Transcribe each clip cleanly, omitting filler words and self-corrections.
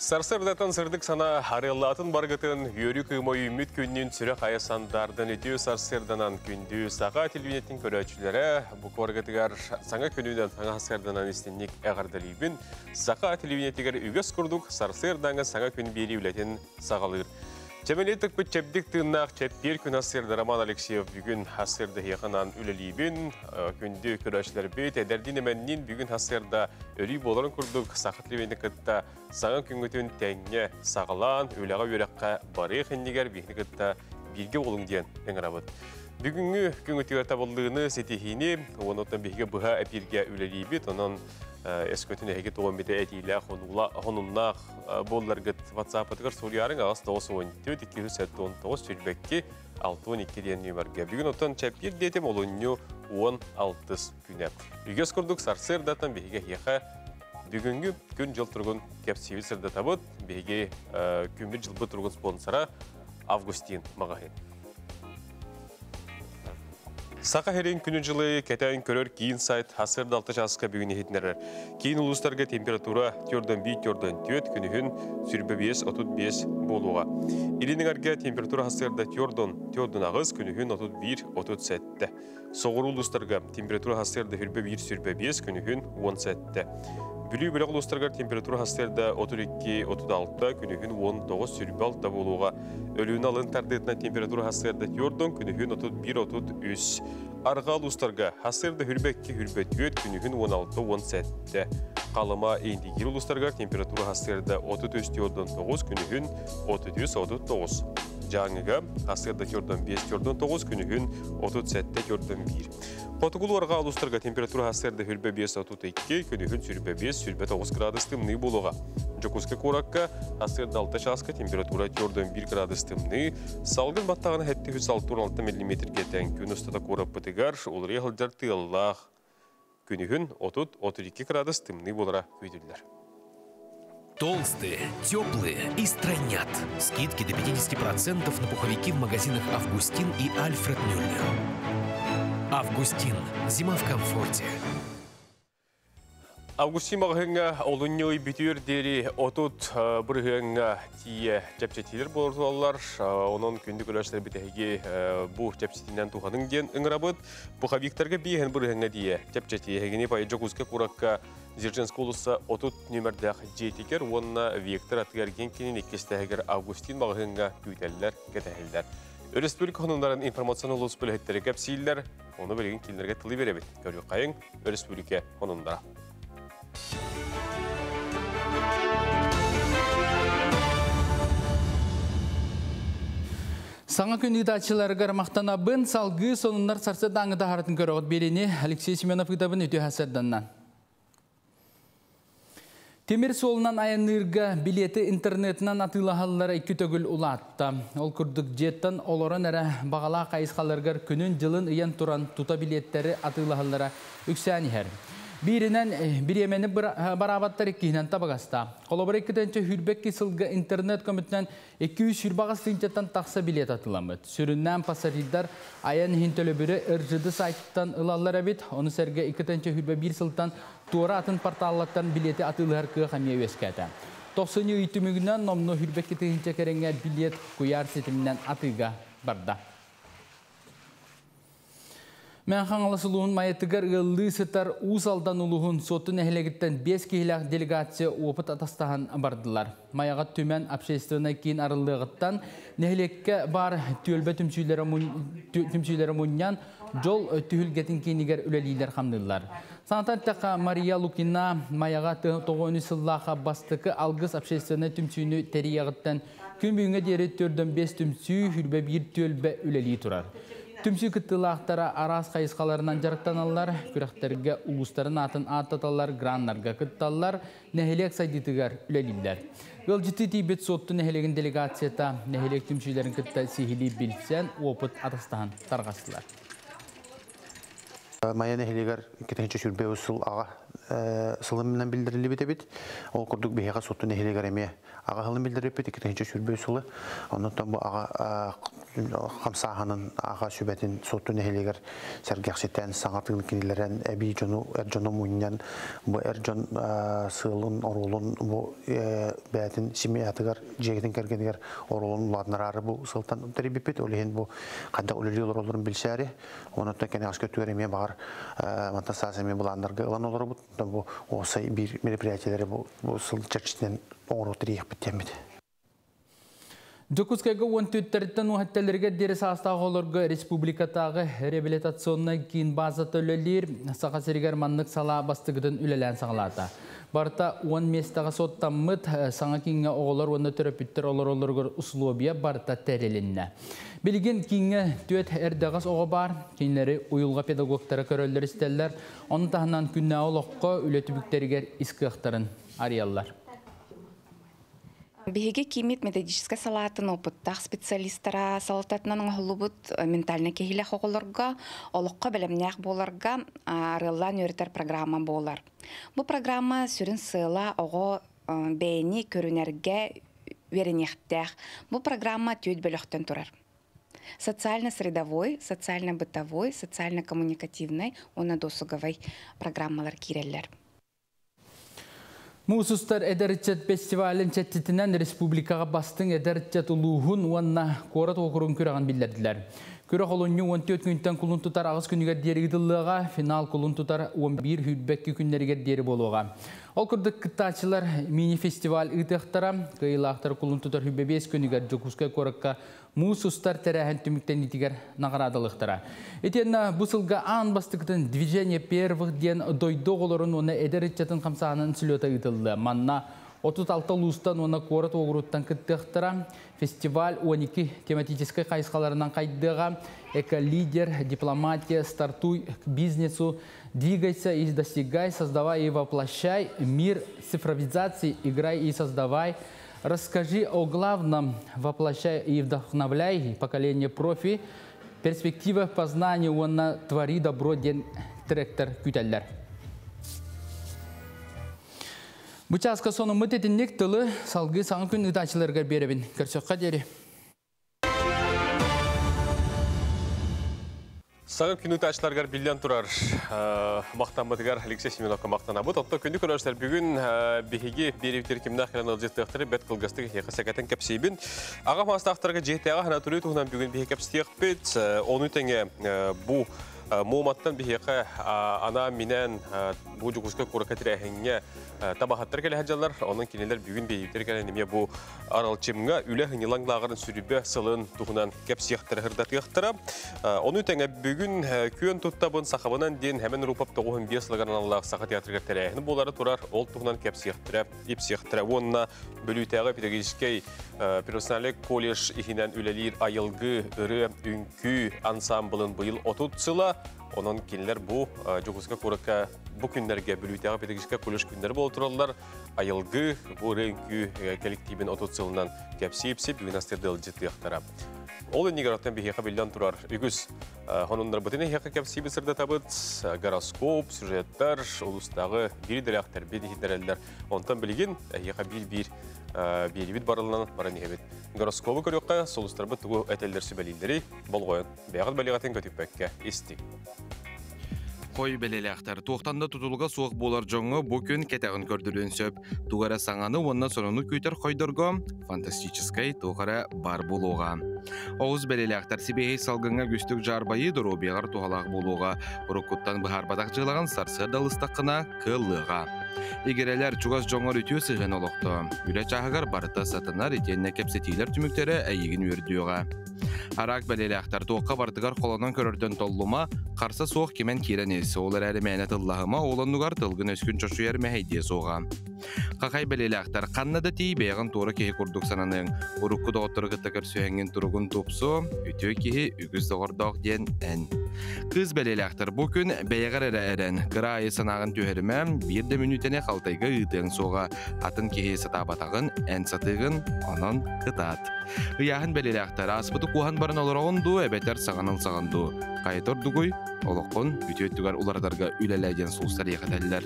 Сарсыардаттан сырдык санаа арыаллаатын баргытын, үөрүү кыыма үүммүт күннүн сүрэх айа сандаардан үтүө сарсыарданан күндү саха телевидениетин көрөөччүлэрэ бу куоргатыгар саҥа күнүнэн саҥа сарсыарданан истинник эҕэрдэлиибин. Саха телевидениетигэр үгэс курдук сарсыардааҥы саҥа күн биэрии үлэтин саҕалыыр. Чэмэлии тыкпыт чэбдик тыыннаах чэппиэр күн ассыырда Роман Алексеев бүгүн ассыырда хиэханан үлэлиибин. Күндү көрөөччүлэрбит, эдэрдиин эмэнниин бүгүн ассыырда өрүү буоларын курдук саха телевидениетин кытта саҥа күҥҥүтүн тэҥҥэ саҕалаан, үлэҕэ үөрэххэ барыах иннигэр биһини кытта бииргэ буолуҥ диэн ыҥырабыт. Бүгүҥҥү күҥүтүгэр табыллыыны, ситиһиини, уонна биһиги быһа эпииргэ үлэлиибит. Онон эскөтүн эһиги туган бите этиилээх, хонуннаах буолларгыт WhatsApp-ытыгар суруйаарыҥ аҕыс 94 279 22 62 диэн нүмерге. Бүгүн оттон чэппиэр диэтим олунньу 16 күнэ. Үгэс курдук сарсыардаттан биһиги эһиэхэ бүгүҥҥү күн дьыл туругун кэпсиибит сырдатабыт. Биһиги күммүт дьылбыт туругун спонсора Августин маҕаһыын. Саха сирин күнү дьылы кэтээн көрөр киин сайт хасырда 6 часка бүгүн иһитинэрэр. Киин улуустарга температура төрдөн 1 төрдөн 4 күнүһүн сүрбэ 5 35 буолуоҕа. Илин температура хасырда төрдөн төрдөн ағыз күнүһүн 31 37. Соҕуруу улуустарга температура хасырда хүрбэ 1 сүрбэ 5 күнүһүн 17. Бүлүү бөлөх улуустарыгар температура хасырда 32 36 күнүһүн 19 сүрбэ 6 буолуоҕа. Өлүөнэ алын тардыытынан температура хасырда төрдөн күнүһүн 31 33. Арҕаа улуустарга хасырда хүрбэ 2 хүрбэ 4 күнүһүн 16 17. Халыма Индигиир улуустарыгар температура хасырда 33 төрдөн 9 күнүһүн 33 39. Дьааҥыга хасырда төрдөн 5 төрдөн 9 күнүһүн 37 төрдөн 1. Хотугулуу арҕаа улуустарга температура хасырда хүрбэ 5 32 күнүһүн сүрбэ 5 сүрбэ 9 градус тымныы буолуоҕа. Дьокуускай куоракка хасырда 6 чааска температура төрдөн 1 градус тымныы, салгын баттаҕына 766 миллиметрге тэҥ күн устата куораппытыгар уларыйа сылдьар тыаллаах күнүһүн 30-32 градус тымныы буолара күүтүллэр. Толстые, теплые и стройнят. Скидки до 50% на пуховики в магазинах «Августин» и «Альфред Мюллер». «Августин». Зима в комфорте. Августин маҕаһыыҥҥа олунньу ый бүтүөр диэри 30 бырыһыаҥҥа тиийэ чэпчэтиилэр буолаллар. Онон күндү көрөөччүлэрбит эһиги бу чэпчэтиинэн туһаныҥ диэн ыҥырабыт. Пуховиктарга 50 бырыһыаҥҥа тиийэ чэпчэтии. Эһигини Дьокуускай куоракка Дзержинскэй уулусса 30 нүөмэрдээх дьиэтигэр уонна Вектор атыы-эргиэн киинин иккис этээһигэр Августин маҕаһыыҥҥа күүтэллэр, кэтэһэллэр. Өрөспүүбүлүкэ сонуннарын информационнай улуус үлэһиттэрэ кэпсииллэр, ону билигин кинилэргэ тылы биэрэбит. Көрүөххэйиҥ өрөспүүбүлүкэ сонуннара. Саҥа күн ыытааччыларыгар махтанабын, салгыы сонуннар сарсыардааҥы таһаарыытын көрөҕүт биэриини Алексей Семенов ыытабын үтүө сарсыарданнан. Тимир суолунан айанныырга билиэти интернетинэн атыылаһаллара икки төгүл улаатта. Ол курдук дьиэттэн олорон эрэ баҕалаах хайысхаларыгар күнүн дьылын ыйан туран тута билиэттэри атыылаһаллара үксээн иһэр. Бииринэн бириэмэни бараабаттар иккиһинэн табыгастаах. Холобур 2022 сылга интернет көмөтүнэн 228 тыһыынчаттан тахса билиэт атыыламмыт. Сүрүннээн пассажирдар айан иһин төлөбүрү РЖД сайтыттан ылаллар эбит. Ону сэргэ 2021 сылтан туора атын порталлартан билиэти атыылаһар кыах эмиэ үөскээтэ. Тохсунньу ый түмүгүнэн номнуо 22 тыһыынча кэриҥэ билиэт куйаар ситиминэн атыыга барда. Мэҥэ Хаҥалас улууһун Майатыгар ыаллыы сытар Уус Алдан улууһун Суотту нэһилиэгиттэн 5 киһилээх делегация опыт атастаһан бардылар. Майаҕа Түмэн общественнай киин арыллыаҕыттан нэһилиэккэ баар түөлбэ түмсүүлэри мунньан дьол түһүлгэтин киинигэр үлэлииллэр хамныыллар. Санатан эттэххэ Мария Лукина Майаҕа 93 сыллаахха бастакы Алгыс общественнай түмсүүнү тэрийиэҕиттэн күн бүгүҥҥэ диэри 45 түмсүү, 21 түөлбэ үлэлии турар. Түмсүү кыттыылаахтара араас хайысхаларынан дьарыктаналлар, күрэхтэргэ улуустарын аатын ааттаталлар, граннарга кытталлар, нэһилиэк сайдыытыгар үлэлииллэр. Ыалдьыттыы тиийбит Суотту нэһилиэгин делегацията нэһилиэк түмсүүлэрин кытта сиһилии билсэн, опыт атастаһан тарҕастылар. Майа нэһилиэгэр 2023 сыл аҕа сылынан биллэриллибит эбит. Ол курдук биһиэхэ Суотту нэһилиэгэр эмиэ аҕа сылын биллэрбиппит 2023 сылы. Оннуттан бу аҕа хамсааһынын аҕа сүбэтин Суотту нэһилиэгэр сэргэхситэн, саҥа тыын кинилэрэн эбии дьону, эр дьону мунньан, бу эр дьон сыалын, оруолун бу бэйэтин семьятыгар, дьиэтин кэргэнигэр оруолун улаатыннараары бу сылтан тэрийбиппит. Ол иһин бу хайдах үлэлии олороллорун билсээри, онон кэнэҕэски өттүгэр эмиэ баҕар мантан саас эмиэ былааннарга ылан олоробут. Бу уопсай биир мероприятиелэри бу сыл чэрчитинэн оҥоро тэрийиэхпит диэммит. Дьокуускайга уон түөрттэриттэн уһатталарыгар диэри саастаах оҕолорго республикатааҕы реабилитационнай киин базата үлэлиир. Саха сиригэр маннык салаа бастакытын үлэлээн саҕалаата. Барыта 10 миэстэҕэ суоттаммыт саҥа кииҥҥэ оҕолор уонна төрөппүттэр олороллоругар условия барыта тэрилиннэ. Билигин кииҥҥэ түөрт эрдэҕэс оҕо баар. Кинилэри уйулҕа педагогтара көрөллөр-истэллэр. Ону таһынан күннээҕи олоххо үлэ түбүктэригэр ис кыахтарын арыйаллар. Биһиги кииммит методическай салаатын опыттаах специалистара салалтатынан оҥоһуллубут ментальнай киһилээх оҕолорго олоххо бэлэмнээх буоларга арыаллаан үөрэтэр программа буолар. Бу программа сүрүн сыала оҕо бэйэни көрүнэргэ үөрэниэхтээх. Бу программа түөрт бөлөхтөн турар. Социально-средовой, социально-бытовой, социально-коммуникативный уонна досуговай программалар киирэллэр. Муус устар эдэр ыччат фестивалын чэрчитинэн республикаҕа бастыҥ эдэр ыччат улууһун уонна куорат уокуругун күрэҕин биллэрдилэр. Күрэх олунньу 14 күнтэн кулун тутар аҕыс күнүгэр диэри ыытыллыаҕа, финал кулун тутар 11 сүүрбэкки күннэригэр диэри буолуоҕа. Ол курдук кыттааччылар мини-фестиваль ыытыахтара, кыайыылаахтар кулун тутар 25 күнүгэр Дьокуускай куоракка муус устар тэрээһин түмүктэниитигэр наҕараадалыахтара. Итиэннэ бу сылга аан бастакытын «Движение первых» диэн дойду оҕолорун уонна эдэр ыччатын хамсааһынын слета ыытыллыа. Манна 36 улуустан уонна куорат уокуруттан кыттыахтара. Фестиваль 12 тематическай хайысхаларынан хайдыаҕа. Эко-лидер, дипломатия, стартуй к бизнесу, двигайся и достигай, создавай и воплощай, мир цифровизации, играй и создавай, расскажи о главном, воплощай и вдохновляй поколение профи, перспектива познания уонна твори добро диэн тректэр күүтэллэр. Бу чааска сонуммут итинник тылы салгыы саҥа күн ыытааччыларыгар биэрэбин. Көрсөххө диэри. Саҥа күн ыытааччыларыгар биллэн турар махтаммытыгар Алексей Семеновка махтанабыт. Оттон күндү көрөөччүлэр бүгүн биһиги биэриибитигэр кимнээх кэлэн ыалдьыттыахтары бэрт кылгастык эһиэхэ сэгэтэн кэпсиибин. Аҕа маастаахтарга дьиэтээҕи санаторий туһунан бүгүн биһиги кэпсиэхпит. Ону тэҥэ бу Муоматтан биһиэхэ анаан-минээн бу Дьокуускай куоракка тэрээһиҥҥэ табаһыттар кэлэ сылдьаллар. Онон кинилэр бүгүн биһиэхэ кэлэн эмиэ бу Аралчымҥа үлэ сынньалаҥ лааҕырын сүрүбэ сылын туһунан кэпсиэхтэрэ, сырдатыахтара. Ону тэҥэ бүгүн күөн туттабын сахабынан диэн Хэмэн Рупов 95 сылыгар аналлаах Саха театрыгар тэрээһин буолара турар. Ол туһунан кэпсиэхтэрэ, ипсиэхтэрэ. Уонна Бүлүүтээҕи педагогическай профессиональнай колледж иһинэн үлэлиир Айылгы ырыа үҥкүү ансаамбылын быйыл 30 сыла. Онон кинилэр бу Дьокуускай куоракка бу күннэргэ Бүлүүтээҕи педагогическай колледж күннэрэ буола тураллар. Айылгы бу ырыа үҥкүү коллективин 30 сылынан кэпсии-ипси бүгүн астырды ыалдьыттыахтара. Ол иннигэр оттон биһиэхэ биллэн турар үгүс хонуннарбытын эһиэхэ кэпсиибит сырдатабыт. Гороскоп, сюжеттар, улуустааҕы биир идэлээхтэрбит иһитиннэрэллэр. Онтон билигин эһиэхэ биир-биир биэрибит барылынан баран иһэбит. Гороскобу көрүөххэ, сулустарбыт тугу этэллэр сүбэлииллэрий, болҕойон, бэйэҕит бэлиэҕитин көтүппэккэ истиҥ. Хой бэлиэлээхтэр туохтан да тутулуга суох буолар дьоҥҥо бу күн кэтэҕин көрдөрүөн сөп. Тугу эрэ саҥаны уонна сонуну күүтэр хойдорго фантастическай туох эрэ баар буолуоҕа. Оҕус бэлиэлээхтэр сибиэһэй салгыҥҥа үгүстүк дьаарбайыы доруобуйаҕар туһалаах буолуоҕа. Уруккуттан быһаарбатах дьыалаҕын сарсыарда ылыстаххына кыаллыаҕа. Игирэлэр чугас дьоҥҥор үтүө сыһыан олохтоо. Үлэ чааһыгар барыта сатанар итиэннэ кэпсэтиилэр түмүктэрэ эйигин үөрдүөҕэ. Араак бэлиэлээхтэр туохха барытыгар холонон көрөртөн толлума, харса суох кимэн киирэн ис, ол эрээри мээнэ тыллаһыма, ол оннугар тылгын өскүн чочуйар мэһэйдиэ суоҕа. Хахай бэлиэлээхтэр ханна да тиий бэйэҕин туора киһи курдук сананыаҥ, урукку доҕоттору кытта көрсүһэҥҥин туругун тупсуо, үтүө киһи үгүс доҕордоох диэн эн. Кыыс бэлиэлээхтэр бу күн бэйэҕэр эрэ эрэн, кыра аайы санааҕын түһэримэ, биир да мүнүүтэни халтайга ыытыаҥ суоҕа, атын киһи сатаабатаҕын эн сатыыгын, онон кытаат. Ыйааһын бэлиэлээхтэр ааспыты куоһан баран олороҕун дуу, эбэтэр саҕан ылсаҕын дуу? Хайа ордугуй олоххун үтүө өттүгэр уларытарга үлэлээ диэн сулустар иэхэтэллэр.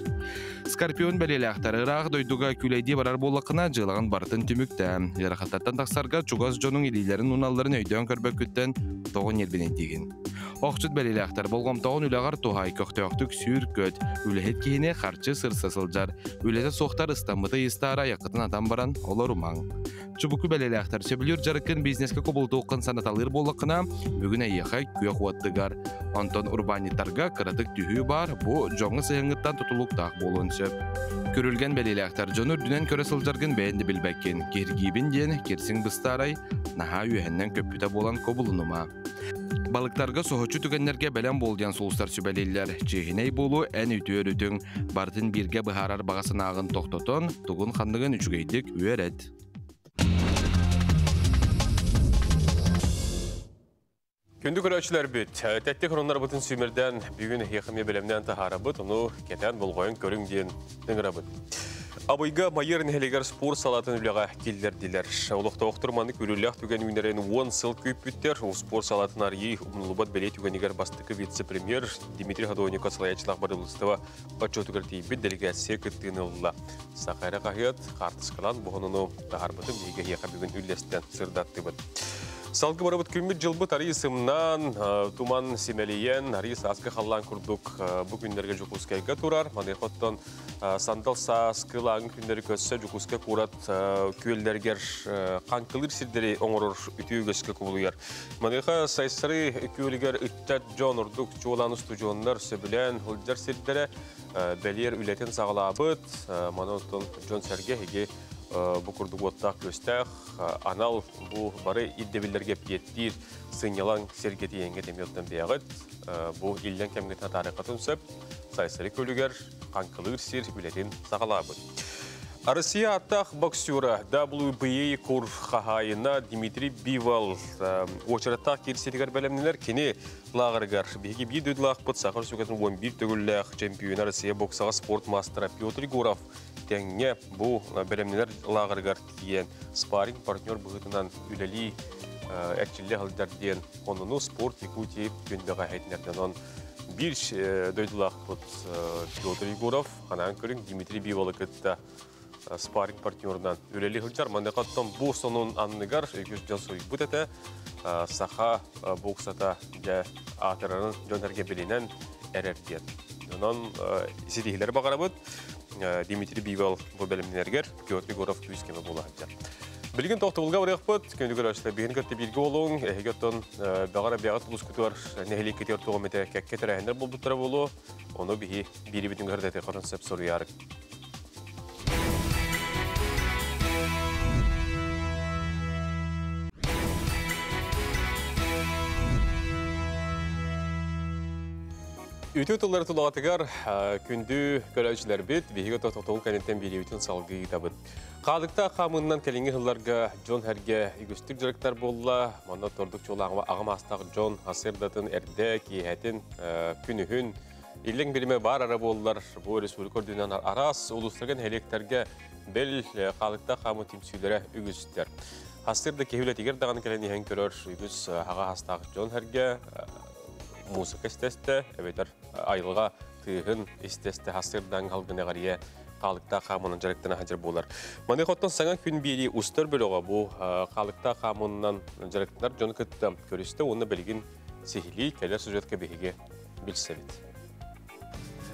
Скорпион бэлиэлээхтэр ыраах дойдуга күлэйдии барар буоллаххына дьыалаҕын барытын түмүктээ. Ыарахаттартан тахсарга чугас дьонуҥ илиилэрин уналларын өйдөөн көрбөккүттэн тоҕо ньиэрбинэйдиигин. Охчут бэлиэлээхтэр болҕомтоҕун үлэҕэр туһаай көхтөөхтүк сүүр-көт, үлэһит киһини харчы сырса сылдьар, үлэтэ суохтар ыстаммыты ыйыстаары айаххытын атан баран олорумаҥ. Чубуку бэлэлээхтэр сөбүлүүр дьарыккын бизнескэ кубулутуоххун санаталыыр буоллаххына, бүгүн эйиэхэ күөх уоттыгар. Онтон урбаанньыттарга кыратык түһүү баар, бу дьоҥҥо сыһыаҥҥыттан тутулуктаах буолуон сөп. Күрүлгэн бэлиэлээхтэр дьону үрдүнэн көрө сылдьаргын бэйэн да билбэккин. Киһиргиибин диэн кирсиҥ быстаарай, наһаа үөһэннэн көппүтэ буолан кобулунума. Балыктарга соһуччу түгэннэргэ бэлэм буол диэн сулустар сүбэлииллэр. Чиэһинэй буолуу эн үтүө өрүтүҥ. Барытын бииргэ быһаарар баҕа санааҕын тохтотон, тугун-ханныгын үчүгэйдик үөрэт. Күндү көрөөччүлэрбит, тэттик хроннарбытын сүүмэрдээн бүгүн эһиэхэ бэлэмнээн таһаарабыт, ону кэтээн болҕойон көрүҥ диэн ыҥырабыт. Абыйга Майыр нэһилиэгэр спорт салаатын үлэҕэ киллэрдилэр. Олохтоохтор маннык үрүллээх түгэн үүнэрин 10 сыл күүппүттэр. Спорт салаатын арыйыы умнуллубат бэлиэ түгэнигэр бастакы вице-премьер Дмитрий Ходоников салайааччылаах бырабыыталыстыба отчуотугар тиийбит делегация кыттыыны ылла. Саха эрэ хаһыат хаартыскалаан буһунуну таһаарбытын биһиги эһиэхэ бүгүн үллэстэн сырдаттыбыт. Салгы барыбыт күммүт дьылбыт арыы сымнаан, туман симэлийэн, арыы сааскы халлаан курдук бу күннэргэ Дьокуускайга турар. Маныаха оттон сандал сааскы лааҥы күннэри көссө Дьокуускай куорат күөллэригэр хаҥкылыыр сирдэри оҥорор үтүө үгэскэ кубулуйар. Маныаха Сайсары күөлүгэр ыччат дьон ордук чуолаан устудьуоннар сөбүлээн сылдьар сирдэрэ бэлиэр үлэтин саҕалаабыт. Маны оттон дьон-сэргэ эһиги бу курдук уоттаах күөстээх анал бу бары ирдэбиллэргэ эппиэттиир сынньалаҥ сиргэ тиийэҥҥэ тэмиэлтэн бэйэҕит бу иллэҥ кэмҥэ татаарыаххытын сөп. Сайсары күөлүгэр хаҥкылыыр сир үлэтин саҕалаабыт. Россия ааттаах боксера WBA кур хаһаайына Дмитрий Бивол уочараттаах киирсиитигэр бэлэмнэнэр. Кини лааҕырыгар биһиги биир дойдулаахпыт Саха Республикатын 11 төгүллээх чемпиона Россия боксаҕа спорт маастара Петр Егоров тэҥҥэ бу бэлэмнэнэр лааҕырыгар тиийэн спарринг партнер быһыытынан үлэлии эрчиллэ сылдьар диэн онуну спорт Якутии күндэҕэ иһитиннэрдэ. Онон биир дойдулаахпыт Петр Егоров ханаан көрүҥ Дмитрий Биволы кытта спарринг партнерынан үлэлии сылдьар. Маныаха оттон бу сонун анныгар үгүс дьон суруйбут этэ. Саха боксата дьэ аатырарын дьон эргэ билинэн эрэр диэн. Онон ситиһилэр баҕарабыт. Дмитрий Бивол бу бэлэмнэнэргэр Петр Егоров күүс кеме буола сылдьар. Билигин тохтобулга барыахпыт, күндү көрөөччүлэр биһин кытта бииргэ буолуҥ, эһиги оттон баҕар бэҕэ тулускутугар нэһилиэккитигэр туох эмитэ кэккэ тэрээһиннэр буолбуттара буолуо, ону биһи биирибитин көрдөтүөххүтүн сөп суруйаарык. Үтүө тыллары тулаҕатыгар күндү көрөөччүлэрбит, биһиги тохтобул кэнниттэн биэриибитин салгыы ыытабыт. Хаалыктаах хаамыынан кэлиҥҥи сылларга дьон сэргэ үгүстүк дьарыктар буолла. Манна тордук чуолааҥҥа аҕам аастаах дьон сарсыардатын эрдэ, киэһэтин, күнүһүн иллэҥ биримэ баар ара буоллар, бу республика үрдүнэн араас улуустарга, нэһилиэктэргэ бэл хаалыктаах хаамыы түмсүүлэрэ үгүстэр. Сарсыарда киһи үлэтигэр даҕаны кэлэн иһэн көрөр үгүс аҕа аастаах дьон сэргэ музыка истэстэ, эбэтэр айылҕа тыаһын истэстэ сарсыардаҥ халгын эҕэрийэ хаалыктаах хаамынан дьарыктана сылдьар буолар. Маныаха оттон саҥа күн биэрии устар бөлөҕө бу хаалыктаах хаамынан дьарыктанар дьону кытта көрүстэ уонна билигин сиһилии кэлэр сюжетка биһиги билсэбит.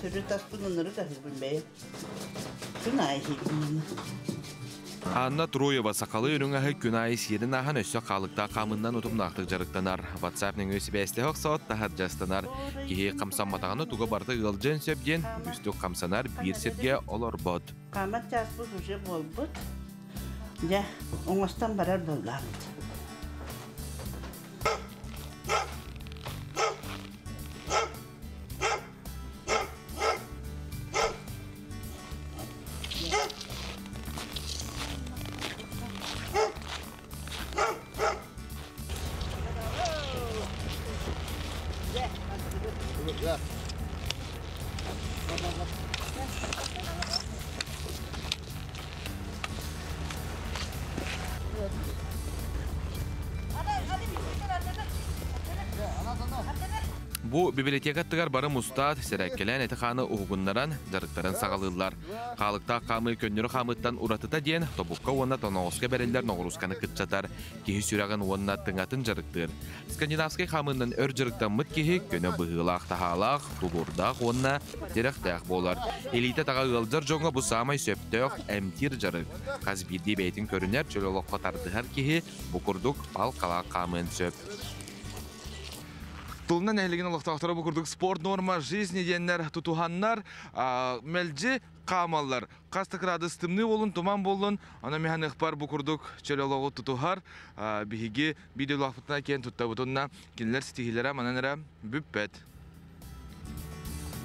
Төрүт аспын ынырык аһыыбын бэйэм. Күн аайы иһиибин. Анна Троева сахалыы үрүҥ аһы күн аайы сиэрин ааһан өссө хаалыктаах хаамыннан утумнаахтык дьарыктанар. WhatsApp нөҥүө сибээстэһэ охсоот таһырдьастанар. Киһи хамсамматаҕына туга барыта ыалдьыан сөп диэн үгүстүк хамсанар биир сиргэ олорбот. Хаамар чааспыт уже буолбут. Дьэ, оҥостон барар буоллаабыт. Бу библиотекаттыгар бары мустаат, сэрээккэлээн эти-хааны уһугуннаран, дьарыктарын саҕалыыллар. Хаалыктаах хаамыы көннөрү хаамыыттан уратыта диэн, тобукка уонна тоноҕоско бэриллэр ноҕуруусканы кыччатар, киһи сүрэҕин уонна тыҥатын дьарыктыыр. Скандинавскай хаамыынан өр дьарыктаммыт киһи көнө быһыылаах-таһаалаах, тулуурдаах уонна тирэхтээх буолар. Илиитэ-таҕа ыалдьар дьоҥҥо бу саамай сөптөөх эмтиир дьарык. Хас биирдии бэйэтин көрүнэр, чөл олоххо тардыһар киһи бу курдук палкалаах хаамыан сөп. Тулуна нэһилигин олохтоохторо бу курдук спорт норма жизни диэннэр тутуһаннар мэлдьи хаамаллар. Хас да кыраадыс тымныы буолун, туман буоллун, онон миһаныхпар бу курдук чөл олоҕу тутуһар биһиги видеолаахпытына киэн туттабытынна кинилэр ситиһиилэрэ манан эрэ бүппэт.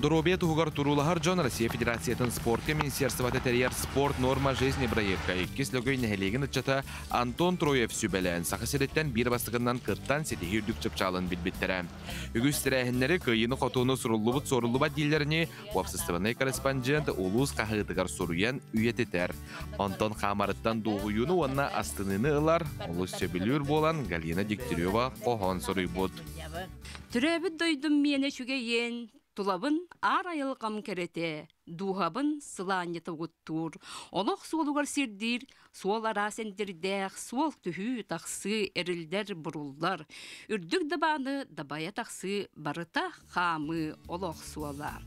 Доруобуйа туһугар туруулаһар дьон Россия Федерациятын спортка министерствота тэрийэр «Спорт норма жизни» бырайыакка иккис Лөгөй нэһилиэгин ыччата Антон Троев сүбэлээн Саха сириттэн биир бастакынан кыттан ситиһии үрдүк чыпчаалын билбиттэрэ. Үгүс тэрээһиннэри кыайыыны-хотууну суруллубут суоруллубат дииллэрини уопсастыбаннай корреспондент улуус хаһыатыгар суруйан үйэтитэр. Онтон хаамарыттан дуоһуйууну уонна астыныыны ылар, олус сөбүлүүр буолан Галина Дегтярева хоһоон суруйбут. Төрөөбүт дойдум миэнэ үчүгэйиэн, тулабын аар айылҕам кэрэтэ, дууһабын сылаанньыта угуттуур, олох суолугар сирдиир, суол араас эндирдээх, суол түһүү-тахсыы, эриллэр-буруллар, үрдүк дабааны дабайа тахсыы барыта хаамыы олох суола.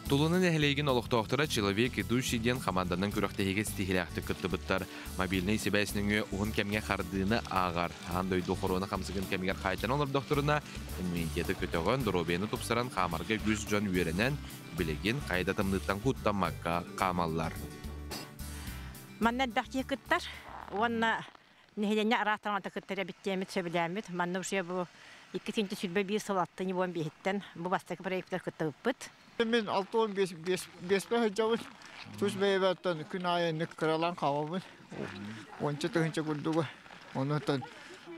Тулуна нэһилиэгин олохтоохторо «Человек идущий» диэн хамаанданан күрэхтэһиигэ ситиһиилээхтик кыттыбыттар. Мобильнай сибээс нөҥүө уһун кэмҥэ хардыыны ааҕар. Аан дойду хоруона хамсыгын кэмигэр хаайтан олордохторуна, иммунитеты көтөҕөн, доруобуйаны тупсаран хаамарга үгүс дьон үөрэнэн, билигин хайа да тымныыттан куттаммакка хаамаллар. Манна элбэх киһи кыттар уонна нэһилиэнньэ араас таҥата кыттар эбит диэммит сөбүлээммит. Манна уже бу 221 сыл аттыны буон биһиттэн бу бастакы проектар кыттыбыппыт. Мин 65 беспе сылдьабын. Тус бэйэбэттэн күн аайы инник кыралаан хаалабын. Уонча тыһыынча курдугу. Онуттан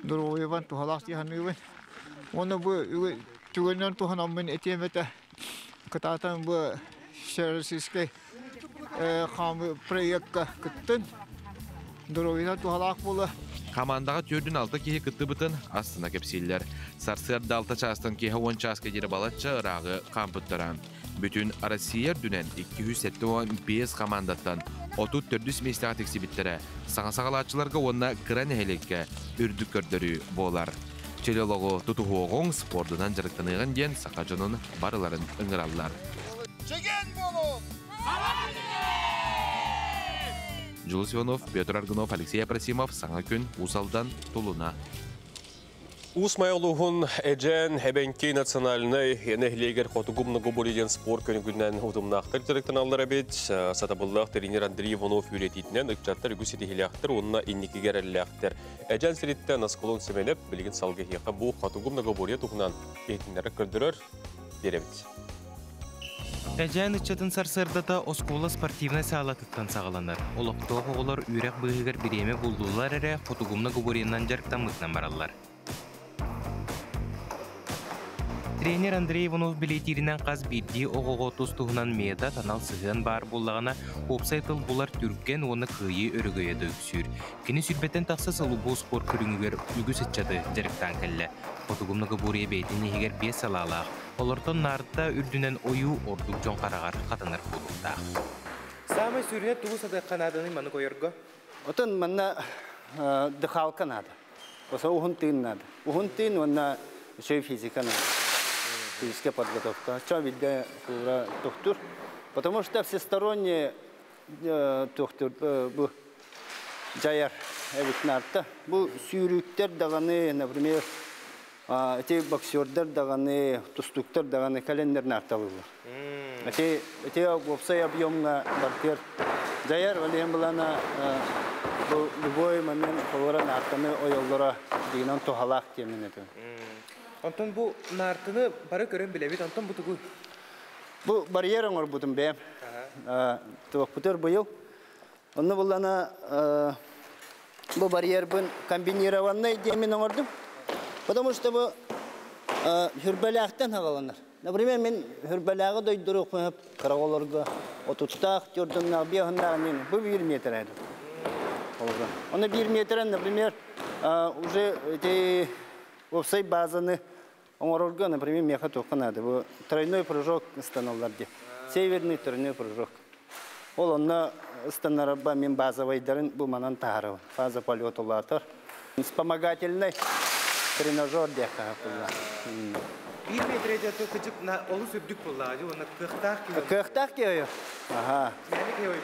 доруобуйабын туһалаах дии саныыбын. Уонна бу түгэнинэн туһанаммын этиэм этэ. Кытаатан бу Всероссийскай хаамыы проекка кыттын. Доруобуйанан туһалаах буола. Хамаандаҕа төрдүн алта киһи кыттыбытын астына кэпсииллэр. Сарсыарда алта чаастан киэһэ уон чааска диэри балачча ырааҕы хаампыттара. Бүтүн Россия үрдүнэн 275 хамаандаттан 34 миэстэҕэ тиксибиттэрэ саҥа саҕалааччыларга уонна кыра нэһилиэккэ үрдүк көрдөрүү буолар. Чөл олоҕу тутуһуоҕуҥ, спордунан дьарыктаныаҕын диэн саха дьонун барыларын ыҥыраллар. Чэгиэн буолуҥ! Дьулус Иванов, Петр Аргунов, Алексей Апросимов, Саҥа күн, Уус Алдан, Тулуна. Уус Майа улууһун Эдьээн Эбэҥки национальнай нэһилиэгэр Хотугу многоборье диэн спорт көрүҥүнэн утумнаахтык дьарыктаналлар эбит. Сатабыллаах тренер Андрей Иванов үөрэтиитинэн ыччаттар үгүс ситиһиилээхтэр уонна инникигэ эрэллээхтэр. Эдьээн сириттэн Аскалон Семенов билигин салгыһыаха бу Хотугу многоборье туһунан иһитиннэрэ көрдөрөр биэрэбит. Эдьээн ыччатын сарсыардата оскуола спортивнай саалатыттан саҕаланар. Олохтоох оҕолор үөрэх быыһыгар бириэмэ буллулар эрэ хотугумна губоринан дьарыктаммытынан бараллар. Тренер Андрей Иванов бэлиэтииринэн хас биирдии оҕоҕо тус-туһунан метод анал сыһыан баар буоллаҕына, уопсай тыл булар түргэн уонна кыайыы өрөгөйө да үксүүр. Кини сүүрбэттэн тахса сыл бу спорт көрүҥүгэр үгүс ыччаты дьарыктаан кэллэ. Хотугу многоборье бэйэтин иһигэр биэс салаалаах, олортон наарта үрдүнэн ойуу ордук дьон хараҕар хатанар буолуохтаах. Саамай сүрүнэ тугу сатыахха нааданый маны койорго? Отон манна дыхалка наада. Оса уһун тыын наада. Уһун тыын уонна үчүгэй физика наада. Физическая подготовка. Чо билде куура тохтур. Потому что всесторонне тохтур бу жайар эбит нарта. Бу сүүрүүктэр даҕаны, например, эти боксердар даҕаны, тустууктар даҕаны календар нарталылар. Эти эти уопсай объемҥа бартыар жайар, ол булана бу любой момент холора нартаны ойоллоро дигинен тухалаах диэмин этим. Онтон бу нартыны бары көрөн билэбит, онтон бу тугу? Бу барьер оҥорбутум бэйэм. Туохпутур быйыл. Онно буллана бу барьербын комбинированный диэмин оҥордум. Потому что бу хүрбэлээхтэн хагаланар. Например, мен хүрбэлээҕи дойдуру кыраголорго отуттаах, төрдүннаах, биэһиннаах бу бир метр эди. Оны бир метр, например, уже эти уопсай базаны Оҥорорго, например, миэхэ туохха наада? Бу тройной прыжок ыстаналлар дии. Северный тройной прыжок. Ол онно ыстанарба мин базовайдарын бу манан таһарабын. Фаза полета улаатар. Вспомогательный тренажер диэххэ булла. Биир метрede кыжык олус үрдүк буллаҕа дии уонна кыахтаах киһи. Кыахтаах киһи. Аха.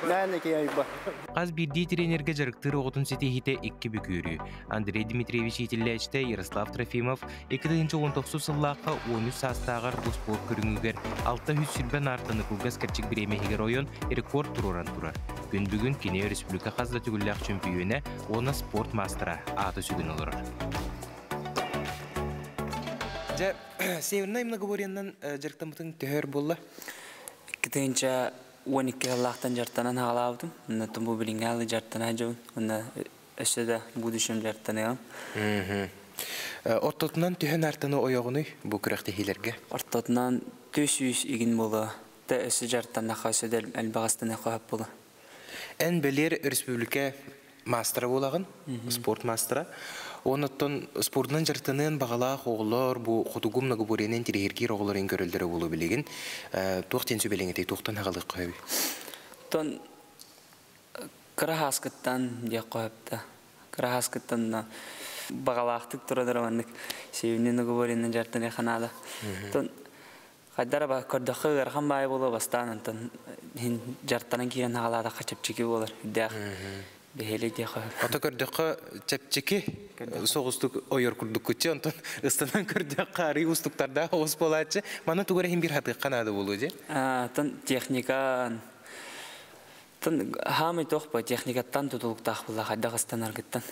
Мээнэ киһи ойбо. Хас биирдии тренергэ дьарыктыыр оҕотун ситиһиитэ икки бүкүүрүү. Андрей Дмитриевич иитиллээччитэ Ярослав Трофимов 2019 сыллаахха 13 саастааҕар бу спорт көрүҥүгэр 620 наартаны кылгас кэрчик бириэмэ иһигэр ойон рекорд туруоран турар. Күн бүгүн кини республика хас да төгүллээх чөмпүйүөнэ уонна спорт маастара ааты сүгүн олорор. Дьэ, Севернай многоборьеннан дьарыктаммытыҥ төһө өр буолла? 2012 сыллаахтан дьарыктанан хаалаабытым. Онно бу билиҥҥи аалы дьарыктана сылдьабын. Онно өссө да будущем дьарыктаныам. Ортотунан төһө наартаны ойоҕунуй бу күрэхтэһиилэргэ? Ортотунан 400 игин буолуо. Та өссө дьарыктаннахха өссө да элбэх астаныахха сөп буолуо. Эн бэлиэр республика маастара буолаҕын, спорт маастара. Оннуттан спордунан дьарыктаныан баҕалаах оҕолор бу хотугу многоборьенан интириэһиргиир оҕолор ин көрөллөрө буолуо билигин. Туох диэн сүбэлиҥ этэй, туохтан аҕалыахха сөбүй? Тон кыра хааскыттан диэххэ сөп да. Кыра хааскыттан баҕалаахтык турар маннык северный многоборьенан дьарыктаныахха наада. Тон хайдара ба көрдөххө ыарахан баайы буолуо бастаан онтон иһин дьарыктанан киирэн хаалаатахха чэпчэки буолар үрдээх бэһиэлэй диэххэ Ото көрдөххө чэпчэки соҕустук ойор курдуккуччу онтон ыстанан көрдөххө арыы уустуктардаах оҕус буолааччы маны тугу эрэ иһин биир хатыахха наада буолуо дии Тон техника тон хаамай туох ба техникаттан тутулуктаах буолла хайдах ыстанаргыттан.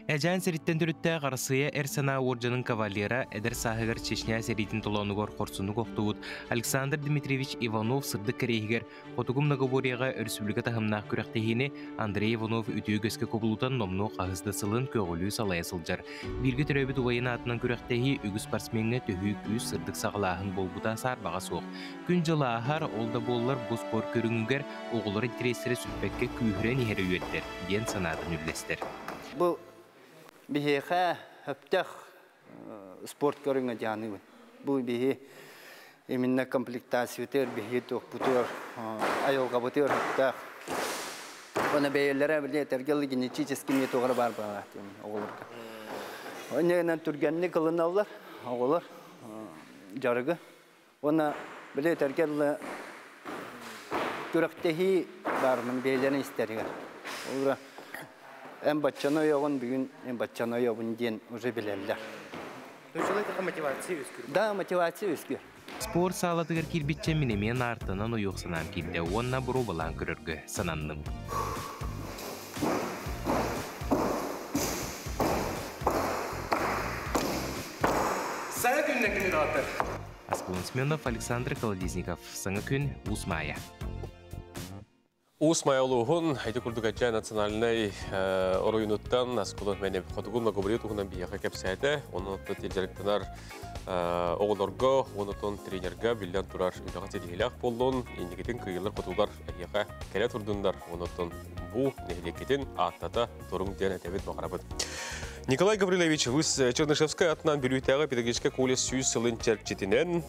Эдьээн сириттэн төрүттээх Арассыыйа Эр санаа уордьанын кавалера, эдэр сааһыгар Чечня сэриитин толоонугар хорсуннук охтубут Александр Дмитриевич Иванов сырдык кэриэһигэр Хотугу многоборьеҕа өрөспүүбүлүкэ таһымнаах күрэхтэһиини Андрей Иванов үтүө үгэскэ кубулутан номнуо хаһыс да сылын көҕүлүү салайа сылдьар. Бииргэ төрөөбүт убайын аатынан күрэхтэһии үгүс спортсмеҥҥа төһүү күүс, сырдык саҕалааһын буолбута саарбаҕа суох. Күн-дьыл ааһар, ол да буоллар бу спорт көрүҥүгэр оҕолор интэриэстэрэ сүппэккэ күүһүрэн иһэрэ үөрдэр, диэн санаатын үллэстэр. Бу биһиэхэ сөптөөх спорт көрүҥэ дьааныбын. Бу биһи именно комплектациятыгар биһи туохпутугар айылҕабытыгар сөптөөх. Оны бэйэлэрэ били этэргэ генетический метоҕа баар буолар оҕолорго. Онньонан түргэнник ылыналлар оҕолор дьарыгы. Уонна били этэргэ дылы күрэхтэһии баармын бэйэлэрин истэригэр. Ол эн баччаны ойоҕун бүгүн эн баччаны ойобун диэн уже билэллэр. Мотивация үөскүүр. Да, мотивация үөскүүр. Спорт саалатыгар киирбиччэ мин эмиэ наартанан ойуох санаам киирдэ уонна боруобалаан көрөргө сананным. Саҥа күннэн күнү даҕаттар. Аскалон Семенов, Александр Колодезников. Саҥа күн Уус Маайа. Уус Маайа улууһун ити курдук Эдьээн национальнай оройунуттан Аскалон Мэнев хотугу многоборье туһунан биһиэхэ кэпсээтэ. Онон дьарыктанар оҕолорго, онотон тренергэ биллэн турар үлэҕэ ситиһиилээх буоллун, инникитин кыайыылар-хотуулар эһиэхэ кэлэ турдуннар, онотон бу нэһилиэккитин ааттата туруҥ диэн этэбит баҕарабыт. Николай Гаврилович Чернышевскай атынан Бүлүүтээҕи педагогическай колледж 100 сылын чэрчитинэн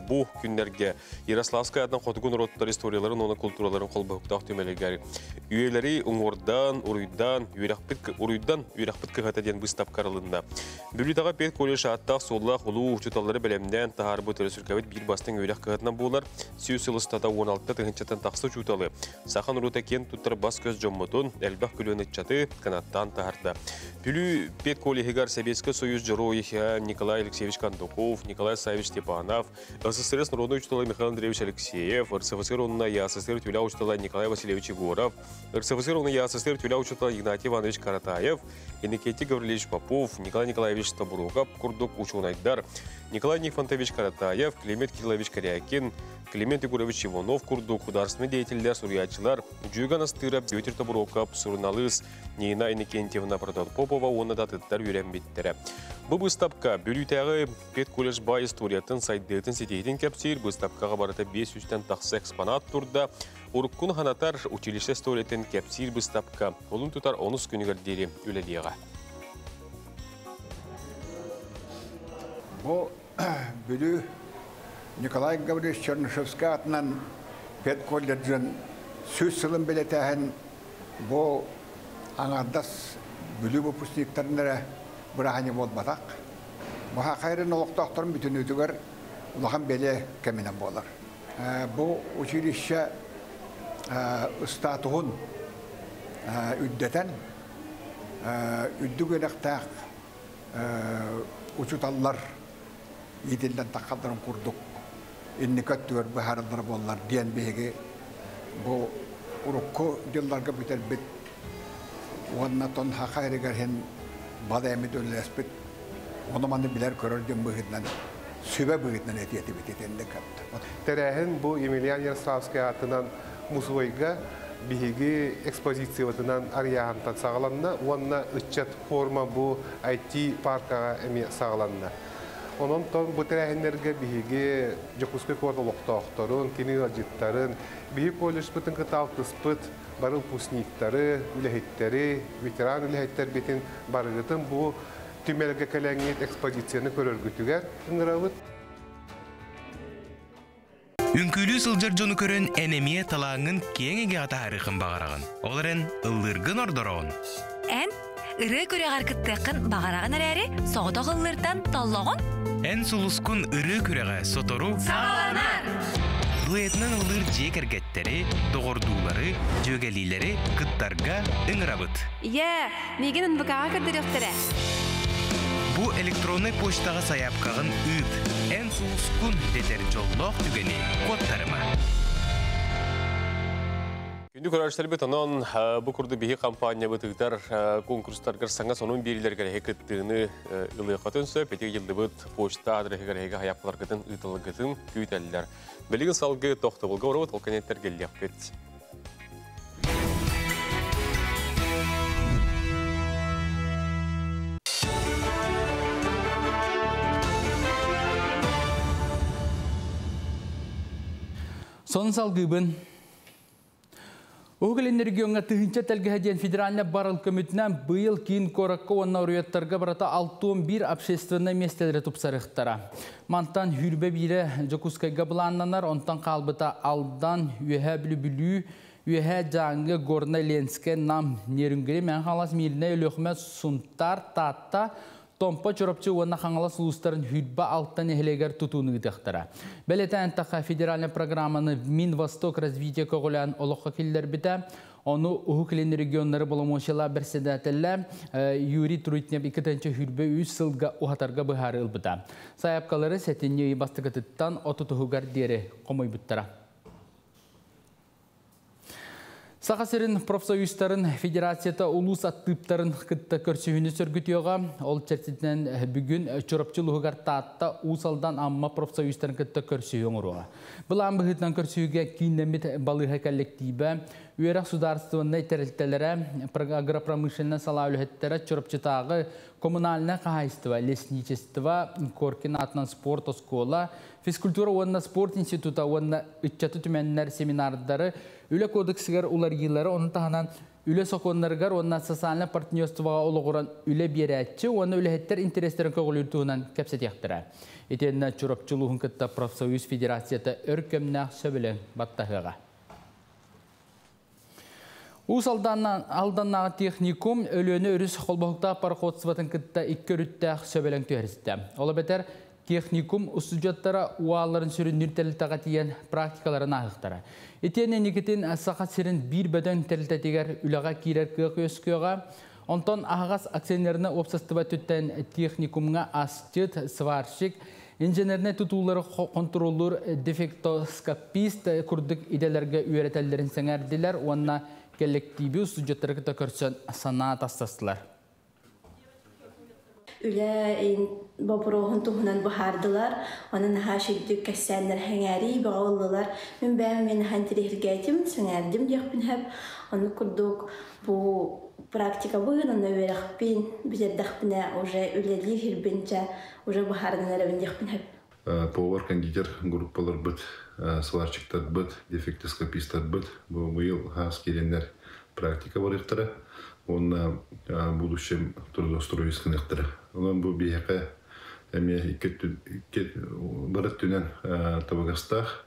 бу күннэргэ Ярославскай атынан хотугу норуоттар историяларын уонна култуураларын холбоһуктаах түмэлигэр үйэлэри уҥуордаан, уруйдаан, үөрэхпит уруйдан үөрэхпит кыһата диэн быыстапка арылынна. Бүлүүтэҕи педколледж ааттаах суоллаах улуу учууталлары бэлэмнээн таһаарбыт өрөсүркэбит биир бастыҥ үөрэх кыһатынан буолар. 100 сыл устата 16 тыһыынчаттан тахса учууталы, саха норуота киэн туттар бас-көс дьоммутун, элбэх көлүөнэ ыччаты кынаттаан таһаарда. Бүлүү педколлеһыгар Сэбиэскэй Союз Дьоруойа Николай Алексеевич Кондаков, Николай Савич Степанов, СССР народный учителя Михаил Андреевич Алексеев, РСФСР уонна ЯССР түүлээх учуутала Николай Васильевич Егоров, РСФСР уонна ЯССР түүлээх учуутала Игнатий Иванович Каратаев, Иннокентий Гаврильевич Попов, Николай Николаевич Тобуруков курдук учуонайдар, Николай Нифонтович Каратаев, Климент Кириллович Корякин, Климент Егорович Иванов курдук художественный деятельдер, суруйааччылар, Дьүөгэн Астыырап, Петр Тобуруков, суруналыыс Нина Иннокентьевна Протопопова уонна да атыттар үөрэммиттэрэ. Бу быыстапка Бүлүүтээҕи педколледж баай историятын сайдыытын ситиһиитин кэпсиир. Быыстапкаҕа барыта 500-тэн тахса экспонат турда. Уруккун ханатар училище историятын кэпсиир быыстапка олун тутар онус күнүгэр диэри үлэлиэҕэ. Бу Бүлүү Николай Гаврилович Чернышевскай атынан педколледжын 100 сылын бэлиэтээһин бу аҥардас Бүлүү выпускниктарын эрэ бырааһынньыга буолбатах. Бу Хахайрын олохтоохторун бүтүнүүтүгэр улахан бэлиэ кэминэн буолар. Бу училище статуһун үрдэтэн, үрдүк үөрэхтээх учууталлар иитиллэн таххалларын курдук инники өттүгэр быһаарыллар буоллар диэн биһиги бу урукку дьылларга бүтэрбит уонна тон хаха эригэр иһин бада эмит үлэлэспит ону маны билэр көрөр дьон быһыытынан сүбэ быһыытынан этиэтибит итинник. Тэрээһин бу Емельян Ярославскай аатынан мусуойга биһиги экспозициябытынан арыйааһынтан саҕаланна уонна ыччат форума бу IT паркаҕа эмиэ саҕаланна. Онон бу тэрээһиннэргэ биһиги Дьокуускай куорат олохтоохторун, кини ыалдьыттарын, биһи колледжпытын кытта алтыспыт бары выпускниктары, үлэһиттэри, ветеран үлэһиттэрбитин барыгытын бу түмэлгэ кэлэҥҥит экспозицияны көрөргүтүгэр ыҥырабыт. Үҥкүүлүү сылдьар дьону көрөн эн эмиэ талааҥҥын киэҥ эйгэҕэ таһаарыаххын баҕараҕын. Ол эрэн ыллыыргын ордороҕун. Эн ырыа күрэҕэр кыттыаххын баҕараҕын эрээри, соҕотох ыллыыртан толлоҕун? Эн сулускун ырыа күрэҕэ сотору саҕаланар! Дуэтынан ыллыыр дьиэ кэргэттэри, доҕордуулары, дьүөгэлиилэри кыттарга ыҥырабыт. Ийээ, миигин НВК-ҕа көрдөрүөхтэрэ. Бу электроннай почтаҕа сайаапкаҕын ыыт. Эн сулускун дэтэр дьоллоох түгэни куоттарыма. Күндү көрөөччүлэрбит, онон бу курдук биһи компаниябыт ыытар конкурстаргар саҥа сонун биэриилэргэр эһи кыттыыны ылыаххытын сөп. Ити ыйыллыбыт почта адресыгар эһиги хайаппаларгытын ыытылгытын күүтэллэр. Билигин салгыы тохтобулга барабыт, ол кэнниттэн кэллиэхпит. Сонун салгыыбын. Уһук Илин региоҥҥа тыһыынча тэлгэһэ диэн федеральнай барыл көмөтүнэн быйыл киин куоракка уонна оройуоттарга барыта 61 общественнай миэстэлэри тупсарыахтара. Мантан хүрбэ биирэ Дьокуускайга былааннанар, онтон хаалбыта Алдан, Үөһээ Бүлүү, Үөһээ Дьааҥы, Горнай, Ленскэй, Нам, Нерюнгри, Мэҥэ Хаҥалас, Мииринэй, Өлүөхүмэ, Сунтаар, Таатта, Томпо, Чурапчы уонна Хаҥалас улуустарын 26 нэһилиэгэр тутууну ыытыахтара. Бэлиэтээн эттэххэ, федеральнай программаны Минвосток развития көҕүлээн олоххо киллэрбитэ. Ону Уһук Илин регионнары боломуочуйалаах бэрэссэдээтэлэ Юрий Трутнев 2023 сылга уһатарга быһаарыы ылбыта. Сайаапкалары сэтинньи ый бастакытыттан отутуһугар диэри хомуйбуттара. Саха сирин профсоюзтарын федерацията улуус аттыыптарын кытта көрсүһүүнү сөргүтүөҕэ. Ол чэрчитинэн бүгүн Чурапчы улууһугар Таатта, Уус Алдан, Амма профсоюзтарын кытта көрсүһүү оҥоруоҕа. Былаан быһыытынан көрсүһүүгэ кииннэммит балыыһа коллективэ, үөрэх судаарыстыбаннай тэрилтэлэрэ, агропромышленнай салаа үлэһиттэрэ, Чурапчытааҕы коммунальнай хаһаайыстыба, лесничество, Коркин аатынан спорт оскуола, физкультура уонна спорт института уонна ыччаты түмэннэр семинардары, үлэ кодексыгар уларыйыылары, ону таһынан үлэ сокуоннарыгар уонна социальнай партнерствоҕа олоҕуран үлэ биэрээччи уонна үлэһиттэр интэриэстэрин көҕүлүүр туһунан кэпсэтиэхтэрэ. Итиэннэ Чурапчы улууһун кытта профсоюз федерацията өр кэмнээх сөбүлэҥ баттаһыаҕа. Уус Алданнааҕы техникум Өлүөнэ өрүс холбоһуктаах пароходствотын кытта икки өрүттээх сөбүлэҥ түһэристэ. Ол эбэтэр техникум устудьуоттара уаалларын сүрүннүүр тэрилтэҕэ тиийэн практикаларын ааһыахтара. Итиэннэ инникитин Саха сирин биир бөдөҥ тэрилтэтигэр үлэҕэ киирэр кыах үөскүөҕэ. Онтон аһаҕас акционернай уопсастыба өттүттэн техникумҥа асчыт, сварщик, инженернэй тутуулары хонтуруоллуур дефектоскопист курдук идэлэргэ үөрэтэллэрин сэҥээрдилэр уонна кэллэктииби устудьуоттары кытта көрсөн санаа тастастылар. Үлэ боппуруоһун туһунан быһаардылар. Онон наһаа үчүгдүк кэпсээннэр сэҥээрии бөҕө ыллылар. Мин бэйэм эмиэ наһаа интэриэһиргээтим, сэҥээрдим диэхпин сөп. Оннук курдук бу практикабын уонна үөрэхпин бүтэрдэхпинэ уже үлэлиир сирбин чэ уже быһаарынан эрэбин диэхпин сөп. Повар, кондитер группаларбыт, сварщиктарбыт, дефектоскопистарбыт бу быйыл хаас киирэннэр практика барыахтара уонна будущем трудоустройство гыныахтара. Онон бу биһиэхэ Эмиэ икки бары өттүнэн табыгастаах.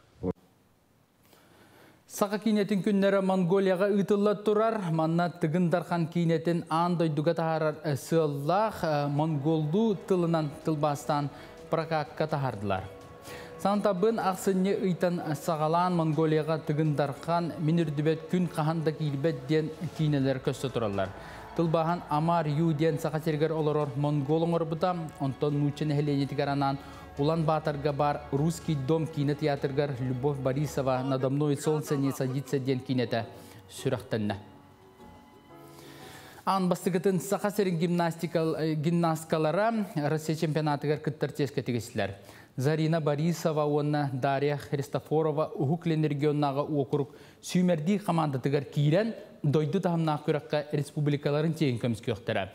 Саха киинэтин күннэрэ Монголияҕа ыытылла турар. Манна Тыгын Дархан киинэтин аан дойдуга таһаарар сыаллаах монголлуу тылынан тылбаастаан прокакка таһаардылар. Сантабын ахсынньы ыйтан саҕалаан Монголияҕа Тыгын Дархан, Мин үрдүбэт күн хаһан да киирбэт диэн киинэлэр көстө тураллар. Тылбааһын Амар Ю диэн Саха сиригэр олорор монгол оҥорбута, онтон нуучча нэһилиэнньэтигэр анаан Улан Баторга баар Русский дом киинэ театрыгар Любовь Борисова «Надо мной солнце не садится» диэн киинэтэ сүрэхтэннэ. Аан бастакытын Саха сирин гимнасткалара Россия чемпионатыгар кыттар чиэскэ тигистилэр. Зарина Борисова уонна Дарья Христофорова Уһук Илин регионнааҕы уокурук сүүмэрдии хамаандатыгар киирэн, дойду таһымнаах күрэххэ республикаларын чиэһин көмүскүөхтэрэ.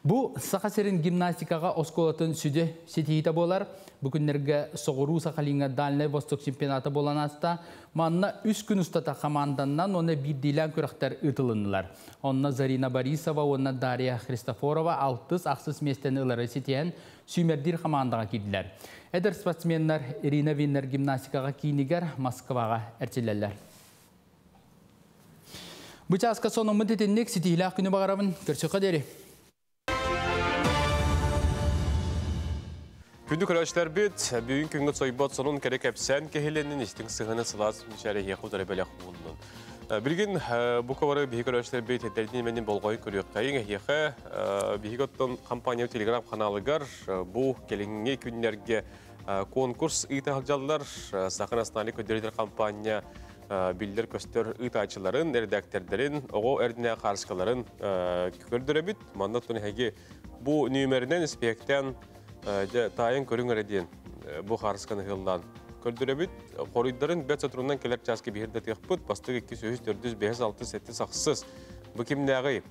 Бу Саха сирин гимнастикаҕа оскуолатын сүдү ситиһиитэ буолар. Бу күннэргэ Соҕуруу Сахалиҥҥа Дальнай Восток чемпионата буолан ааста. Манна үс күн устата хамаанданнан уонна биирдиилээн күрэхтэр ыытылыннылар. Онно Зарина Борисова уонна Дарья Христофорова алтыс ахсыс миэстэни ылары ситиһэн, сүүмэрдиир хамаандаҕа киирдилэр. Эдэр спортсменнар Ирина Виннер гимнастикаҕа киинигэр Москваҕа эрчиллэллэр. Бу чааска сонуммут итинник ситиһиилээх күнү баҕарабын. Көрсүөххэ диэри. Күндү көрөөччүлэрбит, бүгүн күҥҥэ сойбот сонун кэрэ кэпсээн кэһилэнин истиҥ сыһыаны сылаас мичээрэ эһиэхэ утары бэлэх ууннун. Билигин бу кабары биһи көрөөччүлэрбит этэрдин именин болҕойон көрүөххэйиҥ эһиэхэ биһиги оттон компания телеграм-ханаалыгар бу кэлиҥҥи күннэргэ конкурс ыыта сылдьаллар. Саха национальнай көрдөрөр компания биллэр-көстөр ыытааччыларын, эрэдээктэрдэрин, оҕо эрдинэ хаарыскаларын көрдөрөбүт. Манна оттон эһиги бу нүөмэринэн испиэктэн дьэ таайан көрүҥ эрэ диэн бу хаарысканы ыһыллаан көрдөрөбүт. Хоруйдарын бэт соторунан кэлэр чааска биһирдэтиэхпит. Бастакы 2, 3, 4, 5, 6, 7, 8. Бу кимнээҕий?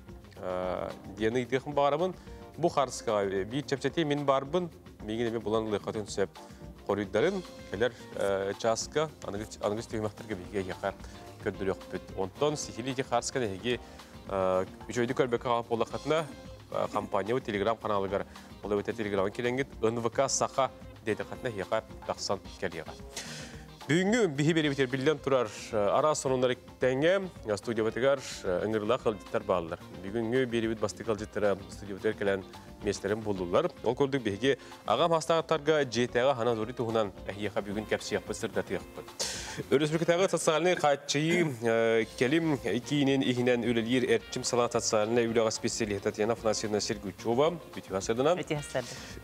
Диэн ыйытыахпын баҕарабын. Бу хаарыскаҕа биир чэпчэтии мин баарбын, миигин эмиэ булан ылыаххытын сөп. Хоруйдарын кэлэр чааска аныгыс түһүмэхтэргэ биһиги эһиэхэ көрдөрүөхпүт. Онтон сиһилии ити хаарысканы эһиги үчүгэйдик көрбөккө хаалбыт буоллаххытына, компаниябыт телеграм-каналыгар, ол эбэтэр телеграмын кирэҥҥит НВК Саха диэтэххитинэ эһиэхэ тахсан кэлиэҕэ. Бүгүҥҥү биһи биэриибитигэр биллэн турар араас сонуннар тэҥэ студиябытыгар ыҥырыылаах ыалдьыттар бааллар. Бүгүҥҥү биэриибит бастакы ыалдьыттара студиябытыгар кэлэн миэстэлэрин буллулар. Ол курдук биһиги аҕам хастаахтарга дьиэтээҕи санаторий туһунан эһиэхэ бүгүн кэпсиэхпит, сырдатыахпыт. Өрөспүүбүлүкэтээҕи социальнай хааччыйыы кэлим киинин иһинэн үлэлиир Эрчим салаа социальнай үлэҕэ специалиһа Татьяна Афанасьевна Сергучева үтүө сырдынан.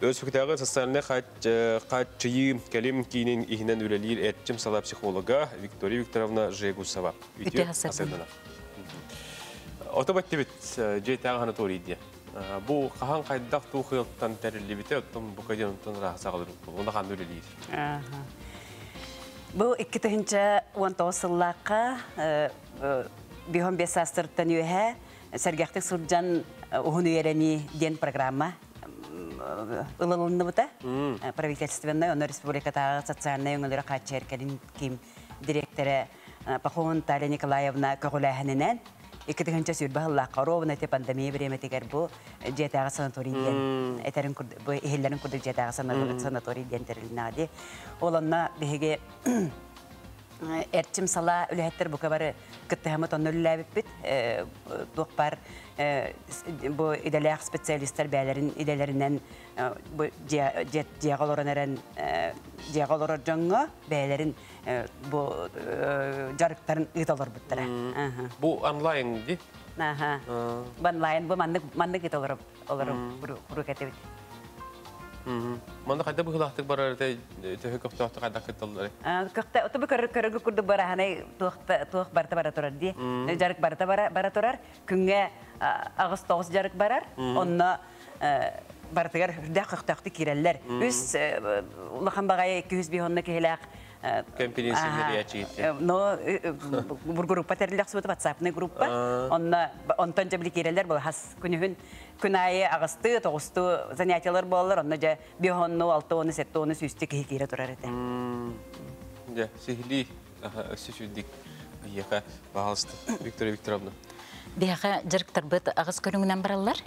Өрөспүүбүлүкэтээҕи социальнай хааччыйыы кэлим киинин иһинэн үлэлиир Эрчим салаа психолога Виктория Викторовна Жегусова үтүө сырдынан. Ото баттибит дьиэтээҕи санаторий диэн. Бу хаһан хайдах туох ыалтан тэриллибитэ, оттон бу каден онтон ыраах саҕалыр уонна ханна үлэлиир? Бу 2019 сыллаахха биһон бес саастарыттан үөһэ сэргэхтик сылдьан уһун үөрэни диэн программа ылылынныбыта. Правительственный, онно республикатааҕы социальнай өҥөлөрө хааччыйар кэлин ким директора Пахомова Наталья Николаевна көҕүлээһининэн 2020 сыллаахха ровно ити пандемия бириэмэтигэр бу дьиэтээҕи санаторий диэн этэрин бу иһиллэрин курдук дьиэтээҕи санаторий диэн тэрилиннэҕэ дии. Ол онно биһиги Эрчим салаа үлэһиттэр бука бары кыттыһаммыт онно үлэлээбиппит. Туох баар бу идэлээх специалистар бэйэлэрин идэлэринэн бу дьиэҕэ олорон эрэн дьиэҕэ олорор дьоҥҥо бэйэлэрин бу дьарыктарын ыыта олорбуттара. Бу онлайн ди? Аха. Бу онлайн бу маннык маннык ыыта олорор олорор куруук этибит. Манна хайда быһыылаахтык барар этэй төһө көхтөөхтүк хайдах кытталларый? Көхтө отобу көрөргө курдук бараһанай туох туох барыта бара турар дии. Дьарык барыта бара турар. Күҥҥэ аҕыс тоҕус дьарык барар. Онно барытыгар үрдээх көхтөөхтүк киирэллэр. Үс улахан баҕайы 205 онно киһилээх Кэмпириэнсийэлэр Но группа тэриллэхсибит ватсапный группа. Онно онтон дьэ били киирэллэр бұл хас күнүһүн күн аайы аҕыстыы, тоҕустуу занятиялар буолаллар. Онно дьэ биэһонну, алтыону, сеттуону, сүүстүү киһи киирэ турар этэ. Дьэ, сиһилии өссө сүрдик биһиэхэ баҕалысты Виктория Викторовна. Биһиэхэ дьарыктарбыт аҕыс көрүҥүнэн бараллар.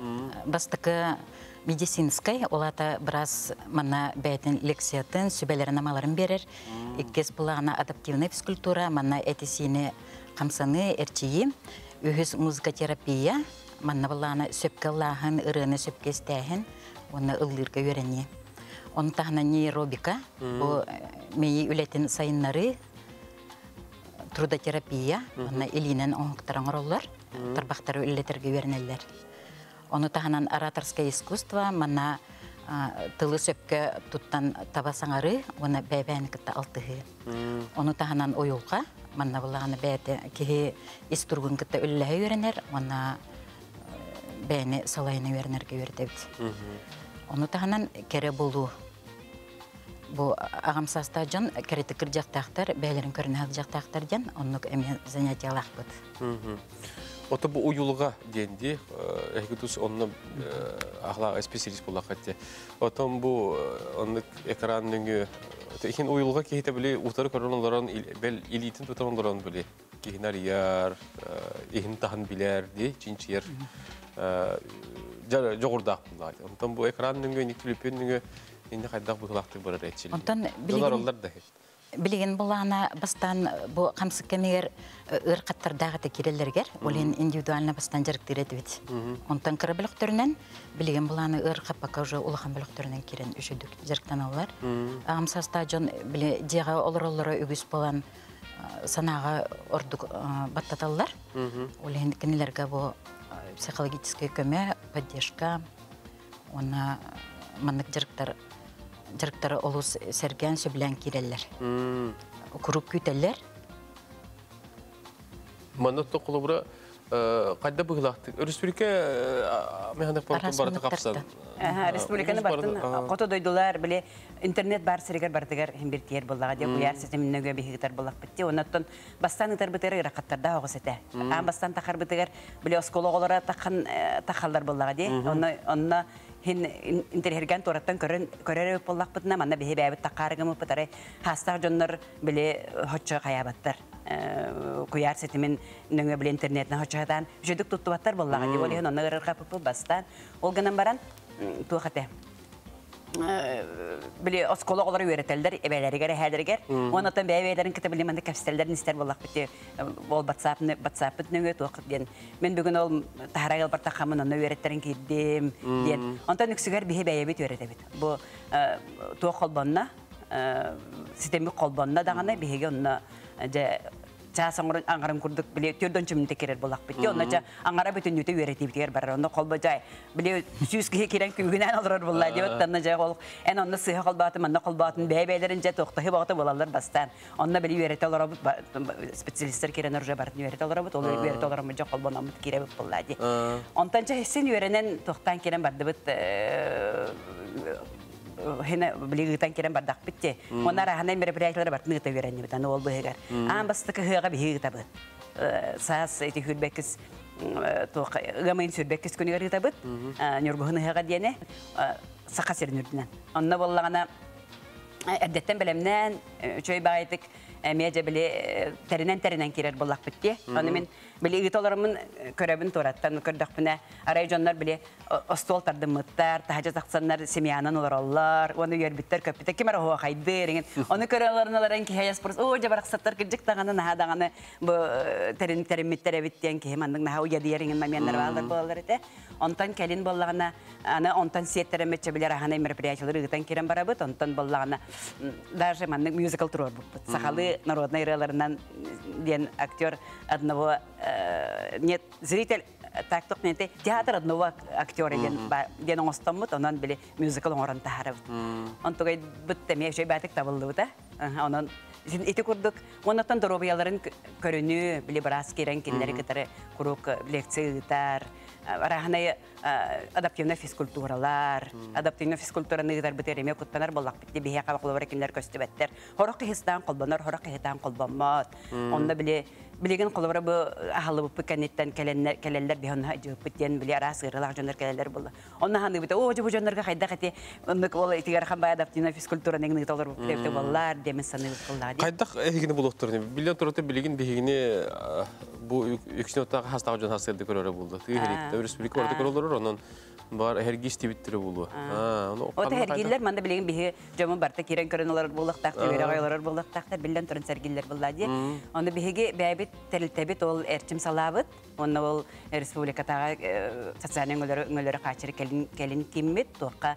Бастакы медицинскай, ол аата быраас манна бэйэтин лекциятын, сүбэлэрин-амаларын биэрэр. Иккис былаана адаптивная физкультура, манна эти-сиини хамсаныы, эрчийии. Үһүс музыкотерапия, манна былаана сөпкө ыллааһын, ырыаны сөпкө истээһин уонна ыллыырга үөрэнии. Ону таһынан нейробика, бу мэйии үлэтин сайыннарыы, трудотерапия, манна илиинэн оҥоһуктар оҥороллор, тарбахтары үлэлэтэргэ үөрэнэллэр. Ону таһынан ораторское искусство, манна тылы сөпкө туттан таба саҥарыы уонна бэйэ-бэйэни кытта алтыһыы. Ону таһынан уйулҕа, манна былааны бэйэтэ киһи ис туругун кытта үлэлэһэ үөрэнэр уонна бэйэни салайына үөрэнэргэ үөрэтэбит. Ону таһынан кэрэ буолуу. Бу аҕам саастаах дьон кэрэтик кырдьыктаахтар, бэйэлэрин көрүнэ сылдьыахтаахтар диэн оннук эмиэ занятиялаахпыт. Ото бу уйулга диэн дии, эһиги тус онно ахла специалист буллахха те. Отон бу оннук экран нөҥүө иһин уйулга киһитэ били утары көрөн олорон бэл илиитин тутан олорон били киһини арыйар, иһин таһын билэр дии, чинчийэр дьоҕурдаах буллаҕа. Онтон бу экран нөҥүө, ник түлүпүөн нөҥүө инде хайдах быһылаахтык барар этчилли. Онтон билигин Билигин булаана бастаан бу хамсык кэмигэр ыр хаттардаах этэ киреллэригэр, ол иһин индивидуально бастаан дьарыктыыр этибит. Онтон кыра бөлөхтөрүнэн билигин булааны ыр хаппакка уже улахан бөлөхтөрүнэн кирен үчүдүк дьарыктаналлар. Аҕам саастаах дьон били дьиэҕэ олороллоро үгүс буолан санааҕа ордук баттаталлар. Ол иһин кинилэргэ бу психологическай көмө, поддержка уонна маннык дьарыктар дьарыктары олус сэргээн сөбүлээн киирэллэр. Куруук күүтэллэр. Манна холобура хайда быһылаахтык республика механик портун барыта капсан. Республиканы бартын кото дойдулар биле интернет бар сиригер бардыгар химбиртиер буллага деп куяр системиннеге бихигитер буллакпыт. Оннотон бастан ытар бытыр ыракаттарда оҕус этэ. Аан бастан тахар бытыгар биле оскологолора тахан тахаллар буллага ди. Онно онно хин интерхерген туораттан көрөн көрөр боллахпытына манна биһи бэйэбит таккаарыгымыппытары хаастаах дьоннор били хоччо хаябаттар куяр ситимин нөҥө били интернетинэн хоччохатаан үчүдүк туттубаттар боллаҕа ди ол иһин онно ырырҕаппыппыт бастаан ол гынан баран туох этэ били оскуола оҕолоро үөрэтэллэр эбээлэригэр эһээлэригэр уонна оттон бэйэ-бэйэлэрин кытта били маннык кэпсэтэллэрин истэр буоллахпыт ол ватсапны ватсаппыт нөҥүө туох диэн мен бүгүн ол таһара ылбартахамын онно үөрэттэрин киирдим диэн онтон үксүгэр биһи бэйэбит үөрэтэбит бу туох холбонно ситимик холбонно даҕаны биһиги онно дьэ чаас аҥарын курдук били төрдөн чүмүнтэ кирер булахпыт ди онно аҥара бүтүннүүтэ үөрэтиибитигэр барар онно холбо жай били сүүс киһи кирен күүгүнээн олорор булла диэбит танна жай ол эн онно сыыһа холбоотун манна холбоотун бэйэ бэйэлэрин дьэ туохтаһы боҕото булаллар бастаан онно били үөрэтэ олоробут специалисттар кирен уже бартын үөрэтэ олоробут ол үөрэтэ олороммут дьэ холбономмут киирэбит булла ди онтон дьэ син үөрэнэн туохтаан кирен бардыбыт хина били ыытан кирен бардахпыт те. Онна араһанай мероприятиялар бартын ыыта үөрэннибит аны ол быһыгар. Аан бастакы ыһыаҕа биһи ыытабыт. Саас ити хүрбэккис туох ыамайын сүрбэккис күнүгэр ыытабыт. Ньургуһун ыһыаҕа диэни саха сирин үрдүнэн. Онно буоллаҕына эрдэттэн бэлэмнээн үчүгэй баҕайытык эмиэ дьэ били тэринэн-тэринэн киирэр буоллахпыт дии. Ону мин били ыыта олороммун көрөбүн туораттан көрдөхпүнэ арай дьоннор били остуол тардыммыттар, таһдьа тахсаннар семьянан олороллор, уонна үөрбүттэр көппүттэр ким эрэ оһуохайдыыр иҥин. Ону көрө олорон олорон киһи айаспырыс, оо дьэ барахсаттар кырдьык даҕаны наһаа даҕаны бу тэрин тэриммиттэр эбит диэн киһи маннык наһаа уйадыйар иҥин моменнар бааллар буолаллар этэ. Онтон кэлин буоллаҕына аны онтон сиэттэрэммитчэ билэр аһанай мероприятиялары ыытан киирэн барабыт. Онтон буоллаҕына даже маннык мюзикл туруорбуппут. Сахалыы народнай ырыаларынан диэн актер одного нет зритель так тохнете театр одного актера диэн диэн оҥостоммут онон били мюзикл оҥорон таһаарабыт. Онтугай быт эмиэ үчүгэй баатык табыллыбыта. Онон ити курдук оннуттан доруобуйаларын көрүнүү били быраас киирэн кинилэри кытары куруук лекция ыытар арааһынай адаптивнай физкультуралар адаптивнай физкультураны ыытарбыт эмиэ куттанар буоллахпыт биһиэхэ холобура кинилэр көстүбэттэр хорох киһистаан холбонор хорох киһитаан холбоммот онно били Билигин холобура бу аһыллыбыппыт кэнниттэн кэлэннэр кэлэллэр биһи онно дьыппыт диэн били араас ыарыылаах дьоннор кэлэллэр буолла. Онно ханыыбыт оо дьэ бу дьоннорго хайдах эти оннук ол итигэр хан баай адаптивная физкультураны ыҥныыта олорбуппут эбитэ буоллар диэмин саныыбыт кыллаа дии. Хайдах эһигини булуохтарын билэн турата билигин биһигини бу үксүн оттаах хастаах дьон хастырды көрөрө булду. Тыы херитте республика барыта көрөлөр онон бар эһэрги истибиттире булуо. От эһэргииллэр манда билигин биһи дьомун барта киирэн көрөн олорор буолуохтаах, үөрэҕэ олорор буолуохтаахтар, биллэн туран сэргиллэр буллаа дии. Ону биһиги бэйэбит тэрилтэбит ол эрчим салаабыт, уонна ол республикатааҕы социальнай өҥөлөрү хааччыры кэлин кэлин киммит, туохха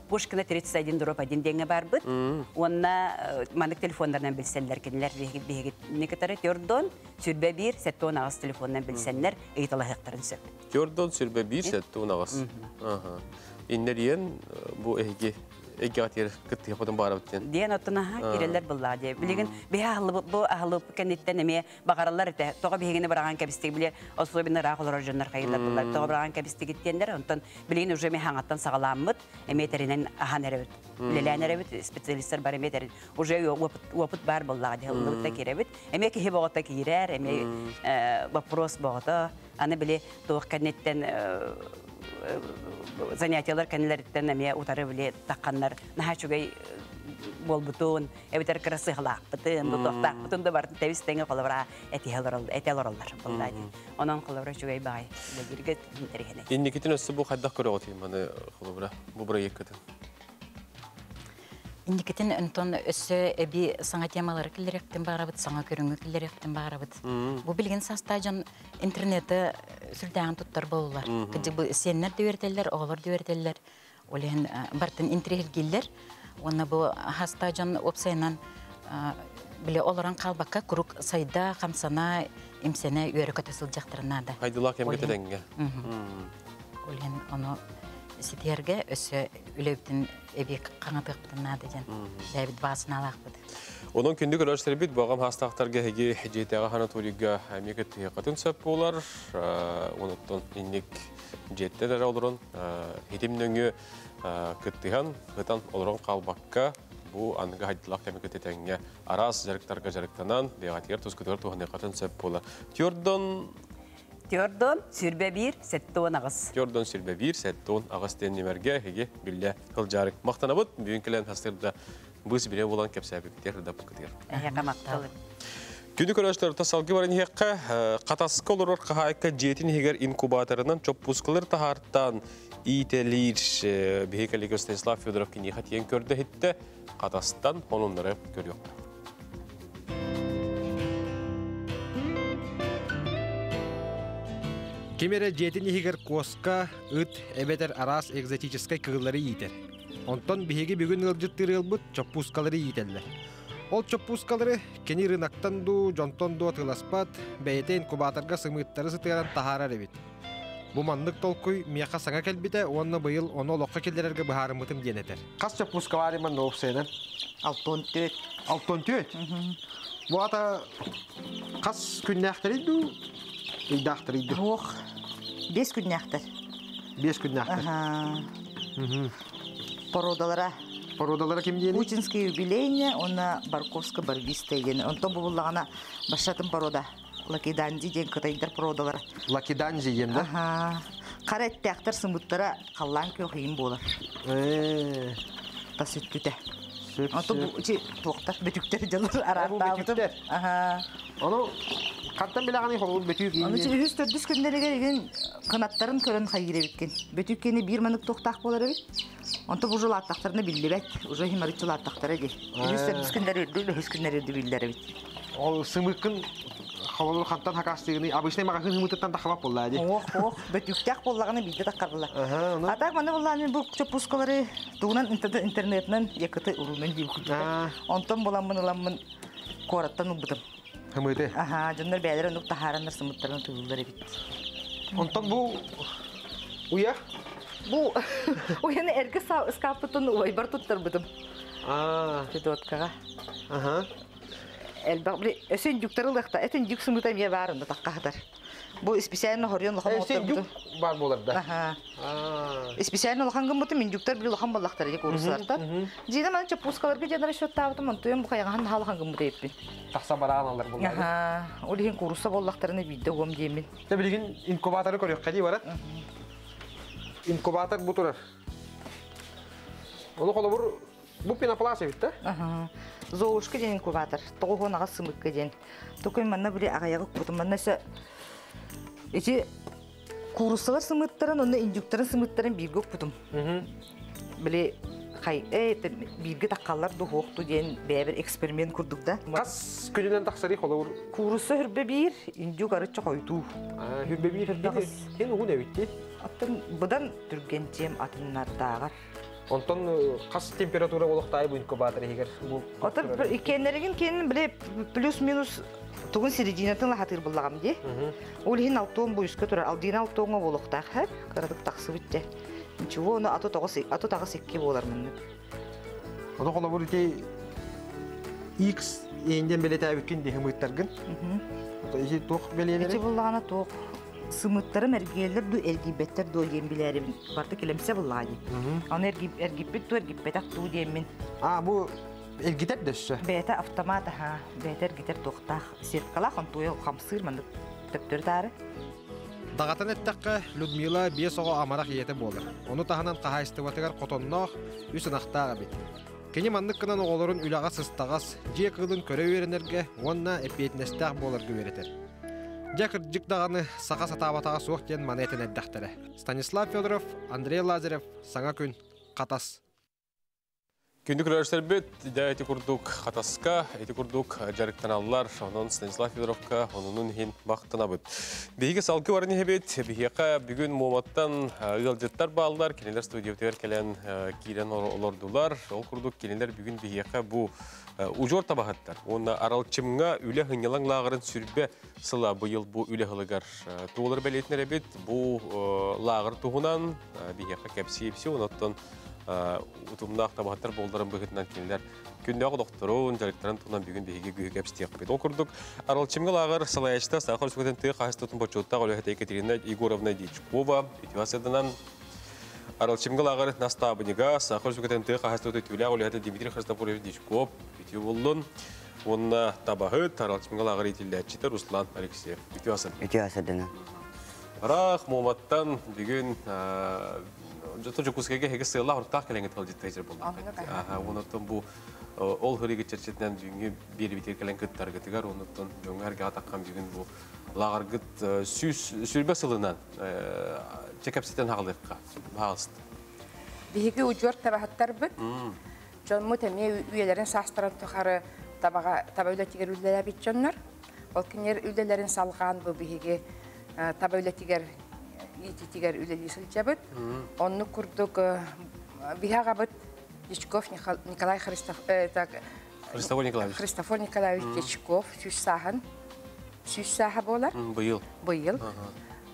Пушкина 31 дробь 1 диэҥҥэ барбыт. Уонна маннык телефоннарынан билсэллэр кинилэр биһигини кытары төрдон сүрбэ биир сеттон аҕыс телефонунан билсэннэр ыйыталаһыахтарын сөп. Төрдон сүрбэ биир сеттон аҕыс. Иннериен бу эһиги эйгэҕэ кыттыһыппытын баарабыт диэн. Диэн оттон аха кирэллэр быллаа дии. Билигин биһи аһыллыбыт бу аһыллыбыт кэнниттэн эмиэ баҕараллар этэ. Тоҕо биһигини быраҕан кэбистик били особенно ыраах олорор дьоннор хайыллар буллар. Тоҕо быраҕан кэбистигит диэннэр. Онтон билигин уже эмиэ хаҥаттан саҕаламмыт, эмиэ тэринэн аһан эрэбит. Үлэлээн эрэбит, специалистар бар эмиэ тэрин. Уже опыт бар боллаҕа дии ыллыбыт да киирэбит. Эмиэ киһи боҕото киирэр, эмиэ вопрос боҕото. Аны били туох кэнниттэн занятиялар кэннилэриттэн эмиэ утары били тахханнар наһаа үчүгэй буолбутун, эбэтэр кыра сыһалаахпытын, тутуохтаахпытын да барын тэбис тэҥэ холобура этиһэ олороллор буоллаа дии. Онон холобура үчүгэй баҕай үлэлииргэ интэриэһинэй. Инникитин өссө бу хайдах көрөҕүт маны холобура бу проеккытын? Инникитин онтон өссө эби саҥа темалары киллэриэхтин баарабыт, саҥа көрүҥү киллэриэхтин баарабыт. Бу билигин саастаа дьон интернети сүрдээҕин туттар буоллулар. Кыдьык бу сиэннэр да үөрэтэллэр, оҕолор да үөрэтэллэр. Ол иһин бартын интириэһиргииллэр. Уонна бу хаста дьон уопсайынан биле олорон хаалбакка курук сайда, хамсана, имсэнэ үөрэ-көтө сылдьахтарын наада. Хайдылаах кэмгэ тэтэҥҥэ. Ол иһин ону ситиһэргэ өссө үлэбитин эби хаҥатыахпытын наада диэн бэйэбит баасынаалаахпыт. Онон күндү көрөөччүлэрбит бағам хастаахтарга эһиги дьиэтээҕи санаторийга эмиэ кыттыһыаххытын сөп буолар. Онуттан инник дьиэттэн эрэ олорон хитим нөҥүө кыттыһан, ытан олорон хаалбакка бу аныгы хайдылаах кэми кытытэҥҥэ араас дьарыктарга дьарыктанан бэйэҕитигэр тускутугар туһаныаххытын сөп буолар. Тюрдон Тюрдон сүрбэ биир сеттуон аҕыс. Тюрдон сүрбэ биир сеттуон аҕыс диэн ньимэргэ эһиги биллэ сылдьаарык. Махтанабыт бүгүн кэлэн хастырда быыс бире буолан кэпсээбиккитигэр ырдаппыккытыгар. Эһиэхэ махтал. Күнү көрөөччүлэр салгыы баран иһиэххэ, Хатаска олорор хаһаайка дьиэтин иһигэр инкубаторынан чоппускалар таһаартаан иитэлиир биһи коллега Станислав Федоров киниэхэ тиийэн көрдө иһиттэ, Хатастан онуннары көрүөххэ. Ким эрэ дьиэтин иһигэр куоска, ыт эбэтэр араас экзотическай кыыллары иитэр. Онтон биһиги бүгүн ыалдьыттыыр ыалбыт чоппуускалары иитэллэр. Ол чоппуускалары кини рыноктан дуу, дьонтон дуу атыыласпат, бэйэтэ инкубаторга сымыыттары сытыаран таһаарар эбит. Бу маннык толкуй миэхэ саҥа кэлбитэ уонна быйыл ону олоххо киллэрэргэ быһаарыммытым диэн этэр. Хас чоппууска баар манна уопсайынан? 64. 64? Бу ата хас күннээхтэрий дуу? Ыйдаахтарый дуу? Ох, 5 күннээхтэр. 5 күннээхтэр. Аха. Породалара. Породалара ким диэни? Путинское юбилейне, уонна Барковска барвистая диэн. Онтон бу буллаҕына башатын порода. Лакиданзи диэн кытайдар породалара. Лакиданзи диэн да? Аха. Хара эттээхтэр сымыттара халлаан күөх иин буолар. Тас өттүтэ. Онтон бу ити туохтар бөтүктэр дьалар араартаабытым. Аха. Ону хантан билэҕиний холобур бөтүүк Ону үһүс төрдүс күннэригэр игин кынаттарын көрөн хайыыр эбиккин. Бөтүүк кини биир манык туохтаах буолар эбит. Онто бу уже улааттахтарына биллибэт. Уже химарыччы улааттахтара дии. Үһүс төрдүс күннэр үрдү, үһүс күннэр үрдү биллэр эбит. Ол сымыккын холобур хантан хакастыгыный обычный маҕаһыын хымытыттан тахабап буоллаа дии. Ох, ох, бөтүүктээх буоллаҕына биирдэ таххарбылар. А так маны буллаан мин бу чоппускалары тугунан интернетинэн якыты уруунан дии курдук. Онтон буламмын ыламмын куораттан ылбытым. Хымыты. Аха, дьоннор бэйэлэрэ оннук таһаараннар сымыттарын тыыллар эбит. Онтон бу уйа? Бу уйаны эргэ ыскааппытын убайбар туттарбытым. Федоткаҕа. Аха. Элбэх били өсө индюктар ылыахта, эт индюк сымыта эмиэ баар онно таххаһытар. Бу специально хорьон лохан Индюк бар болар да. Аха. Специально лохан гыммытым индюктар били лохан боллахтар ди курсаларта. Жина ман чапускаларга жана расчеттаабытым онтуйум бу кайгахан халахан гыммыт эппин. Тахса бараан алар булар. Аха. Ол иһин курса боллахтарына бидде гом диэмин. Те билигин инкубаторы көрүк кади барат. Инкубатор бу турар. Оны холобур бу пенопласт бит да? Аха. Золушка ден инкубатор. Тоҕуһун аҕа сымыкка ден. Токой манна били аҕайаҕы кутум манна сө Ити кууруссалар сымыттарын, онно индюктарын сымыттарын бииргэ укпутум. Били хай бииргэ таххаллар дуһуохту диэн бэйэбэр эксперимент курдук да. Хас күнүнэн тахсари холобур? Куурусса хүрбэ биир, индюк арычча хойдуу. Хүрбэ биир хин угун эбитти. Аттын быдан түргэнчиэм атыннардааҕар. Онтон хас температура олохтаай бу инкубатор иһигэр? Отон кеннеригин кен биле плюс-минус тугун серединатын лахатыр буллагам ди. Ол иһин алтуон буйуска турар. Алдина алтуонга болохтаах хэп. Кыратык тахсыбыт де. Ничего, оны ато тоҕус ато таҕыс икки буолар мыннык. Оны холобур ити X инден белетәбиккин дихимыттаргын. Ити туох белиэлери? Ити буллагана туох сымыттарым эргиэллэр ду эргийбэттэр дуо диэн билээрибин. Барта келемсе буллаҕа ди. Аны эргиппит ду эргиппэтэх дуу диэммин. А, бу эргитер дөссө? Бэйэтэ автомат аха, бэйэтэ эргитер туохтаах сеткалаах онтуйа хамсыыр маннык төптөрү таары. Даҕатан эттэххэ, Людмила биэс оҕо амарах ийэтэ буолар. Ону таһынан хаһаайыстыбатыгар хотонноох, үс ынахтаах эбит. Кини маннык гынан оҕолорун үлэҕэ сыстаҕас, дьиэ кыылын көрө үөрэнэргэ уонна эппиэтинэстээх буоларга үөрэтэр. Дьэ кырдьык даҕаны саха сатаабатаҕа суох диэн маны этэн эрдэхтэрэ. Станислав Федоров, Андрей Лазарев, Саҥа күн, Хатас. Күндү көрөөччүлэрбит, дьэ ити курдук Хатаска, ити курдук дьарыктаналлар. Онон Станислав Федоровка онунун иһин махтанабыт. Биһиги салгыы баран иһэбит. Биһиэхэ бүгүн Муоматтан ыалдьыттар бааллар. Кинилэр студиябытыгар кэлэн киирэн олордулар. Ол курдук кинилэр бүгүн биһиэхэ бу удьуор табаһыттар. Уонна Аралчымҥа үлэ һынньалаҥ лааҕырын сүрбэ сыла быйыл бу үлэ сылыгар туолар бэлиэтинэр эбит. Бу лааҕыр туһунан биһиэхэ кэпсии-ипсии, онуттан утумнаах табаһыттар буолларын быһыытынан кинилэр күннээҕи олохторун, дьарыктарын туһунан бүгүн биһиги күүһү кэпсэтиэхпит. Ол курдук, Аралчымҥа лааҕыр салайааччыта Саха Республикатын тыа хаһаайыстыбатын бочуоттаах үлэһитэ Екатерина Егоровна Дьячкова үтүө сыданан Аралчымҥа лааҕыр настаабынньыга Саха Республикатын тыа хаһаайыстыбатын үтүөлээх үлэһитэ Дмитрий Христофорович Дьячков үтүө буоллун уонна табаһыт Аралчымҥа лааҕыр иитиллээччитэ Руслан Алексеев. Үтүө асан. Үтүө асадынан. Ыраах Муоматтан бүгүн Жото Дьокуускайга эһиги сыаллаах уруттаах кэлэҥҥит ыалдьыттайдыр буоллаххыт. Онуттан бу ол хырыгы чэрчитинэн бүгүҥҥү биэрибитигэр кэлэн кыттаргытыгар, онуттан дьоҥҥо эргэҕэ таххан бүгүн бу лааҕыргыт сүүс сүүрбэ сылынан чэ кэпсэтэн хаалыахха. Баҕалыста. Биһиги удьуор табаһыттарбыт. Дьоммут эмиэ үйэлэрин саастарын тухары табаҕа таба үлэтигэр үлэлээбит дьоннор. Ол кинилэр үлэлэрин салҕаан бу биһиги таба үлэтигэр иитиитигэр үлэлии сылдьабыт. Оннук курдук биһи аҕабыт Дьячков Николай Христоф Христофор Николаевич. Христофор Николаевич Дьячков сүүс сааһын сүүс сааһа буолар. Быйыл. Быйыл.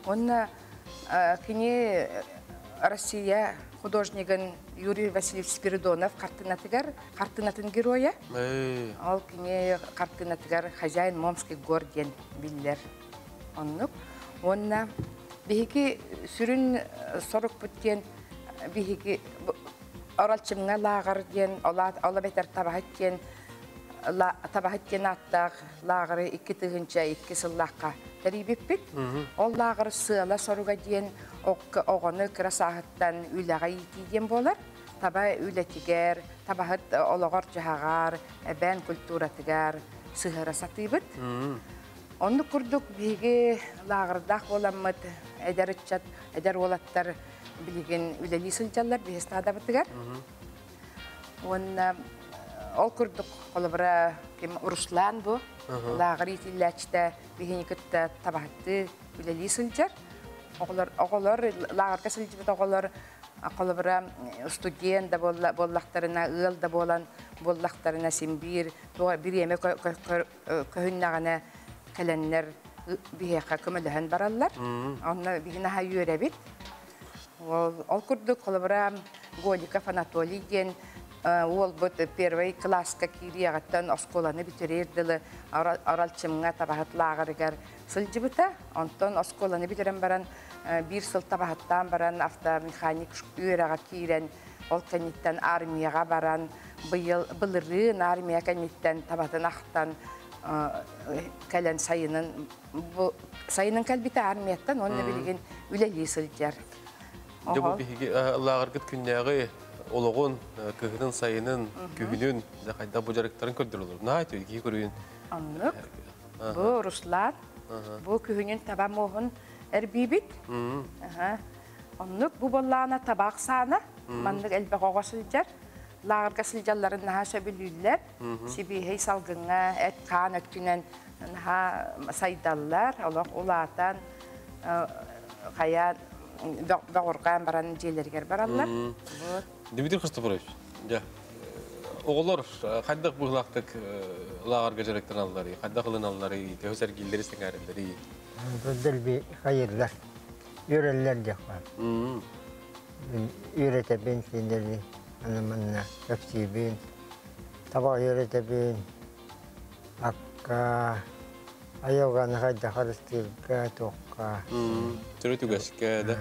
Онно кини Россия художнигын Юрий Васильевич Спиридонов хартыынатыгар хартыынатын геройа. Ол кини хартыынатыгар хозяин Момский гор диэн биллэр. Оннук. Уонна биһиги сүрүн сорукпут диэн биһиги Оралчымҥа лааҕыр диэн ола бэтэр табаһыт диэн табаһыт диэн ааттаах лааҕыры 2002 сыллаахха тэрийбиппит. Ол лааҕыр сыала-соруга диэн оҕону кыра сааһыттан үлэҕэ иитии диэн буолар. Таба үлэтигэр, табаһыт олоҕор-дьаһаҕар, эбээн культуратыгар сыһыара сатыыбыт. Оннук курдук биһиги лааҕырдаах буоламмыт эдэр ыччат, эдэр уолаттар билигин үлэлии сылдьаллар биһи стадабытыгар. Уонна ол курдук холобура ким Руслан бу лааҕыр иитиллээччитэ биһини кытта табаһыттыы үлэлии сылдьар. Оҕолор оҕолор лааҕырга сылдьыбыт оҕолор холобура студент да буоллахтарына, ыал да буолан буоллахтарына син биир бириэмэ көһүннэҕинэ кэлэннэр биһиэхэ көмөлөһөн бараллар. Онно биһи наһаа үөрэбит. Ол курдук холобура Голиков Анатолий диэн Уолбут первый класска киириэҕиттэн оскуоланы бүтэрээр дылы Оралчымҥа табаһыт лааҕырыгар сылдьыбыта. Онтон оскуоланы бүтэрэн баран биир сыл табаһыттаан баран автомеханик үөрэҕэр киирэн, ол кэнниттэн армияҕа баран, быйыл былырыын армия кэнниттэн табатын ахтан кэлэн сайынын бу сайынын кэлбитэ армияттан уонна билигин үлэлии сылдьар. Дьэ бу биһиги лааҕыргыт күннээҕи олоҕун, кыһынын, сайынын, күһүнүн хайдах бу дьарыктарын көрдөрөлөр. Наһаа үтүө киһи көрүүн. Оннук. Бу Руслан. Бу күһүнүн таба муоһун эрбиибит. Оннук бу боллаана табаах саана. Маннык элбэх оҕо сылдьар. Лааҕырга сылдьалларын наһаа сөбүлүүллэр. Сибиэһэй салгыҥҥа эт-хаан өттүнэн наһаа сайдаллар. Олох улаатан хайа бөҕүрҕээн баран дьиэлэригэр бараллар. Дмитрий Христофорович, дьэ, оҕолор хайдах быһыылаахтык лааҕырга дьарыктаналларый, хайдах ылыналларый, төһө сэргииллэри сэҥээрэллэрий? Дэлби хайырлар, үөрэллэр диэх баар. Үөрэтэбин кинилэри, аны манна кэпсиибин, табах үөрэтэбин, акка, айылҕаны хайдах харыстыырга, туохха. Төрүт үгэскэ да.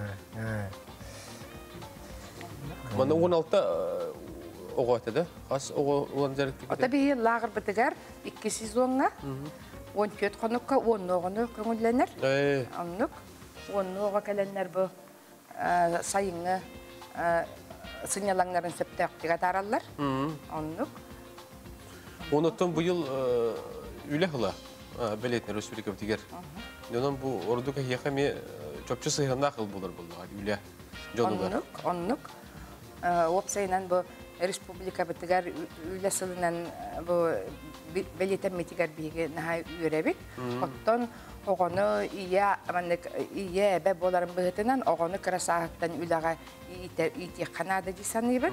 Манна 16 оҕо этэ да? Хас оҕо улан дьарыктык? Ата биһи лааҕырбытыгар икки сезоҥҥа 14 хонукка 10 оҕону көҥүллэнэр. Оннук. 10 оҕо кэлэннэр бу сайыҥҥы сынньалаҥнарын сөптөөхтүк атаараллар. Оннук. Онуттан быйыл үлэ хыла бэлиэтинэр республикабытыгар. Онон бу ордук эһиэхэ эмиэ чопчу сыһыаннаах ыл булар буоллаҕа үлэ дьонугар. Оннук, оннук. Уопсайынан бу республикабытыгар үлэ сылынан бу бэлиэтэммитигэр биһиги наһаа үөрэбит. Оттон оҕону ийэ маннык ийэ эбэ буоларын быһыытынан оҕону кыра сааһыттан үлэҕэ иитиэххэ наада дии саныыбын.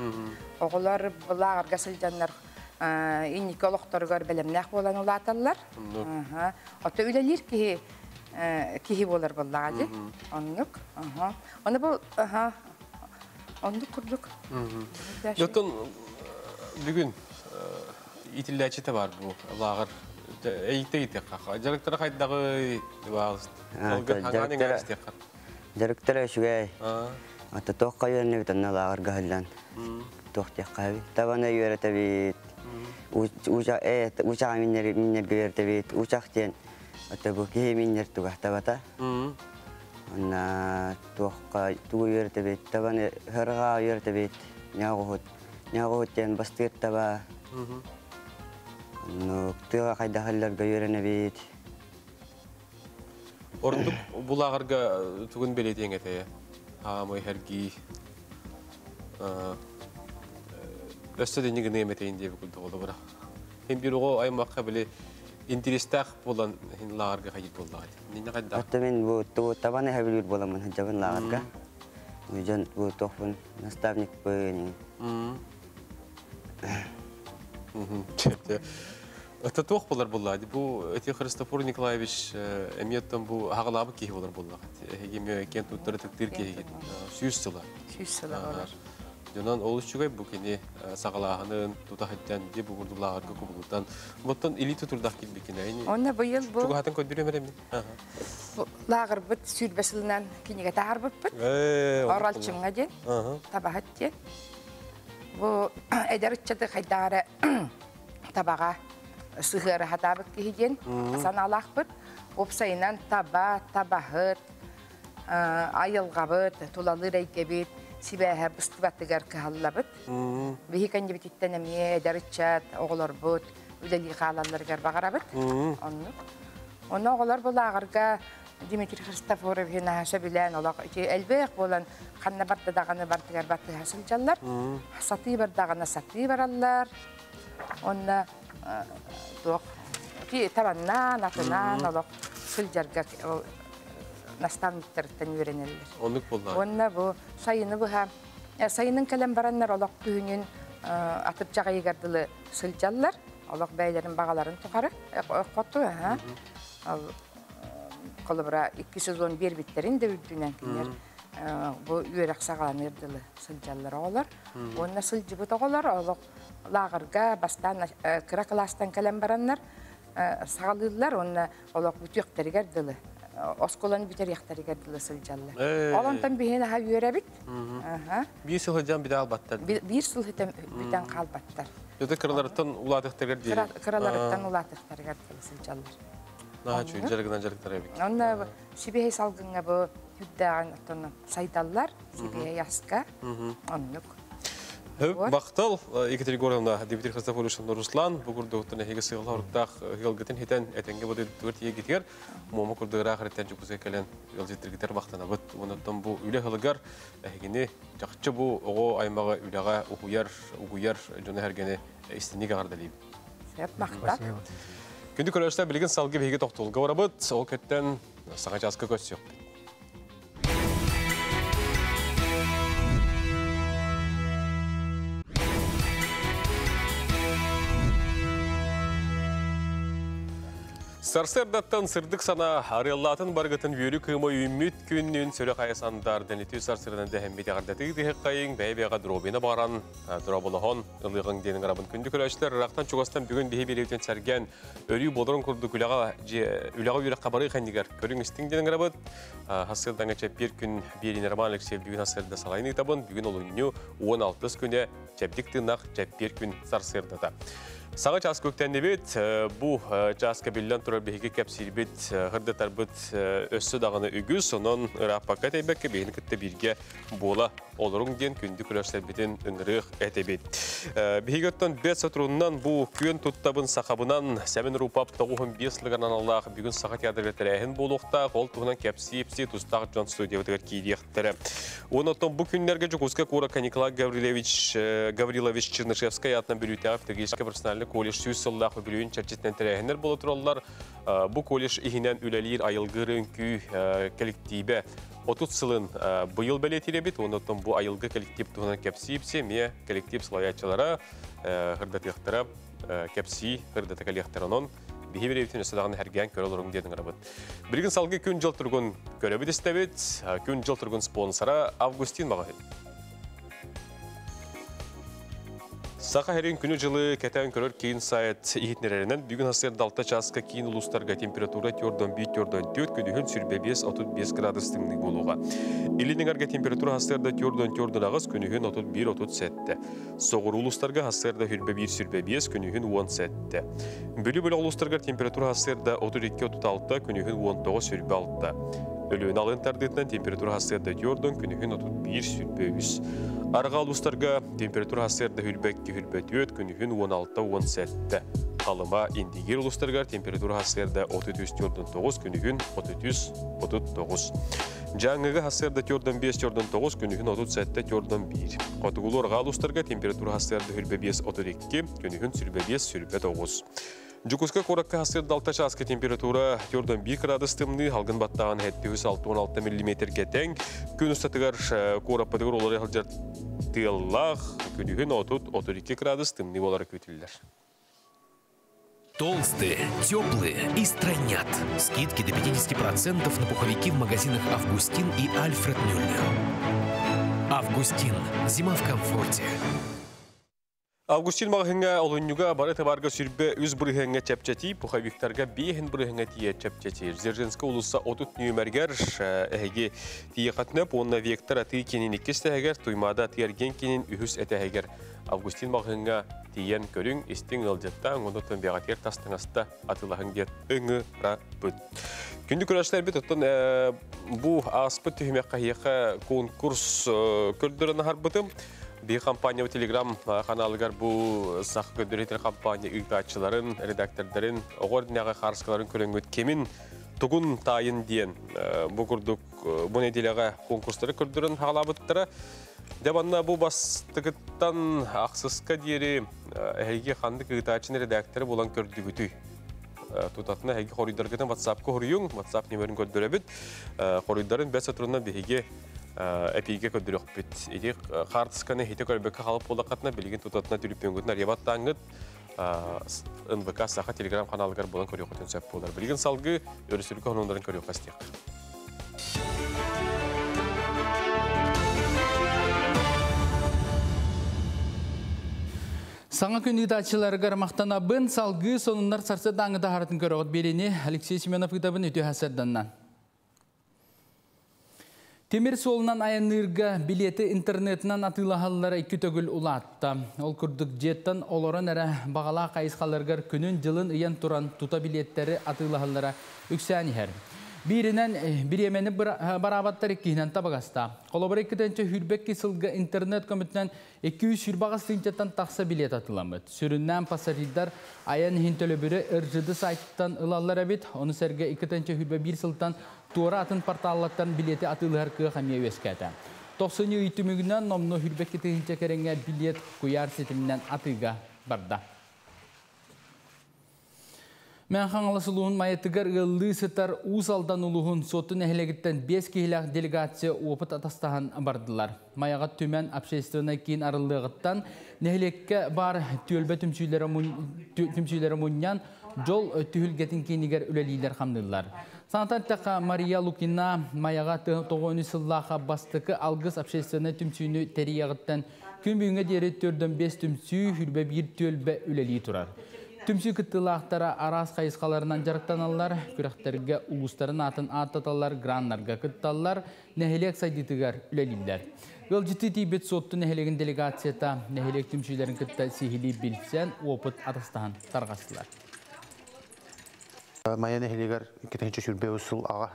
Оҕолор лааҕырга сылдьаннар инники олохторугар бэлэмнээх буолан улааталлар. Ото үлэлиир киһи киһи буолар буоллаҕа дии. Оннук. Ону бу оннук курдук. Оттон бүгүн итиллээччитэ бар бу лааҕыр эйикте итиэххэ. Дьарыктара хайдаҕый? Дьарыктара үчүгэй. Ата туохха үөрэнэбит онно лааҕырга ыһыллан. Туох диэххэ табаны үөрэтэбит. Уучаҕа миннэргэ үөрэтэбит. Уучах диэн ата бу киһи миннэр туга табата. Онна туохха тугу үөрэтэбит? Табаны хырҕаа үөрэтэбит. Ньааҕыһыт. Ньааҕыһыт диэн бастыыр таба. Оннук тыаҕа хайдах ылларга үөрэнэбит. Ордук булааҕырга тугун бэлиэтиэҥ этэй? Хаамый, хэргии. Өссө да иннигин эметейин диэби курдук олобура. Хин бир оҕо аймакка били интиристээх буолан хин лааҕырга хайыт буоллаҕа. Нинне хайда? Отто мен бу ту табаны хэбилүүр буоламмын сылдьабын лааҕырга. Дьон бу туохпун наставникпын. Это туох болар булла. Бу эти Христофор Николаевич эмиэ оттон бу хагалаабыт киһи болар булла. Эһиги киэн туттары тыктыыр киһигит. 100 сыла. 100 сыла болар. Дьонон олус үчүгэй бу кини саҕалааһынын тута сылдьан ди бу курдук кубулутан. Боттон илии тутурдах килбикине. Онно быйыл бу Чугаһатын көдүрүм эреми. Лааҕырбыт сүүрбэ сылынан кинигэ таһаарбыппыт. Оралчымҥа диэн, табаһыт диэн. Бу эдэр ыччаты хайдах эрэ табаҕа сыһыары хатаабыт киһи диэн санаалаахпыт. Уопсайынан таба, табаһыт, айылҕабыт, тулалыыр эйгэбит сибээһэ быстыбатыгар кыһаллабыт. Биһи кэннибититтэн эмиэ эдэр ыччат, оҕолорбут үлэлии хаалалларыгар баҕарабыт. Оннук. Онно оҕолор бу лааҕырга Дмитрий Христофорович наһаа сөбүлээн олох ити элбэх буолан ханна барда даҕаны бартыгар баттыһа сылдьаллар. Сатыы бардаҕына сатыы бараллар. Онно туох ити табаннаан, атынаан олох сылдьарга наставниктарыттан үөрэнэллэр. Оннук буолла. Уонна бу сайыны быһа сайынын кэлэн бараннар олох күһүнүн атырдьах ыйыгар дылы сылдьаллар. Олох бэйэлэрин баҕаларын тухары хоту холобура икки сезон биэрбиттэрин да үрдүнэн кинилэр Бу үөрэх саҕаланыар дылы сылдьаллар оҕолор. Уонна сылдьыбыт оҕолор олох лааҕырга бастаан кыра кылаастан кэлэн бараннар саҕалыыллар уонна олох бүтүөхтэригэр дылы оскуоланы бүтэриэхтэригэр дылы сылдьаллар. Ол онтон биһиги наһаа үөрэбит. Биир сыл сылдьан бүтэ хаалбаттар. Биир сыл бүтэн хаалбаттар. Өтө кыраларыттан улаатыахтарыгар диэри. Кыраларыттан улаатыахтарыгар дылы сылдьаллар. Наһаа үчүгэй дьарыгынан дьарыктар эбит. Онно сибиэһэй салгыҥҥа бу сүрдээҕин оттон сайдаллар, сибиэһэй аска. Оннук. Бактал Екатерина Егоровна, Дмитрий Христофорович Руслан бу курдуктан эһиги сыалла оруктаах ыалгытын хитэн этэнге бу тиегитигэр муома курдугураах эртен жукуса кэлэн ыалдьыттыргытар бактанабыт. Онон бу үлэ хылыгар эһигини чахчы бу оҕо аймаҕы үлэҕэ уһуйар, угуйар дьону эргени истинник аҕардалыыбыт. Сөп махтал. Күндү көрөөччүлэр билигин салгы биһиги тохтуулга барабыт. Ол кэттен саҥа чааска көрсүөхпүт. Сарсыардаттан сырдык санаа арыаллаатын баргытын үөрүү кыыма үүммүт күннүн сөрө хайа сандар дэнитүү сарсырынан дэһэммит эҕэрдэтиги тиһэккайыҥ бэйэ-бэйэҕэ дробина баран дроболоһон ылыаҕыҥ диэн ыҥырабын күндү көрөөччүлэр ыраахтан чугастан бүгүн биһи биэриибитин сэргээн өрүү буоларын курдук үлэҕэ үлэҕэ үөрэххэ барыы ханнигар көрүҥ истиҥ диэн ыҥырабыт хасырдаҥа чэппиэр күн биэриини Роман Алексеев бүгүн хасырда салайын ыытабын бүгүн олунньу 16 күнэ чэбдик тыыннах чэппиэр күн сарсыардата. Саҥа чааска үктэннибит. Бу чааска биллэн турар биһиги кэпсиирбит, хырдатарбыт өссө даҕаны үгүс. Онон ырааппакка тэйбэккэ биһини кытта бииргэ буола олоруҥ диэн күндү көрөөччүлэрбитин ыҥырыах этибит. Биһиги оттон бэт соторунан бу күөн туттабын сахабынан Сэмэн Рупап 95 сылыгар аналлаах бүгүн Саха театрыгар тэрээһин буолуохтаах. Ол туһунан кэпсии-ипсии тустаах дьон студиябытыгар киириэхтэрэ. Онон бу күннэргэ Дьокуускай куоракка Николай Гаврильевич Гаврилович Чернышевскай аатынан Бүлүүтээҕи педагогическай профессиональнай колледж 100 сыллаах үбүлүөйүн чэрчитинэн тэрээһиннэр буола тураллар. Бу колледж иһинэн үлэлиир айылгы үҥкүү кэлэктиибэ 30 сылын быйыл бэлиэтиир эбит. Онон бу айылгы коллектив туһунан кэпсиипси, эмиэ коллектив салайааччылара хырдатыахтара кэпсии хырдата кэлиэхтэр. Онон биһи бирэбитин өссө даҕаны хэргээн көрө олоруҥ диэн ыҥырабыт. Билигин салгыы күн-дьыл туругун көрөбүт истэбит. Күн-дьыл туругун спонсора Августин маҕаһыын. Саха сирин күнү-дьылы кэтээн көрөр киин сайт иһитиннэрэринэн бүгүн сарсыарда 6 чааска киин улуустарга температура 4,1-4,4, күнүһүн 25-35 градус тымныы буолуоҕа. Илин эҥэргэ температура сарсыарда 4,4-8, күнүһүн 31-37. Соҕуруу улуустарга сарсыарда 21-25, күнүһүн 17. Бүлүү бөлөх улуустарыгар температура сарсыарда 32-36, күнүһүн 19-26. Өлүөнэ алын тардыытынан температура сарсыарда 4, күнүһүн 31-23. Арҕаа улуустарга температура сарсыарда 22-24, күнүһүн 16-17. Халыма Индигир улуустарыгар температура сарсыарда 33-49, күнүһүн 33-39. Дьааҥыга сарсыарда 4-5-4-9, күнүһүн 37-4-1. Хотугулуу арҕаа улуустарга температура сарсыарда 25-32, күнүһүн 25-29. Дьокуускай куоракка сарсыарда 6 чааска температура 4,1 градус тымныы, халгын баттааҕын 766 миллиметргэ тэҥ. Күн устатыгар куораппытыгар олорор сылдьар тыаллаах, күнүһүн 30-32 градус тымныы буолара күүтүллэр. Толстые, теплые и стройнят. Скидки до 50% на пуховики в магазинах «Августин» и «Альфред Мюллер». «Августин». Зима в комфорте. Августин маҕаһыыҥҥа олунньуга бары табаарга 23% чэпчэтии, пуховиктарга 5% тиийэ чэпчэтии. Дзержинскэй уулусса 30 нүөмэригэр эһиги тиийэххитинэ уонна Вектор атыы киинин иккис тэһэгэр, Туймаада атыы-эргиэн киинин үһүс этэһигэр Августин маҕаһыыҥҥа тиийэн көрүҥ, истиҥ ыалдьыттааҥ, онтон бэҕэтигэр тас таҥаста атыылаһыҥ диэн ыҥырабыт. Күндү көрөөччүлэрбит, оттон бу ааспыт түһүмэххэ эһиэхэ конкурс көрдөрөн аһарбытым. Биһи компания Телеграм каналыгар бу саха көрдөрүтэр компания ыытааччыларын, редактордарын, оҕо эрдинээҕи хаарыскаларын көрөҥҥүт кимин тугун таайын диэн бу курдук бу нэдиэлэҕэ конкурстары көрдөрөн хаалаабыттара. Дьэ манна бу бастакыттан ахсыска диэри эһиги ханнык ыытааччыны редакторы булан көрдүгүтүй? Тутатына эһиги хоруйдаргытын WhatsApp-ка хоруйуҥ, WhatsApp нөмерин көрдөрөбүт. Хоруйдарын бэс соторунан биһиги эпиигэ көрдөрүөхпүт. Ити хаартысканы хите көрбөккө халып буоллаххытына билигин тутатына түлүпүөҥҥүтүн арыйабаттааҥҥыт НВК Саха телеграм каналыгар буолан көрүөххүтүн сөп буолар. Билигин салгыы өрөспүүбүлүкэ сонуннарын көрүөххэ истиэх. Саҥа күн ыытааччыларыгар махтанабын, салгыы сонуннар сарсыардааҥҥы таһаарытын көрөҕүт биэриини Алексей Семенов ыытабын үтүө сарсыарданнан. Тимир суолунан айанныырга билиэти интернетинэн атыылаһаллара икки төгүл улаатта. Ол курдук дьиэттэн олорон эрэ баҕалаах хайысхаларыгар күнүн-дьылын ыйан туран тута билиэттэри атыылаһаллара үксээн иһэр. Бииринэн бириэмэни бараабаттар иккиһинэн табыгаста. Холобура 222 сылга интернет көмөтүнэн 228 тыһыынчаттан тахса билиэт атыламмыт. Сүрүннээн пассажирдар айан иһин төлөбүрү РЖД сайтыттан ылаллар эбит. Ону сэргэ 221 сылтан туора атын порталлартан билиэти атыылаһар кыах эмиэ үөскээтэ. Тохсунньу ый түмүгүнэн номнуо 22 тыһыынча кэриҥэ билиэт куйаар ситиминэн атыыга барда. Мэҥэ Хаҥалас улууһун Майатыгар ыаллыы сытар Уус Алдан улууһун Суотту нэһилиэгиттэн биэс киһилээх делегация опыт атастаһан бардылар. Майаҕа Түмэн общественнай киин арыллыаҕыттан нэһилиэккэ баар түөлбэ түмсүүлэрэ мунньан дьол түһүлгэтин киинигэр үлэлииллэр-хамныыллар. Санатан эттэххэ, Мария Лукина Майаҕа тоҕуону сыллаахха бастакы Алгыс общественнай түмсүүнү тэрийиэҕиттэн күн бүгүҥҥэ диэри 45 түмсүү, 21 түөлбэ үлэлии турар. Түмсүү кыттыылаахтара араас хайысхаларынан дьарыктаналлар, күрэхтэргэ улуустарын аатын ааттаталлар, граннарга кытталлар, нэһилиэк сайдыытыгар үлэлииллэр. Ыалдьыттыы тиийбит Суотту нэһилиэгин делегацията нэһилиэк түмсүүлэрин кытта сиһилии билсэн, опыт атастаһан тарҕастылар. Майа нэһилиэгэр 2023 сыл аҕа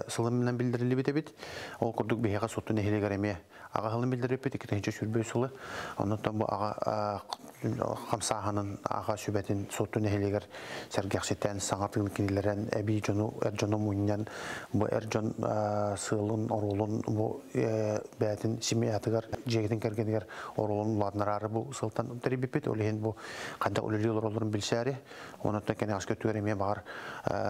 сылынан биллэриллибит эбит. Ол курдук биһиэхэ Суотту нэһилиэгэр эмиэ аҕа сылын биллэрбиппит 2023 сылы. Оннуттан бу аҕа хамсааһынын аҕа сүбэтин Суотту нэһилиэгэр сэргэхситэн, саҥа тыын кинилэрэн эбии дьону эр дьону мунньан бу эр дьон сыалын, оруолун бу бэйэтин семьятыгар, дьиэгитин кэргэнигэр оруолун улаатыннараары бу сылтан тэрийбиппит. Ол иһин бу хайдах үлэлии олороллорун билсээри, онуттан кэнэҕэски өттүгэр эмиэ баҕар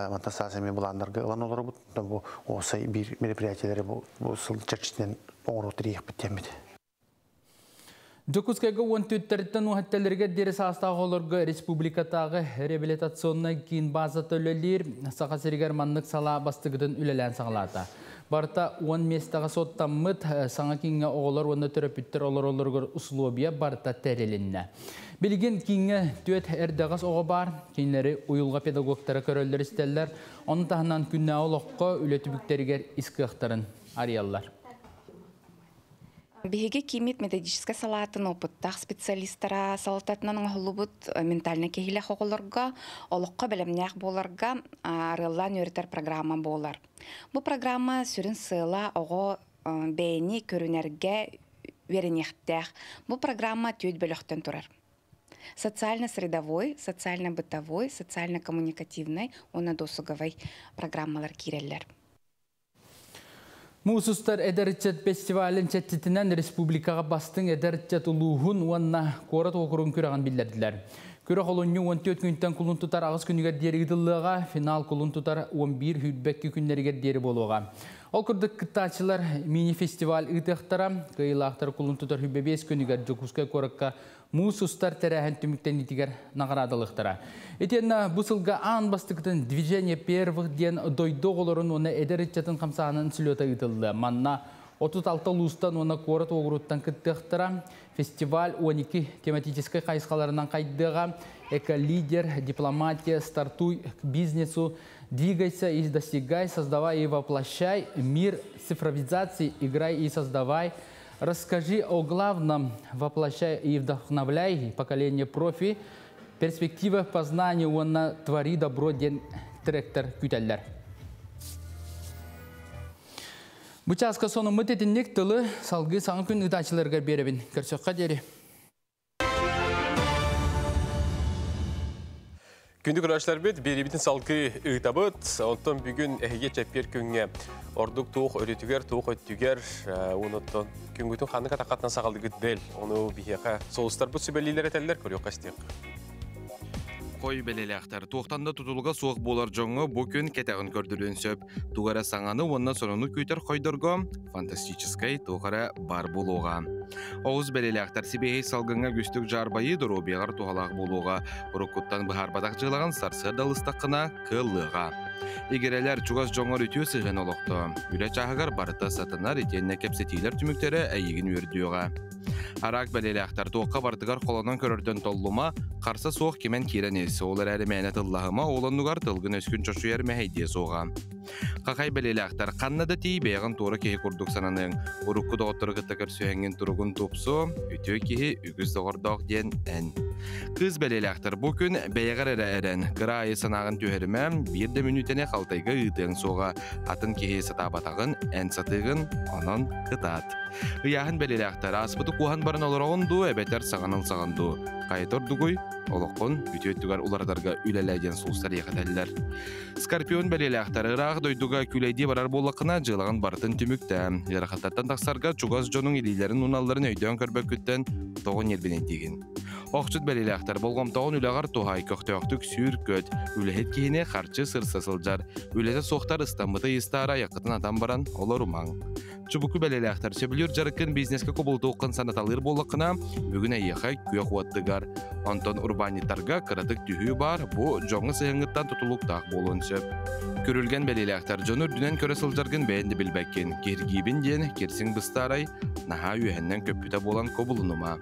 мантан саас эмиэ былааннарга ылан олоробут. Бу уопсай биир мероприятиелэри бу сыл чэрчитинэн оҥоруох тэрийиэхпит диэммит. Дьокуускайга уон түөттэриттэн уһатталарыгар диэри саастаах оҕолорго республикатааҕы реабилитационнай киин базата үлэлиир. Саха сиригэр маннык салаа бастакытын үлэлээн саҕалаата. Барыта уон миэстэҕэ суоттаммыт саҥа кииҥҥэ оҕолор уонна төрөппүттэр олороллоругар условия барыта тэрилиннэ. Билигин кииҥҥэ түөрт эрдэҕэс оҕо баар. Кинилэри уйулҕа педагогтара көрөллөр-истэллэр. Ону таһынан күннээҕи олоххо үлэ түбүктэригэр ис кыахтарын арыйаллар. Биһиги кииммит методическай салаатын опыттаах специалистара салалтатынан оҥоһуллубут ментальнай киһилээх оҕолорго олоххо бэлэмнээх буоларга арыаллаан үөрэтэр программа буолар. Бу программа сүрүн сыала оҕо бэйэни көрүнэргэ үөрэниэхтээх. Бу программа түөрт бөлөхтөн турар. Социально-средовой, социально-бытовой, социально-коммуникативный уонна досуговай программалар киирэллэр. Муус устар эдэр ыччат фестивалын чэрчитинэн республикаҕа бастыҥ эдэр ыччат улууһун уонна куорат уокуругун күрэҕин биллэрдилэр. Күрэх олунньу 14 күнтэн кулун тутар аҕыс күнүгэр диэри ыытыллыаҕа, финал кулун тутар 11 сүүрбэкки күннэригэр диэри буолуоҕа. Ол курдук кыттааччылар мини-фестиваль ыытыахтара, кыайыылаахтар кулун тутар 25 күнүгэр Дьокуускай куоракка муус устар тэрээһин түмүктэниитигэр наҕараадалыахтара. Итиэннэ бу сылга аан бастакытын «Движение первых» диэн дойду оҕолорун уонна эдэр ыччатын хамсааһынын слета ыытыллыа. Манна 36 улуустан уонна куорат уокуруттан кыттыахтара. Фестиваль 12 тематическай хайысхаларынан хайдыаҕа. Эко-лидер, дипломатия, стартуй к бизнесу, двигайся и достигай, создавай и воплощай, мир цифровизации, играй и создавай, расскажи о главном, воплощай и вдохновляй поколение профи, перспектива познания уонна твори добро диэн тректэр күүтэллэр. Бу чааска сонуммут итинник тылы салгыы саҥа күн ыытааччыларыгар биэрэбин. Көрсөххө диэри. Күндү көрөөччүлэрбит, биэриибитин салгыы ыытабыт. Онтон бүгүн эһиги чэппиэр күҥҥэ ордук туох өрүтүгэр, туох өттүгэр, онуттан күҥҥүтүн ханнык атаххатынан саҕалыгыт бэл. Ону биһиэхэ соустарбыт сүбэлиилэр этэллэр, көрүөххэ истиэх. Хой бэлэлээхтэр туохтан да тутулуга суох буолар дьоҥҥо бу күн кэтэҕин көрдөрүөн сөп. Тугу эрэ саҥаны уонна сонуну күүтэр хойдорго фантастическай туох эрэ баар буолуоҕа. Оҕус бэлэлээхтэр сибиэһэй салгыҥҥа үгүстүк дьаарбайыы доруобуйаҕар туһалаах буолуоҕа. Уруккуттан быһаарбатах дьыалаҕын сарсыарда ылыстаххына кыаллыаҕа. Игирэлэр чугас дьоҥҥор үтүө сыһыан олохтоо. Үлэ чааһыгар барыта сатанар итиэннэ кэпсэтиилэр түмүктэрэ эйигин үөрдүөҕэ. Араак бэлиэлээхтэр туохха барытыгар холонон көрөртөн толлума, харса суох кимэн киирэн ис, ол эрээри мээнэ тыллаһыма, ол оннугар тылгын-өскүн чочуйар мэһэйдиэ суоҕа. Хахай бэлиэлээхтэр ханна да тиий бэйэҕин туора киһи курдук сананыаҥ. Урукку доҕоттору кытта көрсүһэҥҥин туругун тупсуо, үтүө киһи үгүс доҕордоох диэн эн. Кыыс бэлиэлээхтэр бу күн бэйэҕэр эрэ эрэн, кыра аайы санааҕын түһэримэ, биир да мүнүүтэни халтайга ыытыаҥ суоҕа. Атын киһи сатаабатаҕын эн сатыыгын, онон кытаат. Ыйааһын бэлиэлээхтэр ааспыты куоһан баран олороҕун дуу, эбэтэр саҕан ылсаҕын дуу? Хайата ордугуй? Олоххун үтүө өттүгэр уларытарга үлэлээ диэн сулустар иэхэтэллэр. Скорпион бэлиэлээхтэр ыраах дойдуга күлэйдии барар буоллаххына, дьыалаҕын барытын түмүктээ. Ыарахаттартан тахсарга чугас дьонуҥ илиилэрин уналларын өйдөөн көрбөккүттэн тоҕо ньиэрбинэйдиигин. Охчут бэлиэлээхтэр болҕомтоҕун үлэҕэр туһаай, көхтөөхтүк сүүр-көт. Үлэһит киһини харчы сырса сылдьар. Үлэтэ суохтар ыстаммыты ыйыстаары айаххытын атан баран олорумаҥ. Чубуку бэлиэлээхтэр сөбүлүүр дьарыккын бизнескэ кубулутуоххун санаталыыр буоллаххына, бүгүн эйиэхэ күөх уоттыгар. Онтон урбаанньыттарга кыратык түһүү баар, бу дьоҥҥо сыһыаҥҥыттан тутулуктаах буолуон сөп. Күрүлгэн бэлиэлээхтэр дьону үрдүнэн көрө сылдьаргын бэйэн да билбэккин. Киһиргиибин диэн кирсиҥ быстаарай, наһаа үөһэннэн көппүтэ буолан кубулунума.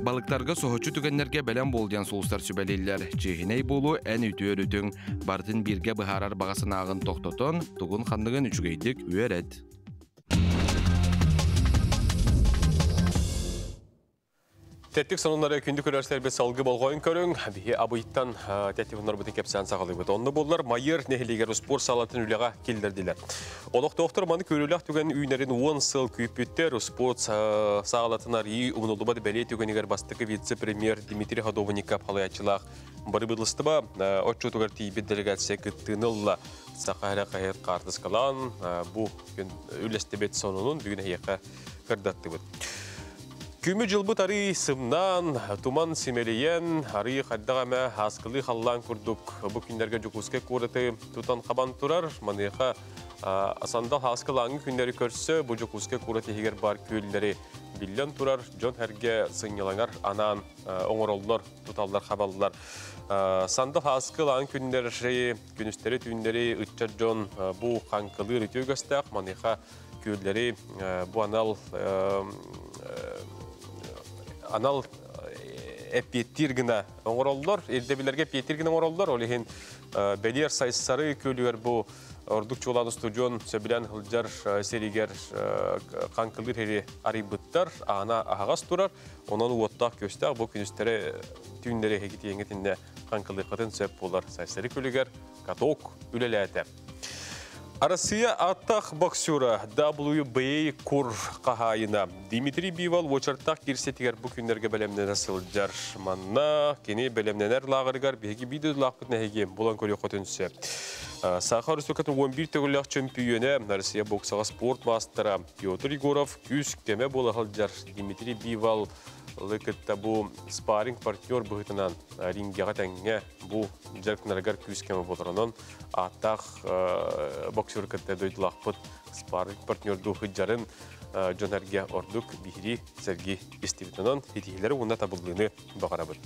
Балыктарга соһуччу түгэннэргэ бэлэм буол диэн сулустар сүбэлииллэр. Чиэһинэй буолуу эн үтүө өрүтүҥ. Барытын бииргэ быһаарар баҕа санааҕын тохтотон, тугун-ханныгын үчүгэйдик үөрэт. Тэттик сонуннары күндү көрөрсөрбүт салгы болҕойун көрүҥ. Биһи абыйтан тэттик сонуннарбытын кэпсээн саҕалыыбыт. Онно буоллар Майыр нэһилиэгэр спорт салатын үлэҕэ киллэрдилэр. Олохтоохтор маны көрүүлээх түгэн үүнэрин 10 сыл күүппүттэр. Спорт саалатын арыйыы умнуллубат бэлиэ түгэнигэр бастакы вице-премьер Дмитрий Ходовников халайааччылаах Бырыбыылыстыба отчуотугар тиийбит делегация кыттыыны ылла. Саха эрэ хаһыат хаартыскалаан бу күн үллэстибит сонунун бүгүн эһиэхэ кырдаттыбыт. Күмү дьылбыт арый сымнаан, туман симэлийэн, арый хайдах эмэ ааскылыы халлаан курдук бу күннэргэ Дьокуускай куораты тутан хабан турар. Маныаха сандал ааскылааҥҥы күннэри көрсө бу Дьокуускай куорат иһигэр баар күөллэри биллэн турар дьон-сэргэ сынньалаҥар анаан оҥороллор туталлар хабаллар. Сандал ааскы лаан күннэри, күнүстэри түүннэри ыччат дьон бу хаҥкылыыр үтүө үгэстээх маныаха күөллэри бу анал анал эппиэттиир гына оҥороллор, ирдэбилэргэ эппиэттиир гына оҥороллор. Ол иһин бэлиэр Сайсары күөлүгэр бу ордук чуолаан устудьуон сөбүлээн сылдьар сиригэр хаҥкылыыр сири арыйбыттар, аана аһаҕас турар. Онон уоттаах-күөстээх бу күнүстэри түүннэри эһиги тиэҥҥитиннэ хаҥкылыаххытын сөп буолар. Сайсары күлүгэр каток үлэлээтэ. Россия аттах боксера WBA кур хаһаайына Дмитрий Бивол уочарттаах киирсэтигэр бу күннэргэ бэлэмнэнэ сылдьар. Манна кини бэлэмнэнэр лааҕырыгар биһиги биир дойдулаахпыт нэһиги булан көрүөххүтүн сөп. Саха Республикатын 11 төгүллээх чөмпүйүөнэ, Россия боксаҕа спорт маастара Петр Егоров күүс-көмө буола сылдьар Дмитрий Бивал кытта бу спарринг партнер быһыытынан рингэҕэ тэҥҥэ бу дьарыктанарыгар күүс-көмө буолар. Ааттаах боксер кытта дойдулаахпыт спарринг партнердуу сылдьарын дьон эргэ ордук биһири сэрги истибит. Онон итиһилэри уонна табыллыыны баҕарабыт.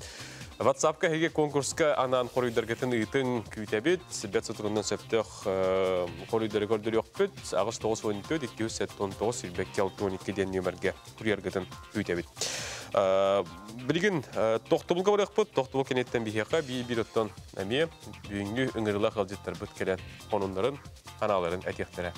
WhatsApp-ка эһиги конкурска анаан хоруйдаргытын ыытыҥ күүтэбит. Бэт сутурунан сөптөөх хоруйдары көрдөрүөхпүт. 8 9 14 279 22 диэн нүөмэргэ курьергытын күүтэбит. Билигин тохтобулга барыахпыт. Тохтобул кэнниттэн биһиэхэ биир-биир оттон эмиэ бүгүҥҥү ыҥырыылаах ыалдьыттарбыт кэлэн хонуннарын, ханааларын этиэхтэрэ.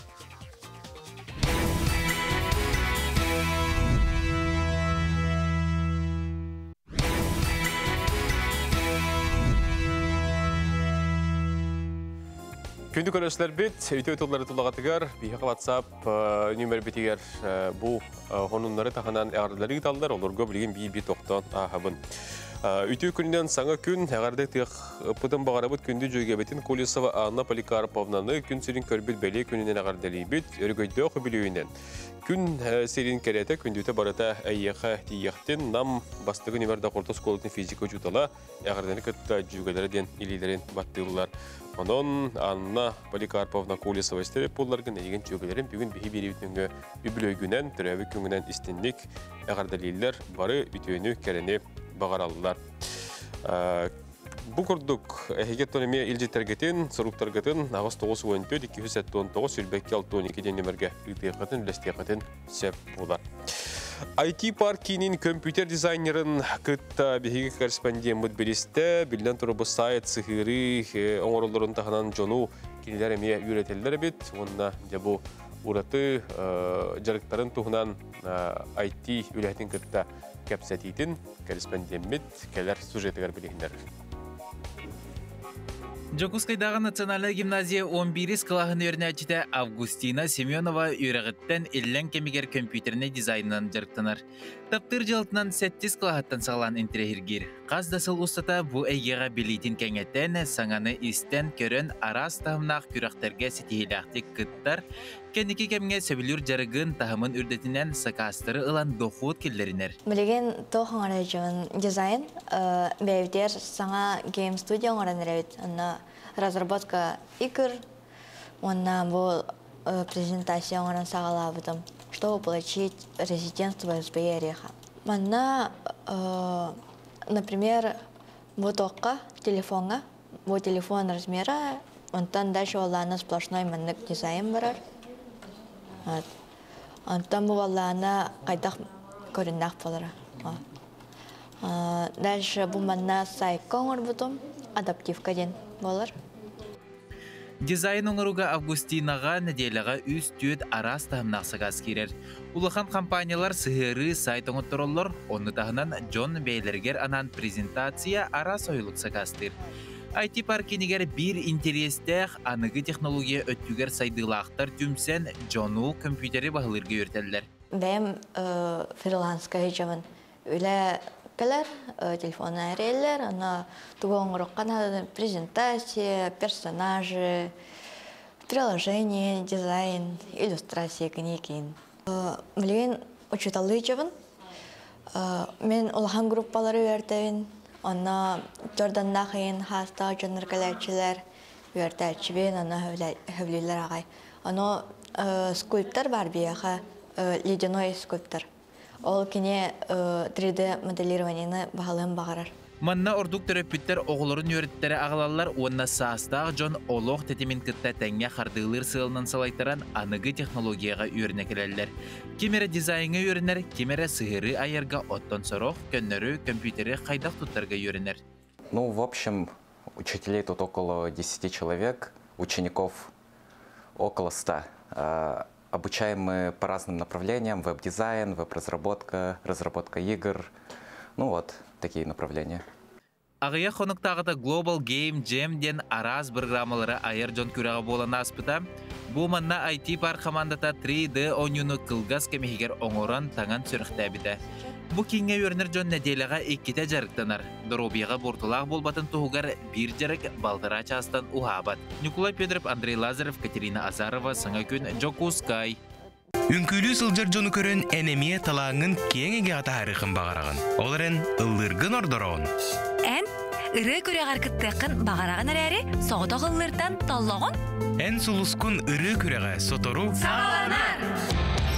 Күндү көрөөччүлэрбит, үтүө тыллары тулаҕытыгар, биһиэхэ WhatsApp нүөмэрбитигэр бу хонуннары таһынан эҕэрдэлэри ыыталлар, олорго билигин биир-биир тохтоон ааһабын. Үтүө күнүнэн саҥа күн, эҕэрдэ тыахпытын баҕарабыт күндү дьүөгэбитин Колесова Анна Поликарповнаны күн сирин көрбүт бэлиэ күнүнэн эҕэрдэлиибит, өрөгөйдөөх үбүлүөйүнэн. Күн сирин кэрэтэ күндүтэ барыта эйиэхэ тиийиэхтин, Нам бастакы нүмердээх орто оскуолатын физика учуутала эҕэрдэни кытта дьүөгэлэрэ диэн илиилэрин баттыыллар. Онон Анна Поликарповна Колесова истэр буолларгын эйигин дьүөгэлэрин бүгүн биһи биэриибит нөҥүө үбүлүөйгүнэн, төрөөбүт күҥүнэн истинник эҕэрдэлииллэр, бары үтүөнү, кэрэни баҕараллар. Бу курдук эһиги эми илдьиттэргитин, суруктаргытын 8 94 279 22 62 диэн нөмерге ыытыаххытын, үллэстиэххитин сөп буолар. IT парк киинин компьютер дизайнерын кытта биһиги корреспондеммыт билистэ, биллэн турар, бу сайт, сыһыарыы оҥороллорун таһынан дьону кинилэр эмиэ үөрэтэллэр эбит. Уонна дьэ бу ураты дьарыктарын туһунан IT үлэһитин кытта кэпсэтиитин корреспондеммит кэлэр сюжетыгар билиһиннэрэр. Дьокуускайдааҕы национальнай гимназия 11 кылааһын үөрэнээччитэ Августина Семенова үөрэҕиттэн иллэҥ кэмигэр компьютернай дизайнынан дьарыктанар. Таптыыр дьыалатынан сэттис кылааһыттан саҕалаан интэриэһиргиир. Хас да сыл устата бу эйгэҕэ билиитин кэҥэтэн, саҥаны истэн, көрөн араас таһымнаах күрэхтэргэ ситиһиилээхтик кыттар. Кэнники кэмҥэ сөбүлүүр дьарыгын таһымын үрдэтинэн сакаастары ылан дохуот киллэринэр. Билигин туох оҥорожун дизайн бэйэбитигэр саҥа гейм студия оҥорон эрэбит. Онно разработка игр уонна бу презентация оҥорон саҕалаабытым, чтобы получить резидентство СБЕ Ореха. Манна, например, бу туохха телефоҥҥа бу телефон размера, онтон дальше буоллаҕына сплошной маннык дизайн барар. Вот. Онтон бу буоллаҕына хайдах көрүннээх буолара. Дальше бу манна сайтка оҥорбутум, адаптивка диэн буолар. Дизайн оҥорууга Августинаҕа нэдиэлэҕэ үс-түөрт араас таһымнаах сакаас киирэр. Улахан компаниялар сыһыарыы сайт оҥоттороллор, онну таһынан дьон бэйэлэригэр анаан презентация араас ойуулук сакаастыыр. IT парк киинигэр биир интэриэстээх аныгы технология өттүгэр сайдыылаахтар түмсэн дьону компьютери баһылыырга үөрэтэллэр. Бэйэм фриланска сылдьабын. Үлэ кэлэр, телефонунан эрийэллэр, онно тугу оҥоруохха наада: презентация, персонажи, приложение, дизайн, иллюстрация книги. Билигин учууталлыы сылдьабын. Мин улахан группалары үөрэтэбин. Онно Jordanнаах ыйын хаастаах дьоннор кэлээччилэр, үөрэтээччибин, онно сөбүлүүллэр аҕай. Ону скульптор бар биһиэхэ, ледяной скульптор. Ол кини 3D моделированиены баһылыан баҕарар. Манна ордук төрөппүттэр оҕолорун үөрэттэрэ аҕалаллар уонна саастаах дьон олох тэтимин кытта тэҥҥэ хардыылыыр сыалынан салайтаран аныгы технологияҕа үөрэнэ кэлэллэр. Ким эрэ дизайҥҥа үөрэнэр, ким эрэ сыһыарыы айарга, оттон сорох көннөрү компьютери хайдах туттарга үөрэнэр. Ну, в общем, учителей тут около 10 человек, учеников около 100. Обучаем мы по разным направлениям: веб-дизайн, веб-разработка, разработка игр, ну вот, такие направления. Аҕыйах хонуктааҕыта Global Game Jam диэн араас программалары айар дьон күрэҕэ буолан ааспыта. Бу манна IT парк командата 3D оонньууну кылгас кэм иһигэр оҥорон таҥан сүрэхтээбитэ. Бу кииҥҥэ үөрэнэр дьон нэдиэлэҕэ иккитэ дьарыктанар. Доруобуйаҕа буортулаах буолбатын туһугар биир дьарык балтараа чаастан уһаабат. Николай Петров, Андрей Лазарев, Катерина Азарова, Саҥа күн, Дьокуускай. Үҥкүүлүү сылдьар дьону көрөн эн эмиэ талааҥҥын киэҥ эйгэҕэ таһаарыаххын баҕараҕын. Ол эрэн ыллыыргын ордороҕун. Эн ырыа күрэҕэр кыттыаххын баҕараҕын эрээри, соҕотох ыллыыртан толлоҕун? Эн сулускун ырыа күрэҕэ сотору саҕаланар!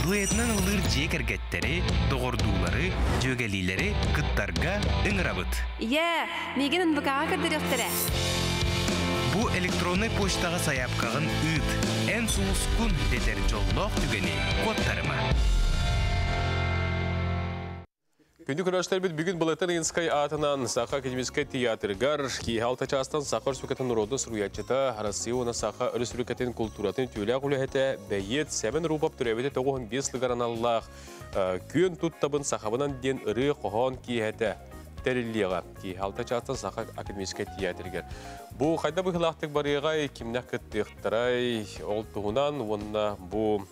Дуэтынан ыллыыр дьиэ кэргэттэри, доҕордуулары, дьүөгэлиилэри кыттарга ыҥырабыт. Ийээ, миигин НВК-ҕа көрдөрүөхтэрэ. Бу электроннай почтаҕа сайаапкаҕын ыыт. Эн сулускун дэтэр дьоллоох түгэни куоттарыма. Күндү көрөөччүлэрбит, бүгүн Былатыан Ойуунускай аатынан Саха академическай театрыгар киэһэ 6 чаастан Саха Республикатын норуодунай суруйааччыта, Россия уонна Саха Республикатын култууратын үтүөлээх үлэһитэ, бэйиэт Сэмэн Руфов төрөөбүтэ 95 сылыгар аналлаах «Күөн туттабын сахабынан» диэн ырыа хоһоон киэһэтэ тэриллиэҕэ. Киэһэ 6 чаастан Саха академическай театрыгар. Бу хайдах быһыылаахтык барыаҕай, кимнээх кыттыахтарай, ол туһунан уонна бу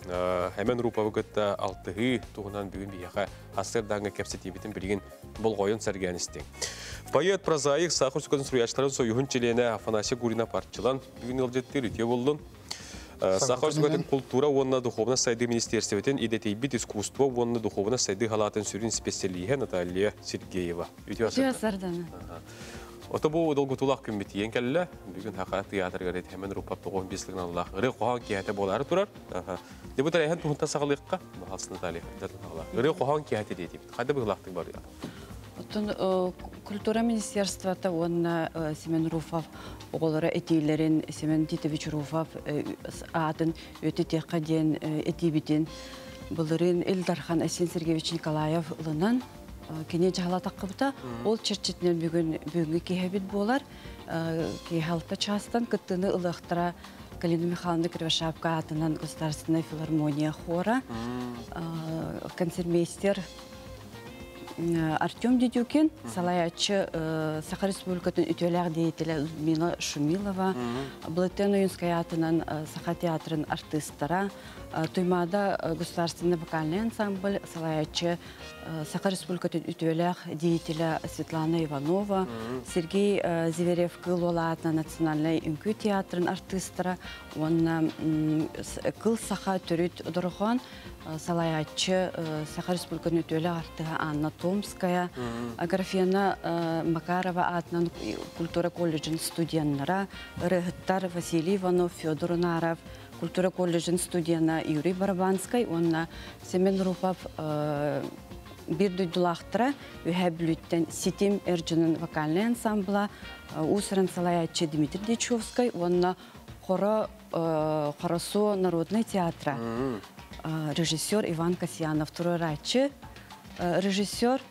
Сэмэн Руфовы кытта алтыһыы туһунан бүгүн биһиэхэ сарсыардааҥҥы кэпсэтиибитин билигин болҕойон сэргээн истиҥ. Поэт, прозаик, Саха Республикатын суруйааччыларын сойууһун чилиэнэ Афанасий Гуринов-Арчылан бүгүн ыалдьыттыыр. Үтүө буоллун. Саха Республикатын култуура уонна духовнай сайдыы министиэристибэтин идэтийбит искусство уонна духовнай сайдыы салаатын сүрүн исписэлииһэ Наталья Сергеева. Үтүө сарсыарданан. Ото бу долгутуулаах күммүт тиийэн кэллэ. Бүгүн Саха театрыгар Сэмэн Руфов 95 сылыгар аналлаах ырыа хоһоон киэһэтэ буолаары турар. Дьэ бу тэрээһин туһунан саҕалыахха. Баһаалыста, Наталья. Ырыа хоһоон киэһэтэ диэтибит. Хайдах быһыылаахтык барыа? Оттон Культура министерствота уонна Семен Руфов оҕолоро этиилэрин Семен Титович Руфов аатын өтүтиэххэ диэн этиибитин былырыын Ил Дархан Айсен Сергеевич Николаев ылынан кини дьаһала таххыбыта. Ол чэрчитинэн бүгүн бүгүҥҥү киэһэбит буолар. Киэһэ алта чаастан кыттыыны ылыахтара Галина Михайловна Кривошапка аатынан Государственная филармония хора, концертмейстер Артем Дедюкин, салайааччы Саха Республикатын үтүөлээх деятелэ Людмила Шумилова, Былатыан Ойунскай аатынан Саха театрын артыыстара, Туймаада государственный вокальный ансамбль, салайааччы Саха Республикатын үтүөлээх деятелэ Светлана Иванова, Сергей Зверев Кыл уола аатынан Национальнай үҥкүү театрын артыыстара уонна Кыл Саха төрүт дорҕоон салайааччы Саха Республикатын үтүөлээх артыыһа Анна Томская, Аграфена Макарова аатынан культура колледжын студеннара, ырыаһыттар Василий Иванов, Федор Унаров, культура колледжын студена Юрий Барабанскай уонна Семен Руфов биир дойдулаахтара Үһээ Бүлүүттэн Ситим эр дьонун вокальнай ансамбла уус-уран салайааччы Дмитрий Дьячковскай уонна Хоро Хоросу народнай театра режиссер Иван Касьянов туруорааччы режиссер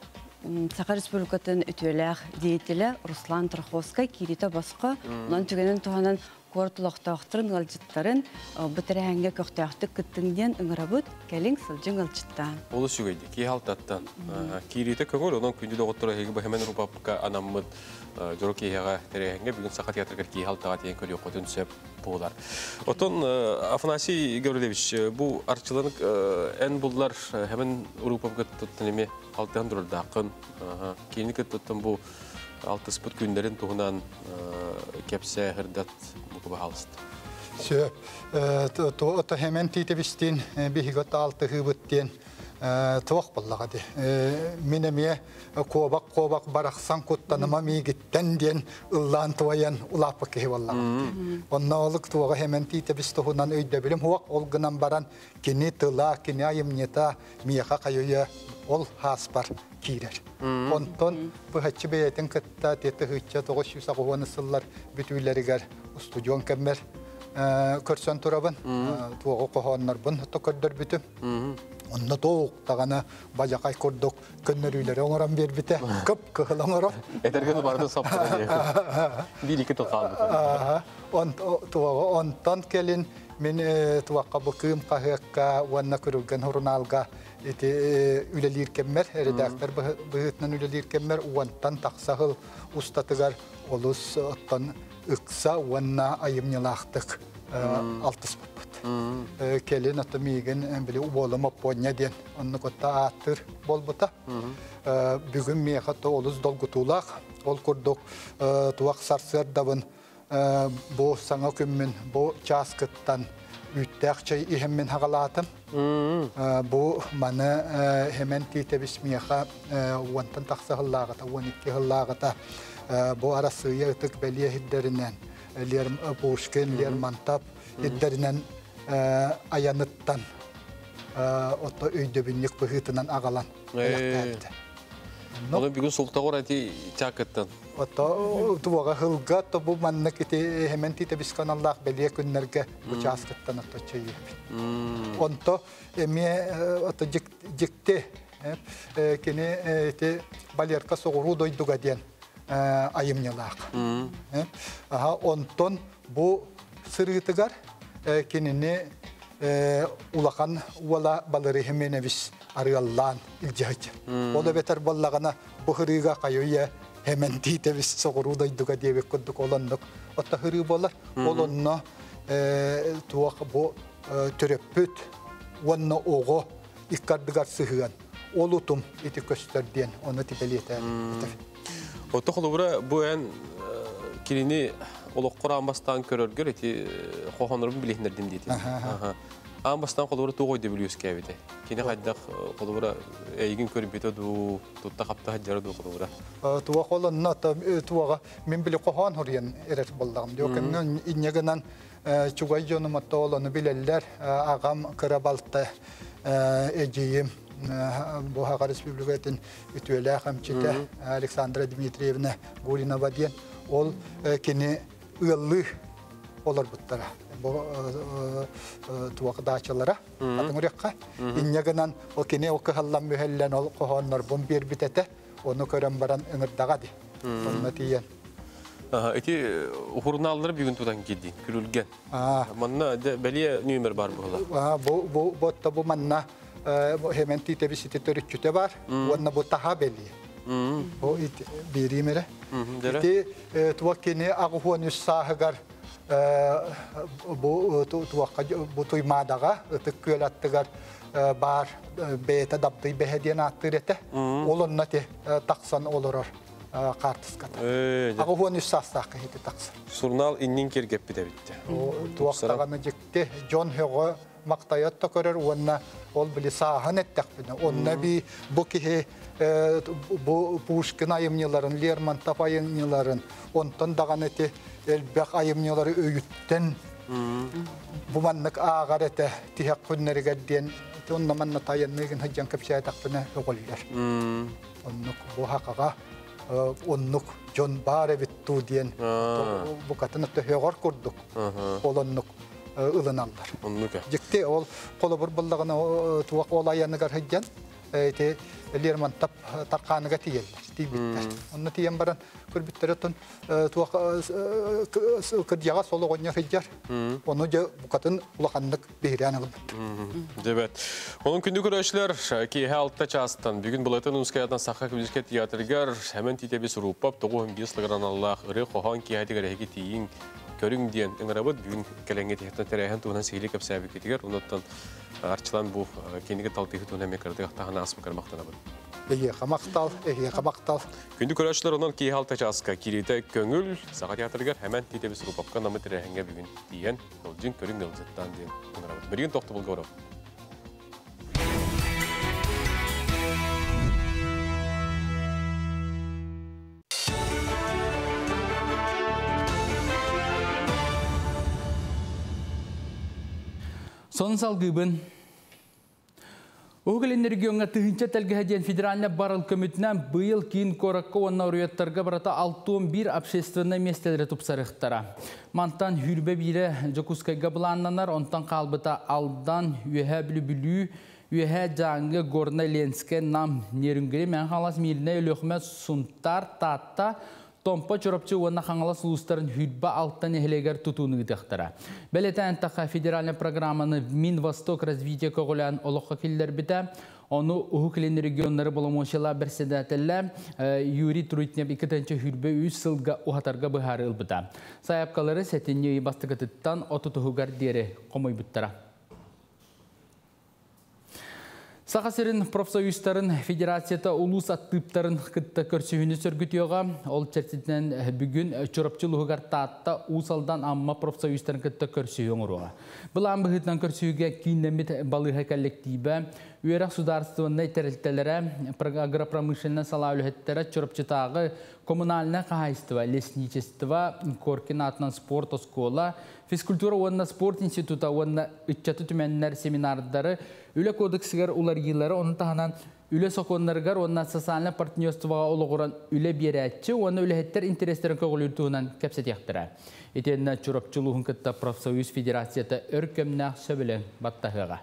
Саха Республикатын үтүөлээх деятелэ Руслан Тарховскай киириитэ босхо. Онон түгэнин туһанан куорат олохтоохторун ыалдьыттарын бу тэрээһиҥҥэ көхтөөхтүк кыттыҥ диэн ыҥырабыт. Кэлиҥ, сылдьыҥ ыалдьыттаан. Олус үчүгэйдик, киһи алтаттан. Киириитэ көҥүл, онон күндү доҕоттор эһиги бу Хемен Рупапка анаммыт дьоро киэһэҕэ тэрээһиҥҥэ бүгүн Саха театрыгар киһи алтаҕа тиийэн көрүөххүтүн сөп буолар. Оттон Афанасий Гаврильевич, бу арчыланык эн буллар Хемен Рупапка туттан эми алтыһан турардааххын. Киини кыттыттан бу алтыспыт күннэрин туһунан кэпсээ сырдат бу баһаалыста. Сөп. Ото Хемен Титовичтиин биһиги алтыһыыбыт диэн туох буоллаҕа дии. Мин эмиэ куобах-куобах барахсан куттаныма миигиттэн диэн ыллаан туойан улааппыт киһи буоллаҕа. Онно олук туоҕа Хемен Титович туһунан өйдөбүлүм суох, ол гынан баран кини тыла, кини айымньыта миэхэ хайыйа ол хааспар киирэр. Онтон быһаччы бэйэтин кытта тетыһыычча 990 сыллар бүтүүлэригэр устудьуон кэммэр көрсөн турабын, туоҕу хоһооннорбун то көрдөрбүтүм. Онно тоуктаҕана бадьакай курдук көннөрүүлэри оҥорон биэрбитэ. Кып кыһыл оҥорон. Этэргэ барытын саппыта биир икки тыл хаалбыт. Туоҕу онтон кэлин мин туохха бу Кыым хаһыакка уонна Күрүлгэн сурунаалга ити үлэлиир кэммэр, редактор быһыытынан үлэлиир кэммэр уонтан тахса сыл устатыгар олус оттон ыкса уонна айымньылаахтык алтыспыппыт. Кэлин ото миигин били уолум Оппуонньа диэн оннук отто ааттыыр буолбута. Бүгүн миэхэ то олус долгутуулаах. Ол курдук туох сарсыардабын бу саҥа күммүн бу чааскыттан үүттээх чэй иһэммин хаҕалаатым. Бу маны Хемен Титович миэхэ уонтан тахса сыллааҕыта, 12 сыллааҕыта бу Арассыыйа ытык бэлиэ сирдэринэн Пушкин, Лермонтов ирдэринэн айаныттан ото өйдөбүнньүк быһыытынан аҕалан элэхтээбитэ. Оны бүгүн султаҕыр эти чакыттан. Ото туоҕа хылга то бу маннык ити Хемен Титовичка аналлаах бэлиэ күннэргэ бу чааскыттан ото чэйиэбит. Онто эмиэ ото дьикти кини ити Валерка соҕуруу дойдуга диэн айымньылаах. Аха онтон бу сырыытыгар кинини улахан уола Балыры Хеменевич арыаллаан илдьэһич. Ол эбэтэр буоллаҕына бу хырыыга хайыйа Хемен Титович соҕуруу дойдуга диэбит курдук олоннук отто хырыы буолар. Ол онно туох бу төрөппүт уонна оҕо иккардыгар сыһыан ол утум ити көстөр диэн ону тибэлиэтэ этэр. Ото холобура бу эн кинини олоххор аан бастаан көрөргөр ити хоһооннорун билиһиннэрдим диэтин. Аан бастаан холобура туох өйдөбүл үөскээбитэ? Кини хайдах холобура эйигин көрбүтэ дуу, тутта хапта сылдьара дуу холобура? Туох ол онно туоҕа мин били хоһоон хуруйан эрэр буоллаҕым. Дьэ кэмҥэ инньэ гынан чугай дьонум отто ол ону билэллэр. Аҕам кыра балта эдьиийим Бу Саха Республикатын үтүөлээх эмчитэ Александра Дмитриевна Гуринова диэн ол кини ыаллыы олорбуттара. Бу туох даачалара атын үрекка. Инньэ гынан ол кини ол кыһаллан мүһэллэн ол хоһооннорбун биэрбит этэ. Ону көрөн баран ыҥырдаҕа ди. Онно тиийэн. Ити журналлары бүгүн тутан киирдин, күрүлген. Манна бэлиэ нүөмэр бар буола. Бу бу ботта бу манна хемен тиитеби сити төрүччүтэ бар. Уонна бу таха бэлиэ. Бу бииримере. Ити туох кини 83 сааһыгар бу туохха бу Туймаадаҕа Ытык Күөл аттыгар бар бэйэтэ дабдый бэһэ диэн ааттыыр этэ. Ол онно ти тахсан олорор хаартыската. 83 саастаах киһити тахсар. Сурнал иннин киргеппит эбитте. Туохтаҕаны дьикти дьон һөҕө мактайат та көрөр уонна ол били сааһын эттэхпинэ. Онно би бу киһи бу Пушкин айымньыларын, Лермонтов айымньыларын, онтон даҕаны ити элбэх айымньылары өйүттэн бу маннык ааҕар этэ тиһэх күннэригэр диэн онно манна тайанныгын хыдьан кэпсээтахпына өҕөллөр. Оннук бу хақаға оннук дьон баар эбит туу диэн букатын төһөҕөр курдук ол оннук ылыналлар. Дьикти ол холобур буллаҕына туох ол айаныгар хыдьан ити Лермонтов Тарханыга тиийэллэр, тиийбиттэр. Онно тиийэн баран көрбүттэр оттон туох кырдьаҕас сол оҕонньор сылдьар. Ону дьэ букатын улаханнык биһирээн ылбыт. Дебет. Onun күндү көрөөчүлэр киэһэ 6 чаастан бүгүн Былатын Унскаятан Саха Күлүскэ театрыгар Хэмэн Титэби Суруппап 95 лыграналлаах ыры хоһоон киэһэтигэр эһиги тиийиҥ көрүҥ диэн ыҥырабыт. Бүгүн кэлэҥҥэ тиһэттэн тэрээһин туһунан сиһилии кэпсээбиккитигэр онуттан Арчылан бу кинигэ талтыһы туһунан эмиэ кыратык ахтаһан ааспыккар махтанабын. Эһиэхэ махтал, эһиэхэ махтал. Күндү көрөөччүлэр онон киэһэ 6 чааска киириитэ көҥүл Саха театрыгар Хэмэн Титэби Суруппапка намы тэрээһиҥҥэ бүгүн тиийэн ылдьын көрүҥ ыалдьыттаан диэн ыҥырабыт. Билигин тохтобулга барабыт. Сонун салгыыбын. Уһук Илин региоҥҥа тыһыынча тэлгэһэ диэн федеральнай барыл көмөтүнэн быйыл киин куоракка уонна оройуоттарга барыта 61 общественнай миэстэлэри тупсарыахтара. Мантан хүрбэ биирэ Дьокуускайга былааннанар, онтон хаалбыта Алдан, Үөһээ Бүлүү, Үөһээ Дьааҥы, Горнай, Ленскэй, Нам, Нерюнгри, Мэҥэ Хаҥалас, Мииринэй, Өлүөхүмэ, Сунтаар, Таатта, Томпо, Чурапчы уонна Хаҥалас улуустарын 26 нэһилиэгэр тутууну ыытыахтара. Бэлиэтээн эттэххэ, федеральнай программаны Минвосток развития көҕүлээн олоххо киллэрбитэ. Ону Уһук Илин регионнары боломуочуйалаах бэрэссэдээтэлэ Юрий Трутнев 2023 сылга уһатарга быһаарыы ылбыта. Сайаапкалары сэтинньи ый бастакытыттан отутуһугар диэри хомуйбуттара. Саха сирин профсоюзтарын федерацията улуус аттыыптарын кытта көрсүһүүнү сөргүтүөҕэ. Ол чэрчитинэн бүгүн Чурапчы улууһугар Таатта, Уус Алдан, Амма профсоюзтарын кытта көрсүһүү оҥоруоҕа. Былаан быһыытынан көрсүһүүгэ кииннэммит балыыһа коллективэ, үөрэх судаарыстыбаннай тэрилтэлэрэ, агропромышленнай салаа үлэһиттэрэ, Чурапчытааҕы коммунальнай хаһаайыстыба, лесничество, Коркин аатынан спорт оскуола, физкультура уонна спорт института уонна ыччаты түмэннэр семинардары, үлэ кодексыгар уларыйыылары, ону таһынан үлэ сокуоннарыгар уонна социальнай партнерствоҕа олоҕуран үлэ биэрээччи уонна үлэһиттэр интэриэстэрин көҕүлүүр туһунан кэпсэтиэхтэрэ. Итиэннэ Чурапчы улууһун кытта профсоюз федерацията өр кэмнээх сөбүлэҥ баттаһыаҕа.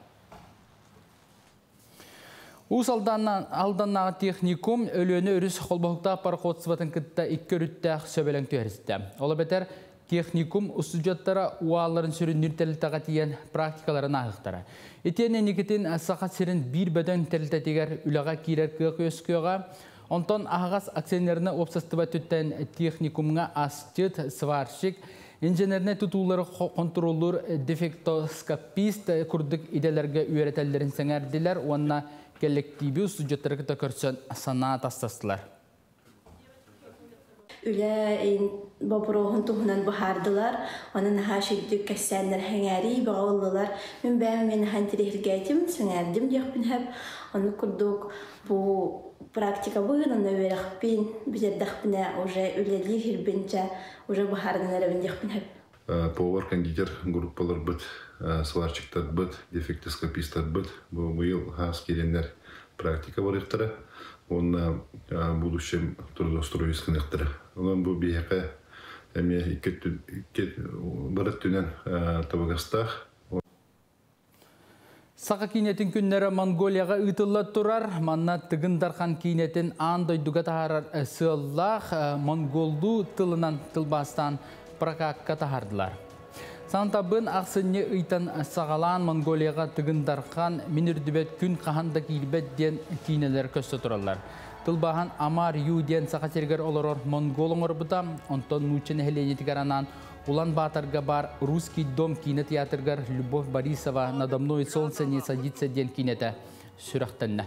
Уус Алданнааҕы техникум Өлүөнэ өрүс холбоһуктаах пароходствотын кытта икки өрүттээх сөбүлэҥ түһэристэ. Ол эбэтэр техникум устудьуоттара уаалларын сүрүннүүр тэрилтэҕэ тиийэн практикаларын ааһыахтара. Итиэннэ инникитин Саха сирин биир бөдөҥ тэрилтэтигэр үлэҕэ киирэр кыах үөскүөҕэ. Онтон аһаҕас акционернай уопсастыба өттүттэн техникумҥа асчыт, сварщик, инженернэй тутуулары хонтуруоллуур дефектоскопист курдук идэлэргэ үөрэтэллэрин сэҥээрдилэр уонна кэллэктииби устудьуоттары кытта көрсөн санаа тастастылар. Үлэ боппуруоһун туһунан быһаардылар. Онон наһаа үчүгдүк кэпсээннэр сэҥээрии бөҕө ыллылар. Мин бэйэм эмиэ наһаа интэриэһиргээтим, сэҥээрдим диэхпин сөп. Оннук курдук бу практикабын уонна үөрэхпин бүтэрдэхпинэ уже үлэлиир сирбин чэ уже быһаарынан эрэбин диэхпин сөп. Повар, кондитер группаларбыт, сварщиктарбыт, дефектоскопистарбыт бу быйыл хаас киирэннэр Практика барыахтара уонна будущем трудоустройство гыныахтара. Онон бу биһиэхэ эмиэ икки бары өттүнэн табыгастаах. Саха киинэтин күннэрэ Монголияҕа ыытылла турар. Манна Тыгын Дархан киинэтин аан дойдуга таһаарар сыаллаах монголлуу тылынан тылбаастаан прокакка таһаардылар. Сантабын ахсынньы ыйтан саҕалаан Монголияҕа Тыгын Дархан, Мин үрдүбэт күн хаһан да киирбэт диэн киинэлэр көстө тураллар. Тылбааһын Амар Ю диэн Саха сиригэр олорор монгол оҥорбута, онтон нуучча нэһилиэнньэтигэр анаан Улан Баторга баар Русский дом киинэ театрыгар Любовь Борисова «Надо мной солнце не садится» диэн киинэтэ сүрэхтэннэ.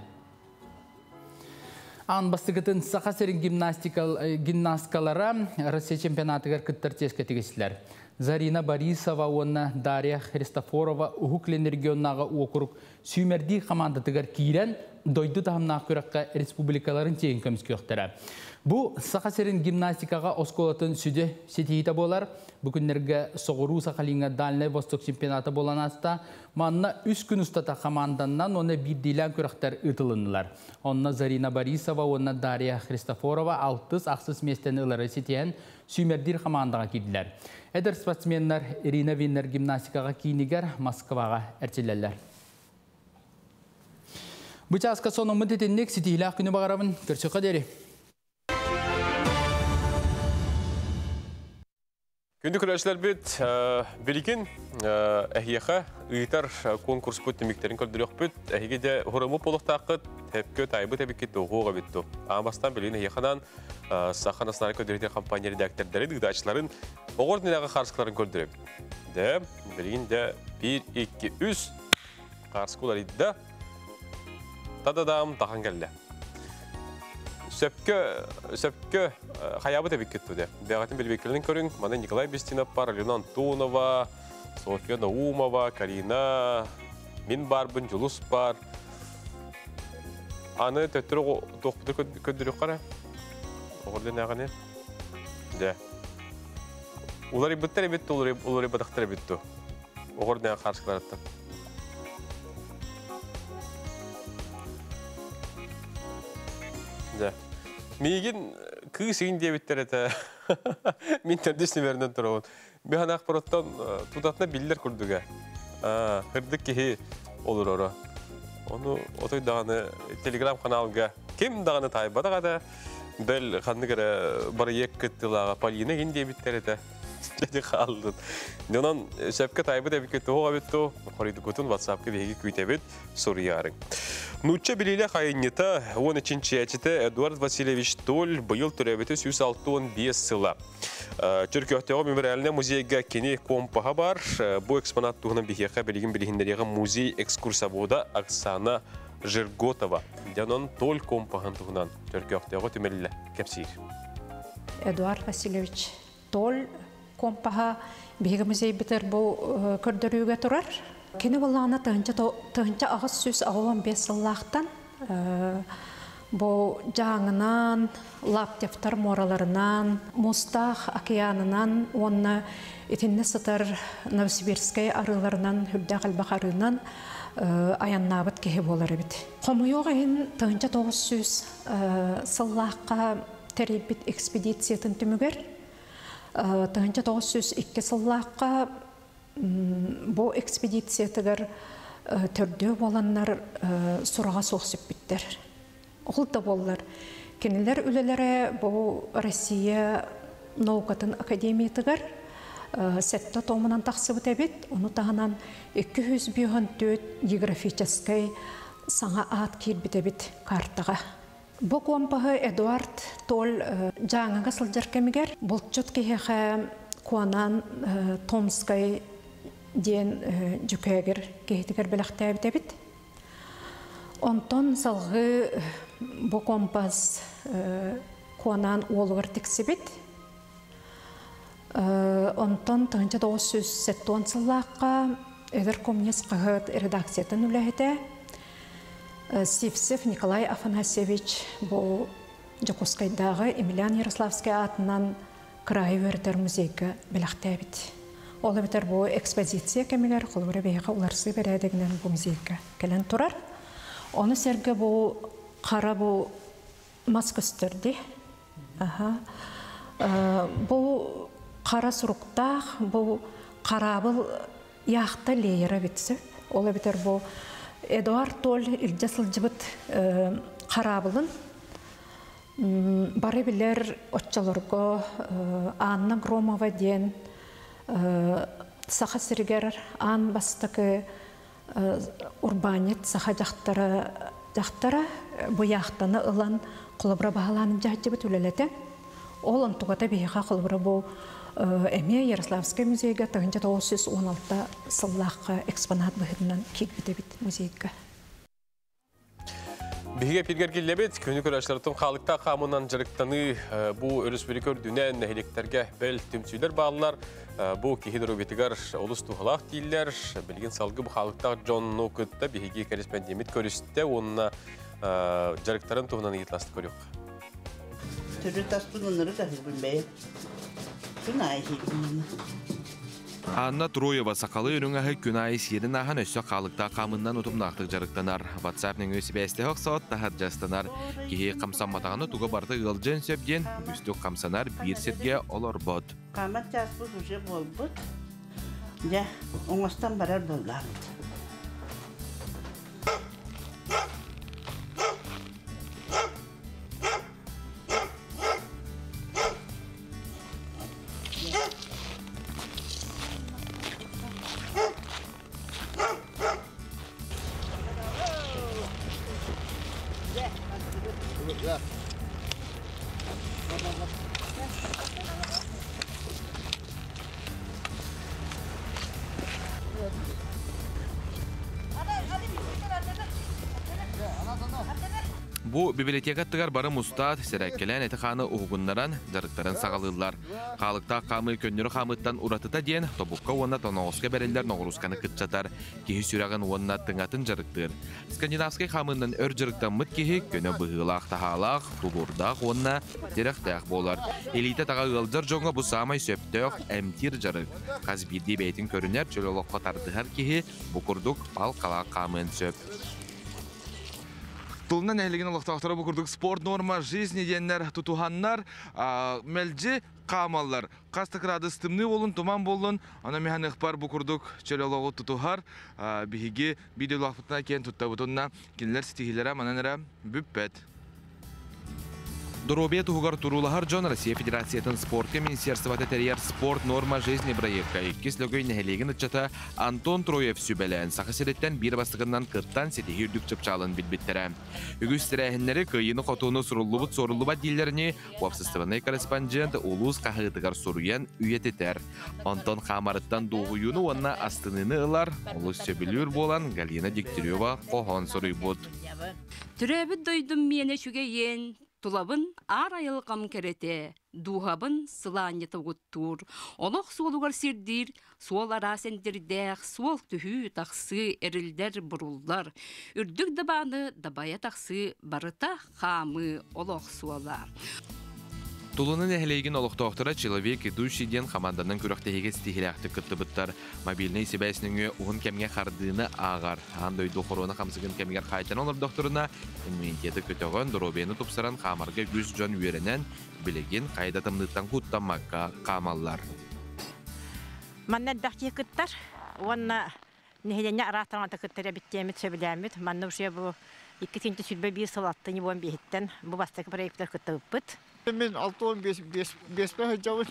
Аан бастакытын Саха сирин гимнасткалара Россия чемпионатыгар кыттар чиэскэ тигистилэр. Зарина Борисова уонна Дарья Христофорова Уһук Илин регионнааҕы уокурук сүүмэрдии хамаандатыгар киирэн, дойду таһымнаах күрэххэ республикаларын чиэһин көмүскүөхтэрэ. Бу Саха сирин гимнастикаҕа оскуолатын сүдү ситиһиитэ буолар. Бу күннэргэ Соҕуруу Сахалиҥҥа Дальнай Восток чемпионата буолан ааста. Манна үс күн устата хамаанданнан уонна биирдиилээн күрэхтэр ыытылыннылар. Онно Зарина Борисова уонна Дарья Христофорова алтыс ахсыс миэстэни ылары ситиһэн сүүмэрдиир хамаандаҕа киирдилэр. Эдэр спортсменнар Ирина Виннер гимнастикаҕа киинигэр Москваҕа эрчиллэллэр. Бу чааска сонуммут итинник ситиһиилээх күнү баҕарабын. Көрсүөххэ диэри. Күндү көрөөччүлэрбит, билигин эһиэхэ ыытар конкурспут түмүктэрин көрдөрүөхпүт. Эһиги де хураму буолуохтааххыт, тэпкө тайбыт эбиккит туоҕуох эбит ту. Аан бастаан билигин эһиэхэнан Саха национальнай көрдөрүүтүн компания редактордарын, ыытааччыларын оҕор нэлэҕэ хаарыскаларын көрдөрөбүт. Дэ, билигин де 1, 2, 3 хаарыска уларыйда. Та-да-дам, тахан кэллэ. Сөпкө, сөпкө хайаабыт эбиккит ту де. Бэҕэтин билбиккилин көрүҥ. Маны Николай Бестинов бар, Алена Антонова, Софья Наумова, Карина, мин барбын, Дьулус бар. Аны төттөрү туохпуту көрдөрүөххэ эрэ. Оҕордун Дэ. Уларыйбыттар эбит уларыйбатахтар эбит ту. Оҕордун хаарыскаларыттан. Дьэ. Миигин кыыс иин диэбиттэр этэ. Мин төрдүс нүмеринэн турабын. Быһанаах бороттон тутатына биллэр курдуга. Кырдык киһи олороро. Ону отой даҕаны телеграм-каналга ким даҕаны таайбатах этэ. Бэл ханнык эрэ барыйыак кыттыылааҕа Полина иһин диэбиттэр этэ. Дьэ хааллын. Онон сөпкө таайбыт эбиккит туох эбит ту хоруйдукутун WhatsApp-ка биһиги күүтэбит суруйаарыҥ. Нуучча билиилээх айынньыта уонна чинчийээччитэ Эдуард Васильевич Толь быйыл төрөөбүтэ 165 сыла. Чөркөөхтөөҕү мемориальнай музейга кини компаһа бар. Бу экспонат туһунан биһиэхэ билигин билиһиннэриэҕэ музей экскурсовода Оксана Жерготова. Дьонон Толь компаһын туһунан Чөркөөхтөөҕү түмэллэ кэпсиир. Эдуард Васильевич Толь компаһа биһиги музейбытыгар бу көрдөрүүгэ турар. Кини буоллаҕына 1885 сыллаахтан бу Дьааҥынан, Лаптевтар муораларынан, Муустаах океанынан уонна итиннэ сытар Новосибирскай арыыларынан, үрдээх элбэх арыынан айаннаабыт киһи буолар эбит. Хомойуох иһин 1900 сыллаахха тэрийбит экспедициятын түмүгэр 1902 сыллаахха бу экспедициятыгар төрдүө буоланнар сураҕа суох сүппүттэр. Ол да буоллар, кинилэр үлэлэрэ бу Россия наукатын академиятыгар сэттэ томунан тахсыбыт эбит. Ону таһынан 254 географическай саҥа аат киирбит эбит картаҕа. Бу компаһы Эдуард Толь Дьааҥыга сылдьар кэмигэр булчут киһиэхэ Куонаан Томскай диэн дьүкээгир киһитигэр бэлэхтээбит эбит. Онтон салгыы бу компас Куонаан уолугар тиксибит. Онтон 1970 сыллаахха Эдэр коммунист хаһыат редакциятын үлэһитэ Сивцев Николай Афанасьевич бу Дьокуускайдааҕы Емельян Ярославскай аатынан кыраайы үөрэтэр музейга бэлэхтээбит. Ол эбэтэр бу экспозиция кэмигэр холобура биһиэхэ уларсыы бэрээдэгинэн бу музейга кэлэн турар. Оны серге бу қара бу мас көстөрди. Аха. Бу қара суруктаах, бу қарабыл яхта лейера битсе. Ол битер бу Эдуард Толь илже сылжыбыт қарабылын бары билер отчалорго Анна Громова диэн саха сиригер ан бастакы урбанит саха жахтара жахтара бу яхтаны ылан холобура баһалаан жаһжыбыт үлэлэтэ. Ол онтугата биһиэхэ холобура бу эмиэ Ярославскай музейга 1916 сыллаахха экспонат быһыытынан киирбит эбит музейга. Биһиги эпиргер киллэбит, күнү көрәчләртін халыкта қамынан жарыктаны бу өрөспүлүкө үрдүнэн нэһилиэктэргэ бэл түмсүүлэр бааллар. Бу киһи доруобуйатыгар олус туһалаах дииллэр. Билигин салгы бу халыктаах дьонну кытта биһиги корреспондеммит көрүстэ уонна жарыктарын туһунан ыйытласты көрүөх. Төрүт аспын оннору таһырбын бэйэ. Күн аайы сиибин. Анна Троева сақалы үрүң аһы күн айы сиэрин ааһан өссө хаалыктаах хаамыннан утумнаахтык дьарыктанар. WhatsApp нөҥүө сибээстээх охсоот таһырдьастанар. Киһи хамсамматаҕына туга барыта ыалдьыан сөп диэн үгүстүк хамсанар биир сиргэ олорбот. Хаамар чааспыт уже буолбут. Дьэ, оҥостон барар буоллаабыт. Бу библиотека аттыгар бары мустаат, сэрээккэлээн эти-хааны уһугуннаран, дьарыктарын саҕалыыллар. Хаалыктаах хаамыы көннөрү хаамыыттан уратыта диэн, тобукка уонна тоноҕоско бэриллэр ноҕуруусканы кыччатар, киһи сүрэҕин уонна тыҥатын дьарыктыыр. Скандинавскай хаамыынан өр дьарыктаммыт киһи көнө быһыылаах-таһаалаах, тулуурдаах уонна тирэхтээх буолар. Илиитэ-таҕа ыалдьар дьоҥҥо бу саамай сөптөөх эмтиир дьарык. Хас биирдии бэйэтин көрүнэр, чөл олоххо тардыһар киһи бу курдук пал-халаах хаамыан сөп. Тулуна нэһилигин олохтоохторо бу курдук спорт норма жизни диэннэр тутуһаннар мэлдьи хаамаллар. Хас да кыраадыс тымныы буолун, туман буоллун, онон миһаныахпар бу курдук чөл олоҕу тутуһар биһиги видеолаахпытына киэн туттабытынна кинилэр ситиһиилэрэ манан эрэ бүппэт. Доруобуйа туһугар туруулаһар дьон Россия Федерациятын спортка министерствота тэрийэр «Спорт норма жизни» бырайыакка иккис Лөгөй нэһилиэгин ыччата Антон Троев сүбэлээн Саха сириттэн биир бастакынан кыттан ситиһии үрдүк чыпчаалын билбиттэрэ. Үгүс тэрээһиннэри кыайыыны-хотууну суруллубут суоруллубат дииллэринии уопсастыбаннай корреспондент улуус хаһыатыгар суруйан үйэтитэр. Онтон хаамарыттан дуоһуйууну уонна астыныыны ылар, олус сөбүлүүр буолан Галина Дегтярева хоһоон суруйбут. Төрөөбүт дойдум миэнэ үчүгэйиэн, тулабын аар айылҕам кэрэтэ, дууһабын сылаанньыта угуттуур, олох суолугар сирдиир, суол араас эндирдээх, суол түһүү, тахсыы, эриллэр, буруллар, үрдүк дабааны дабайа тахсыы барыта хаамыы олох суола. Тулуна нэһилиэгин олохтоохторо «Человек идущий» диэн хамаанданан күрэхтэһиигэ ситиһиилээхтик кыттыбыттар. Мобильнай сибээс нөҥүө уһун кэмҥэ хардыыны ааҕар. Аан дойду хоруона хамсыгын кэмигэр хаайтан олордохторуна, иммунитеты көтөҕөн, доруобуйаны тупсаран хаамарга үгүс дьон үөрэнэн, билигин хайа да тымныыттан куттаммакка хаамаллар. Манна элбэх киһи кыттар уонна нэһилиэнньэ араас таҥата кыттар эбит диэммит сөбүлээммит. Манна уже бу 221 сыл аттыны буон биһиттэн бу бастакы проектар кыттыбыппыт. Мин 65 беспе сылдьабын.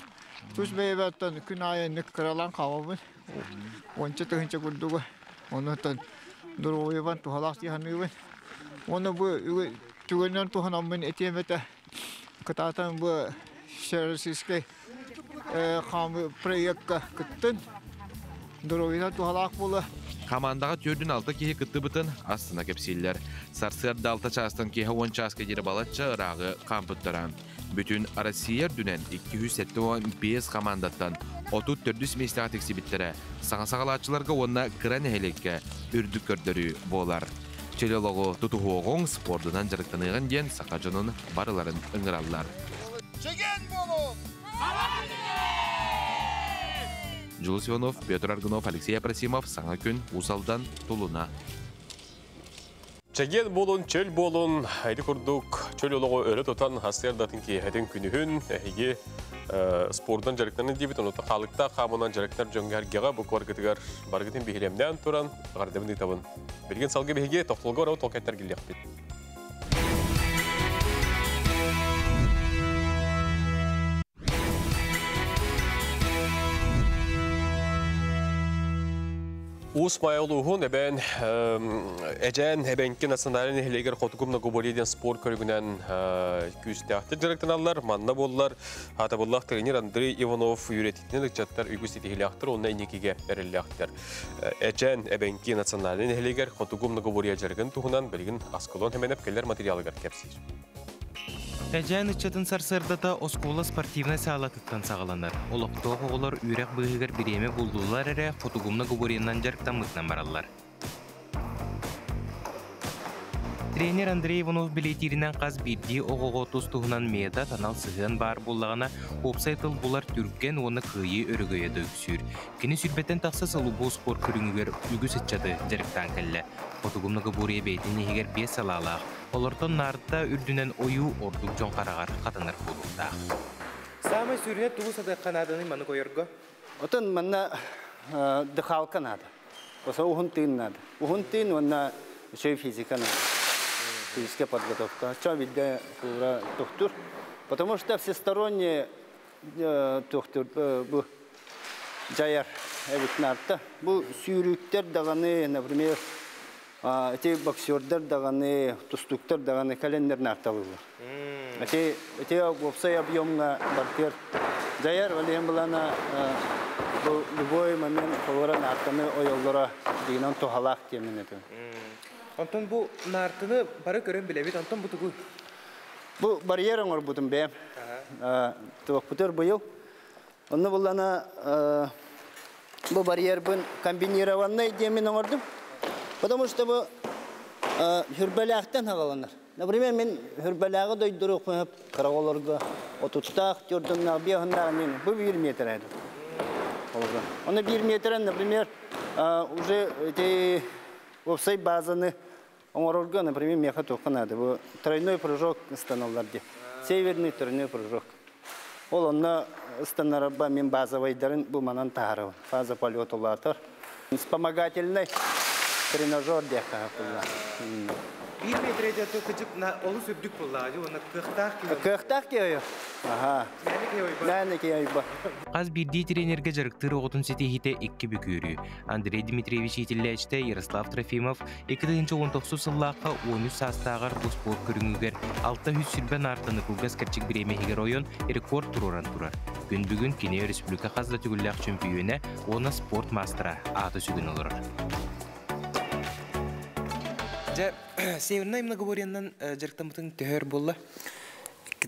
Тус бэйэбэттэн күн аайы кыралаан хаалабын. Онча тыһынча курдугу. Онуттан доруобуйабан туһалаах дии саныыбын. Уонна бу түгэнинэн туһанаммын этиэм этэ. Кытаатан бу Всероссийскай хаамыы проекка кыттын. Доруобуйанан туһалаах буола. Хамаандаҕа түөрдүн алта киһи кыттыбытын астына кэпсииллэр. Сарсыарда алта чаастан киэһэ уон чааска диэри балачча ырааҕы хаампыттара. Бүтүн Россия үрдүнэн 275 хамаандаттан 34 миэстэҕэ тиксибиттэрэ саҥа саҕалааччыларга уонна кыра нэһилиэккэ үрдүк көрдөрүү буолар. Чөл олоҕу тутуһуоҕуҥ, спордунан дьарыктаныаҕын диэн саха дьонун барыларын ыҥыраллар. Чэгиэн буолуҥ! Дьулус Иванов, Петр Аргунов, Алексей Апросимов, Саҥа күн, Уус Алдан, Тулуна. Чэгиэн буолун, чөл буолун, ити курдук чөл олоҕу өрө тутан сарсыардатын киэһэтин күнүһүн эһиги спордун дьарыктанын диэбит, онута хаалыктаах хаамынан дьарыктар дьоҥҥо эргэҕэ бу куоргытыгар барыгытын биһириэмнээн туран эҕэрдэбин ыытабын. Билигин салгы биһиги тохтолго ороо толкайдар киллиэхпит. Уус Майа улууһун эбээн Эдьээн Эбэҥки национальнай нэһилиэгэр Хотугу многоборье диэн спорт көрүҥүнэн күүстээхтик дьарыктаналлар. Манна буоллар атабыллаах тренер Андрей Иванов үөрэтиитинэн ыччаттар үгүс ситиһиилээхтэр уонна инникигэ эрэллээхтэр. Эдьээн Эбэҥки национальнай нэһилиэгэр Хотугу многоборье дьарыгын туһунан билигин Аскалон Хэмэнэп кэлэр материалыгар кэпсиир. Эдьээн ыччатын сарсыардата оскуола спортивнай саалатыттан саҕаланар. Олохтоох оҕолор үөрэх быыһыгар бириэмэ буллулар эрэ хотугумна губоринан дьарыктаммытынан бараллар. Тренер Андрей Иванов билиэтииринэн хас биирдии оҕоҕо тус-туһунан метод анал сыһыан баар буоллаҕына, уопсай тыл булар түргэн уонна кыайыы өрөгөйө да үксүүр. Кини сүүрбэттэн тахса сыл бу спорт көрүҥүгэр үгүс ыччаты дьарыктаан кэллэ. Хотугумна Габурия бэйэтин иһигэр биэс салаалаах, олортон наарта үрдүнэн ойуу ордук дьон хараҕар хатанар буолуохтаах. Саамай сүрүнэ тугу сатыахха нааданый маны койорго? Отон манна дыхалка наада. Оса уһун тыын наада. Уһун тыын уонна үчүгэй физика наада. Физическая подготовка. Чо виде кура тохтур. Потому что всесторонне тохтур бу жаяр эбит нарта. Бу сүүрүктэр даҕаны, например, эти боксердар даҕаны, тустууктар даҕаны кэлэннэр нарталыылар. Эти эти уопсай объемҥа бартыар жаяр ол булана бу любой момент холора нартаны ойоллоро дигинен туһалаах диэмин этим. Онтон бу нартыны бары көрөн билэбит, онтон бу тугу? Бу барьер оҥорбутум бэйэм. Туохпутур быйыл. Онно буллана бу барьербын комбинированный диэмин оҥордум. Потому что бу хүрбэлээхтэн хагаланар. Например, мен хүрбэлээҕи дойдуру караголорго отуттаах, төрдөннөөх, биэһиннээх мен бу бир метр эди. Оны бир метр, например, уже эти уопсай базаны оҥорорго, например, меха туохха надо. Бу тройной прыжок ыстаналлар ди. Северный тройной прыжок. Ол онно ыстанарба мен базовайдарын бу манан таһарабын. Фаза полетулаатар. Вспомогательный тренажер диэххэ булла. Бир метр эдэ кыжык на олус үрдүк булла, онна кыахтаах киһи. Кыахтаах киһи. Аха. Мээнэ киһи Хас биирдии тренергэ дьарыктыыр оҕотун ситиһиитэ икки бүкүүрүү. Андрей Дмитриевич иитиллээччитэ Ярослав Трофимов 2019 сыллаахха 13 саастааҕар бу спорт көрүҥүгэр 620 наартаны кылгас кэрчик бириэмэ иһигэр ойон рекорд туруоран турар. Күн бүгүн кини республика хас да төгүллээх чөмпүйүөнэ уонна спорт маастара ааты сүгүн олорор. Дьэ, севернай многоборьеннан дьарыктаммытыҥ төһөр буолла? Икки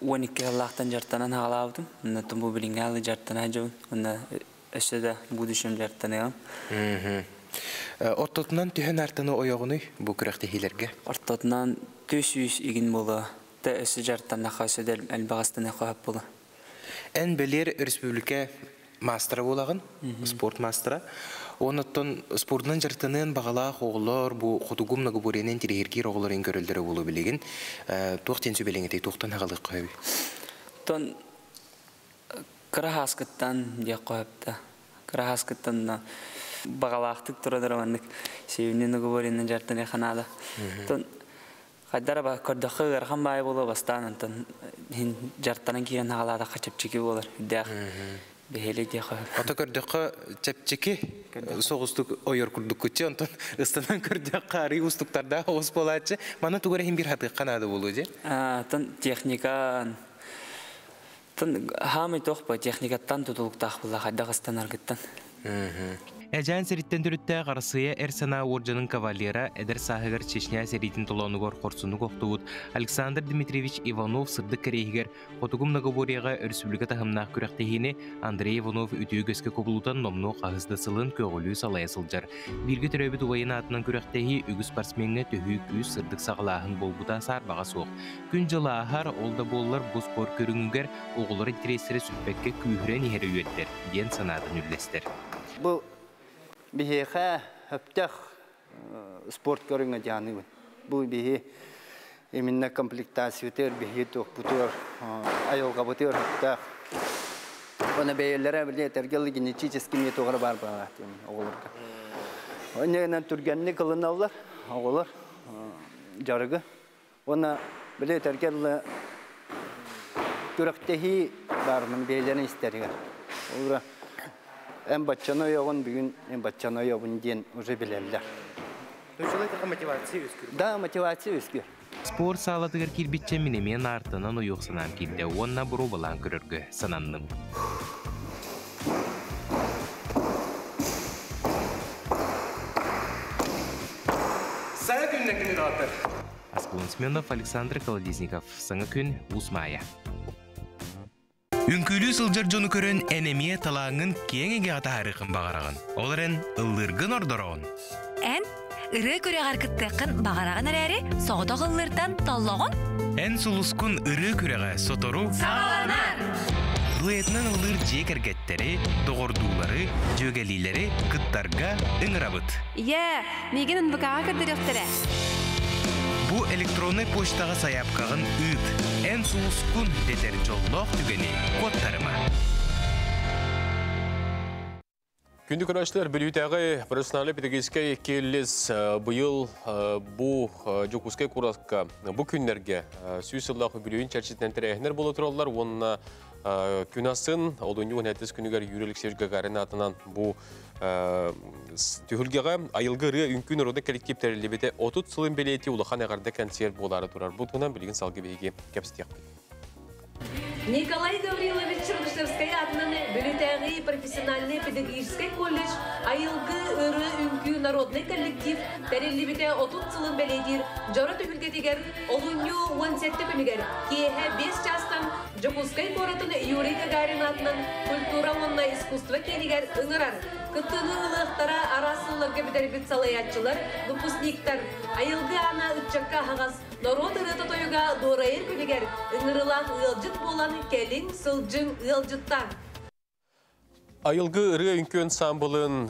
12 сыллаахтан дьарыктанан хаалаабытым. Онно бу билиҥҥи аалы дьарыктана сылдьабын. Онно өссө да будущем дьарыктаныам. Ортотунан төһөн артаны ойоҕунуй бу күрэхтэһиилэргэ? Ортотунан түс үс игин буолуо. Та өссө дьарыктаннахха өссө да элбэх астаныахха сөп буолуо. Эн бэлиэр республика маастара буолаҕын, спорт маастара. Онуттан спордунан дьарыктаныан баҕалаах оҕолор бу хотугу многоборьенан интириэһиргиир оҕолор эн көрөллөрө буолуо билигин. Туох диэн сүбэлэҥ этэй, туохтан хаҕалыахха сөбүй? Тон кыра хааскыттан диэххэ сөп да. Кыра хааскыттан баҕалаахтык турадара маннык северный многоборьенан дьарыктаныахха наада. Тон хайдара ба көрдөххө ыарахан баайы буолуо бастаан онтон иһин дьарыктанан киирэн хаалаатахха чэпчэки буолар. Үрдээх бэһиэлэй диэххэ сөп. Ото көрдөххө чэпчэки соҕустук ойор курдуккуччу, онтон ыстанан көрдөххө арый уустуктардаах оҕус буолааччы. Маны тугу эрэ иһин биир хатыахха наада буолуо дии. Тон техника тон хаамай туох ба техникаттан тутулуктаах буолла хайдах ыстанаргыттан. Эдьээн сириттэн төрүттээх Арассыыйа Эр санаа уордьанын кавалера, эдэр сааһыгар Чечня сэриитин толоонугар хорсуннук охтубут Александр Дмитриевич Иванов сырдык кэриэһигэр Хотугу многоборьеҕа өрөспүүбүлүкэ таһымнаах күрэхтэһиини Андрей Иванов үтүө үгэскэ кубулутан номнуо хаһыс да сылын көҕүлүү салайа сылдьар. Бииргэ төрөөбүт убайын аатынан күрэхтэһии үгүс спортсмеҥҥа төһүү күүс, сырдык саҕалааһын буолбута саарбаҕа суох. Күн-дьыл ааһар, ол да буоллар бу спорт көрүҥүгэр оҕолор интэриэстэрэ сүппэккэ күүһүрэн иһэрэ үөрдэр, диэн санаатын үллэстэр. Бу биһиэхэ өптөх спорт көрүҥэ дьааныбын. Бу биһи именно комплектациятыр, биһи туохпутугар, айылҕабытыгар хөптөөх. Оны бэйэлэрэ биле тергел генетический метоҕар бар баҕа оҕолорго. Онньагынан түргэнник ылыналлар оҕолор дьарыгы. Оны биле тергел күрэхтэһии бармын бэйэлэрин истэригэр. Олора эн баччаны ойоҕун бүгүн эн баччаны ойобун диэн уже билэллэр. Мотивация үскүр. Да, мотивация үскүр. Спорт саалатыгар киирбитчэ мин эмиэ наартынан уйуох санаам киирдэ уонна боруобалаан көрөргө сананным. Саҥа күннэн күнү даҕаттар. Аскалон Семенов, Александр Колодезников. Саҥа күн Уус Маайа. Үҥкүүлүү сылдьар дьону көрөн эн эмиэ талааҥҥын киэҥ эйгэҕэ таһаарыаххын баҕараҕын. Ол эрэн ыллыыргын ордороҕун. Эн ырыа күрэҕэр кыттыаххын баҕараҕын эрээри, соҕотох ыллыыртан толлоҕун? Эн сулускун ырыа күрэҕэ сотору саҕаланар! Дуэтынан ыллыыр дьиэ кэргэттэри, доҕордуулары, дьүөгэлиилэри кыттарга ыҥырабыт. Ийээ, миигин НВК-ҕа көрдөрүөхтэрэ. Бу электроннай почтаҕа сайаапкаҕын ыыт. Эн сулускун дэтэр дьоллоох түгэни куоттарыма. Күндү көрөөччүлэр, Бүлүүтээҕи профессиональнай педагогическай колледж быйыл бу Дьокуускай куоракка бу күннэргэ 100 сыллаах үбүлүөйүн чэрчитинэн тэрээһиннэр буола тураллар уонна күн асын олунньу 17 күнүгэр Юрий Алексеевич Гагарин аатынан бу түһүлгэҕэ айылгы ырыа үҥкүү народнай коллектив тэриллибитэ 30 сылын бэлиэтии улахан эҕэрдэ кэнсиэр буолаары турар. Бу туһунан билигин салгыы биһиги кэпсэтиэхпит. Николай Гаврилович Чернышевскай аатынан Бүлүүтээҕи профессиональнай педагогическай колледж айылгы ырыа үҥкүү народнай коллектив тэриллибитэ 30 сылын бэлиэтиир дьоро түһүлгэтигэр олунньу 17 күнүгэр киэһэ 5 чаастан Дьокуускай куоратын Юрий Гагарин аатынан культура уонна искусство киинигэр ыҥырар. Кыттыыны ылыахтара араас сылларга бүтэрбит салайааччылар, выпускниктар, айылгы аана ыччакка аһаҕас норуот ырыата-тойуга дуорайар күнүгэр ыҥырыылаах ыалдьыт буолан кэлиҥ, сылдьыҥ, ыалдьыттааҥ! Айылгы ырыа үҥкүү ансаамбылын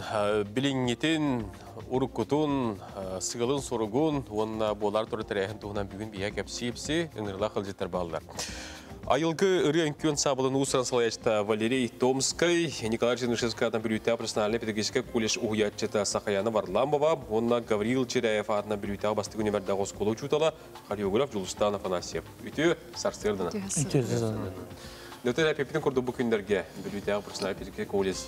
билиҥҥитин, уруккутун, сыалын-соругун уонна буолар турар тэрээһин туһунан бүгүн биһиэхэ кэпсии-ипси ыҥырыылаах ыалдьыттар бааллар. Айылгы ырыа үҥкүү ансаамбылын уус-уран салайааччыта Валерий Томскай, Николай Чернышевскай аатынан Бүлүүтээҕи профессиональнай педагогическай колледж уһуйааччыта Сахаяна Варламова уонна Гаврил Чиряев аатынан Бүлүүтээҕи бастакы нүмердээх оскуола учуутала, хореограф Дьулустаан Афанасьев. Үтүө сарсыардана. Үтүө сарсыардана. Нөтөр эпиппитин курдук бу күннэргэ Бүлүүтээҕи профессиональнай педагогическай колледж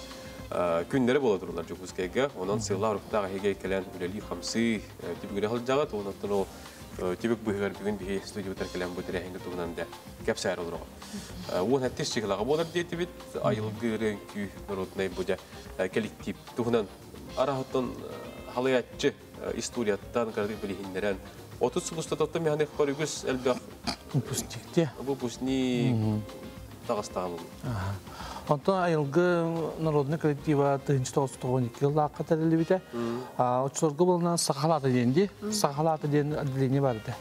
күннэрэ буола турулар Дьокуускайга. Онон сыаллаах уруктаах эһиги кэлэн үлэлии-хамсыы түбүгүрэ сылдьаҕыт. Онон ол түбүк быһыгар бүгүн биһи студиябытыгар кэлэн бу тэрээһиҥҥэ туһунан да кэпсээр олороҕут. 17 чыгылаҕа буолар диэтибит. Айылгы ырыа үҥкүү народнай бу дьэ коллектив туһунан араһыттан халыйааччы историяттан кыратык билиһиннэрэн 30 сыл устатыттан механик үгүс элбэх выпускник те выпускник таҕыстаҕа Онтон айылгы народный коллектива 1992 жыллаахха тэриллибитэ. Оччолорго буолунан Сахалаата диэн ди. Сахалаата диэн отделение бар этэ.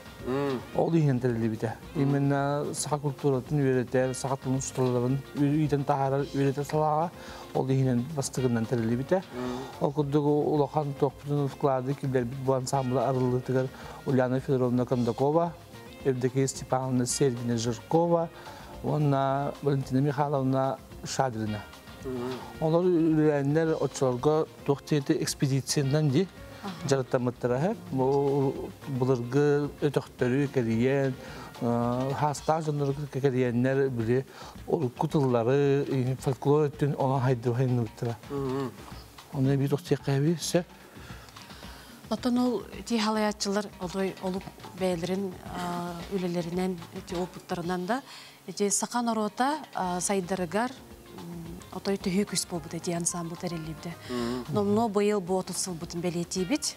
Ол иһин тэриллибитэ. Именно саха культуратын үөрэтэр, саха тылын усталарын иитэн таһаарар үөрэтэр салааҕа ол иһинэн бастыгынан тэриллибитэ. Ол курдук улахан туохпутун вклады киллэрбит бу ансамбла арыллыытыгар Ульяна Федоровна Кондакова, Евдокия Степановна Сергина Жиркова уонна Валентина Михайловна Шадрина. Олор үлэлээннэр оччолорго туох диэти экспедициянан ди дьарыктаммыттара бу былыргы өтөхтөрү кэрийэн хаастаах дьоннору кэрийэннэр били урукку тыллары фольклор өттүн онон хайдыбыттара. Оны биир тохтиэххэ сөп. Оттон ол ити халаяччылар олой олук бэйэлэрин үлэлэринэн ити опыттарынан да ити саха норуота сайдарыгар отой төһүү күс буолбут эти ансамбл тэриллибитэ. Номно быйыл бу 30 сылбытын бэлиэтиибит.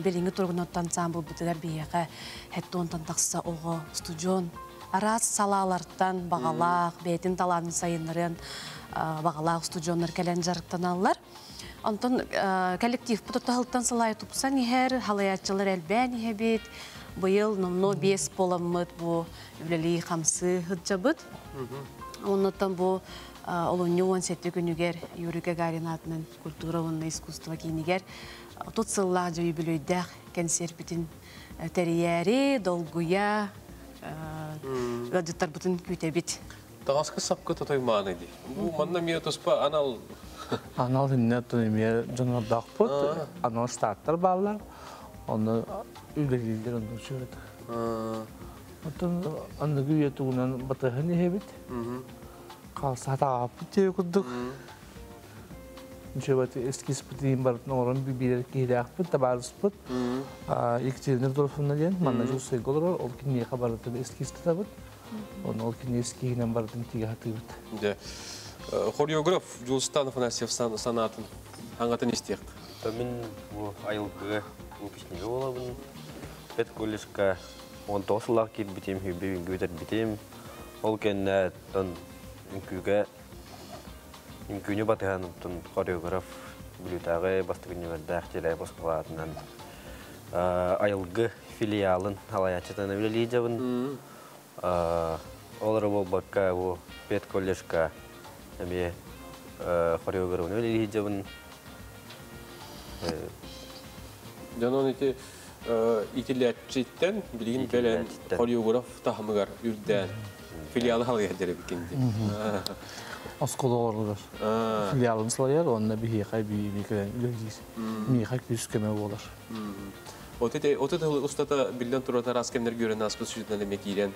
Билиҥҥи туругунан ансамблбытыгар биһиэхэ хеттуонтан тахса оҕо студион араас салаалартан баҕалаах, бэйэтин талаанын сайыннарыан баҕалаах студионнар кэлэн дьарыктаналлар. Онтон коллективпыт тутаһылтан сылай тупсан иһэр, халаяччылар элбээн иһэбит. Быйыл номно 5 буоламмыт бу үлэлии хамсыы сылдьабыт. Оннуттан бу олунньу 17 күнүгэр Юрий Гагарин аатынан культура уонна искусство киинигэр 30 сыллаах дьөйүбүлүйдээх кэнсиэрпитин тэрийээри, долгуя, ыалдьыттарбытын күүтэбит. Таҥаска сапка тотой мааны ди. Бу манна эмиэ туспа анал Анал инне эмиэ дьоннордоохпут, анал штаттар бааллар. Оны үлэлииллэр онно үчүгэй. Оттон аныгы үйэ тугунан батыһан иһэбит. Хаалса тааппыт диэ курдук. Үчүгэй эскиз бутин барытын оҥорон биэрэр киһилээхпит, табаарыспыт. Екатерина Рудольфовна диэн манна Дьокуускайга олорор, ол киниэхэ барытын эскиз тутабыт. Оны ол кини эскиһинэн барытын тигэ хатыыбыт. Дьэ, хореограф Дьулустан Афанасьев санаатын аңатын истиэх. Мин бу айылгы выпускнига буолабын. Педколледжка 19 сыллаах киирбитим, хүбби үҥкүү бүтэрбитим. Ол кэннэ үҥкүүгэ үҥкүүнү батыһан хореограф Бүлүүтээҕи бастакы нүмердээх Челяй оскуолатынан айылгы филиалын салайааччытынан үлэлиижабын. Ол эрэ буолбакка бу педколледжка эмиэ хореографын үлэлиижабын. Дьонон ити итилээччиттэн билигин кэлэн хореограф таһымыгар үрдээн филиалы халыйар дэребикин ди. Оскуола оҕолоругар филиалын салайар, онно биһиэхэ бии кэлэн үлэлиир. Миэхэ күүс көмө буолар. От ити устата биллэн турар араас кэмнэргэ үөрэнэн ааспыт сүтүнэн эмиэ киирэн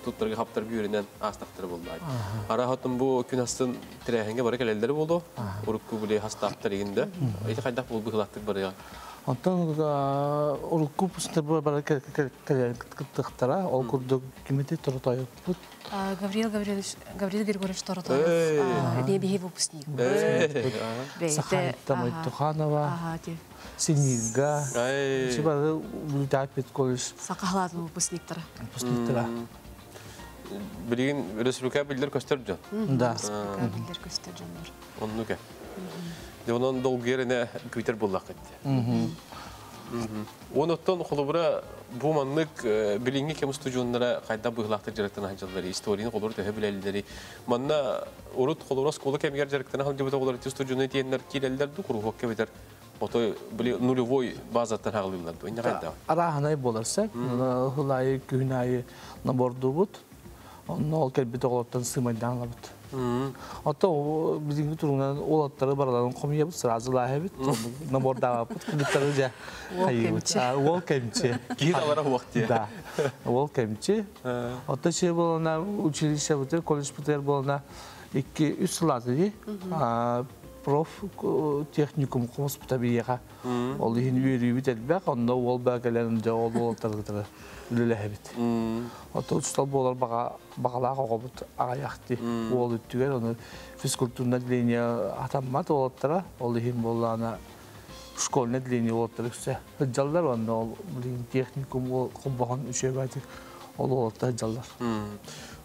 туттарга хаптарга үөрэнэн аастахтара буолла. Араһатын бу күн астын тирээһингэ бары кэлэллэри болу. Урукку биле хастаптар игинде. Ити хайдах бол быһылаттык барыга. Онтон урукку пустар бары кэлэн кыттыхтара, ол курдук кимити Торотоевпут. Гавриил Гаврилович, Гаврил Григорьевич Торотоев, биһи выпускник. Сахайта Мойтуханова, Синильга, бары Бүлүүтээҕи педколледж. Саха выпускниктара. Выпускниктара. Билигин республика биллэр көстөр дьон. Да. Республика биллэр көстөр дьоннор. Оннук. Онон долгуйар күүтэр буоллах кетти. Оноттон холобура бу маннык билиҥҥи кэм устудьуоннара хайдах быһыылаахтык дьарыктана сылдьаллар, историяны холобур төһө билэллэри. Манна урут холобура оскуола кэмигэр дьарыктана сылдьыбыт оҕолор ити устудьуону тиэннэр киирэллэр ду куруһуокка битэр отой били нулевой базаттан хаалыыллар ду. Инне хайдах? Арааһынай буолар сеп. Хылайы күн айы набордуубут. Онно ол кэлбит оҕолортон сыымайдаан ылабыт. Ото билиҥҥи туругунан уолаттары бараларын хомуйабыт, сразу лааһабыт, набордаабаппыт, кыргыттары дьэ хайыыбыт. Уол кэмчи. Киһи талара уох диye. Да. Уол кэмчи. Ото че болана училище бутер, колледж бутер болана 2-3 сылаты ди. Проф техникум хомуспута биеха. Ол иһин үөрүүбүт элбэх, онно уол баа кэлэн дьэ ол уолаттаргытары үлэлэһэбит. Ото учутал буолар бағалаах оҕобут аҕайахти уол үттүгэр, оны физкультурное отделение атаммат уолаттара, ол иһин буоллаана школьное отделение уолаттара үксэ сылдьаллар, онно ол билигин техникум холбоһон үчүгэйдик ол уолаттар сылдьаллар.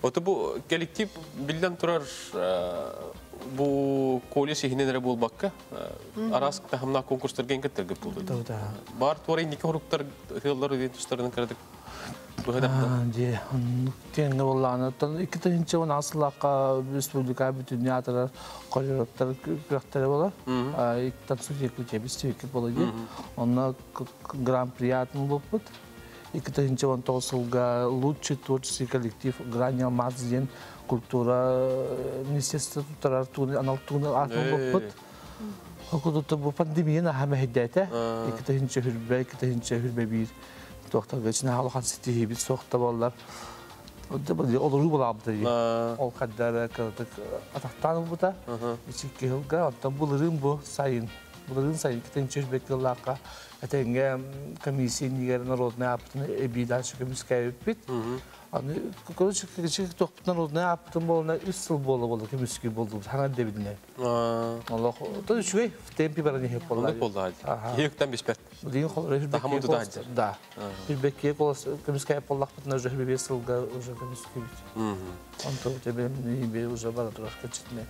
Ото бу коллектив биллэн турар бу колледж иһинен эрэ буолбакка, араас таһымнаах конкурстарга кыттаргыт буолду. Бар туора инники хоруктар ыаллар үден тустарынан кырадык быһыдахта. Дьэ, оннук тиэҥҥэ буоллаҕына, оттон 2010 сыллаахха республика бүтүннүү аатырар хореографтар күрэхтэрэ буолар. Икки Якутия бис буола дии. Онно гран-при аатын ылбыппыт. 2019 сылга лучший творческий коллектив Грани Алмаз диэн культура министерство туттарар тугун анал тугун аатын ылбыппыт. Окудутта бу пандемия наһаа мэһэйдээтэ. 2020, 2021 туохтарга ичинэ халахан ситиһиибит суохта буоллар. Олоруу булаабыта дии. Ол хаддара кыратык атахтаан ылбыта. Ичикки сылга, оттон булырыын бу сайын. Булырыын сайын 2021 кыллаахха этэҥҥэ комиссия иннигэр народный ааппытын эбии дальше көмүскээбиппит. Аны короче, туохпут народный ааппытын буолана 3 сыл буола буола көмүскүү болдубут. Хаҥа дэбидинэн. Олох, то үчүгэй в темпе баран иһип болла. Оннук болла. Киһи биспэт. Билигин холор Тахамын тута сылдьар. Да. Хүрбэккиэ колос көмүскээп боллахпытына уже хүрбе сылга уже көмүскүүбүт. Онто тебе уже бара турар кычытне.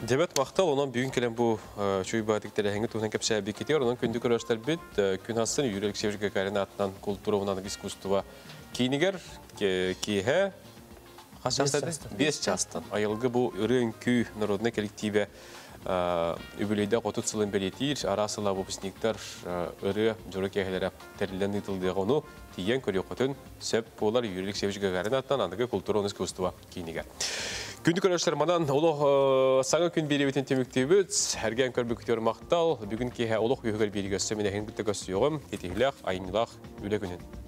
Дебет мактал, онон бүгүн келен бу чуй баатык терехинги туһунан кэпсээби китер, онон күндү көрөстөр күн астын Юрий Алексеевич Гагарин атынан культура унан искусство киинигер киэһэ хас частан? 5 частан. Айылгы бу ырыын күү народный коллективе Үбүлүйдээх 30 сылын бэлиэтиир араас сыла выпускниктар ырыа дьоро киэһэлэрэ тэриллэн ыытыллыаҕа, ону тиийэн көрүөххүтүн сөп буолар Юрий Алексеевич Гагарин аатынан аныгы култуура уонна искусство киинигэр. Күндү көрөөччүлэр, манан олох саҥа күн биэриибитин түмүктүүбүт. Сэргээн көрбүккүтүгэр махтал. Бүгүн киэһэ олох үөһүгэр биэриигэ өссө мин эһигини кытта көрсүөҕүм. Ситиһиилээх, айымньылаах үлэ күнүн.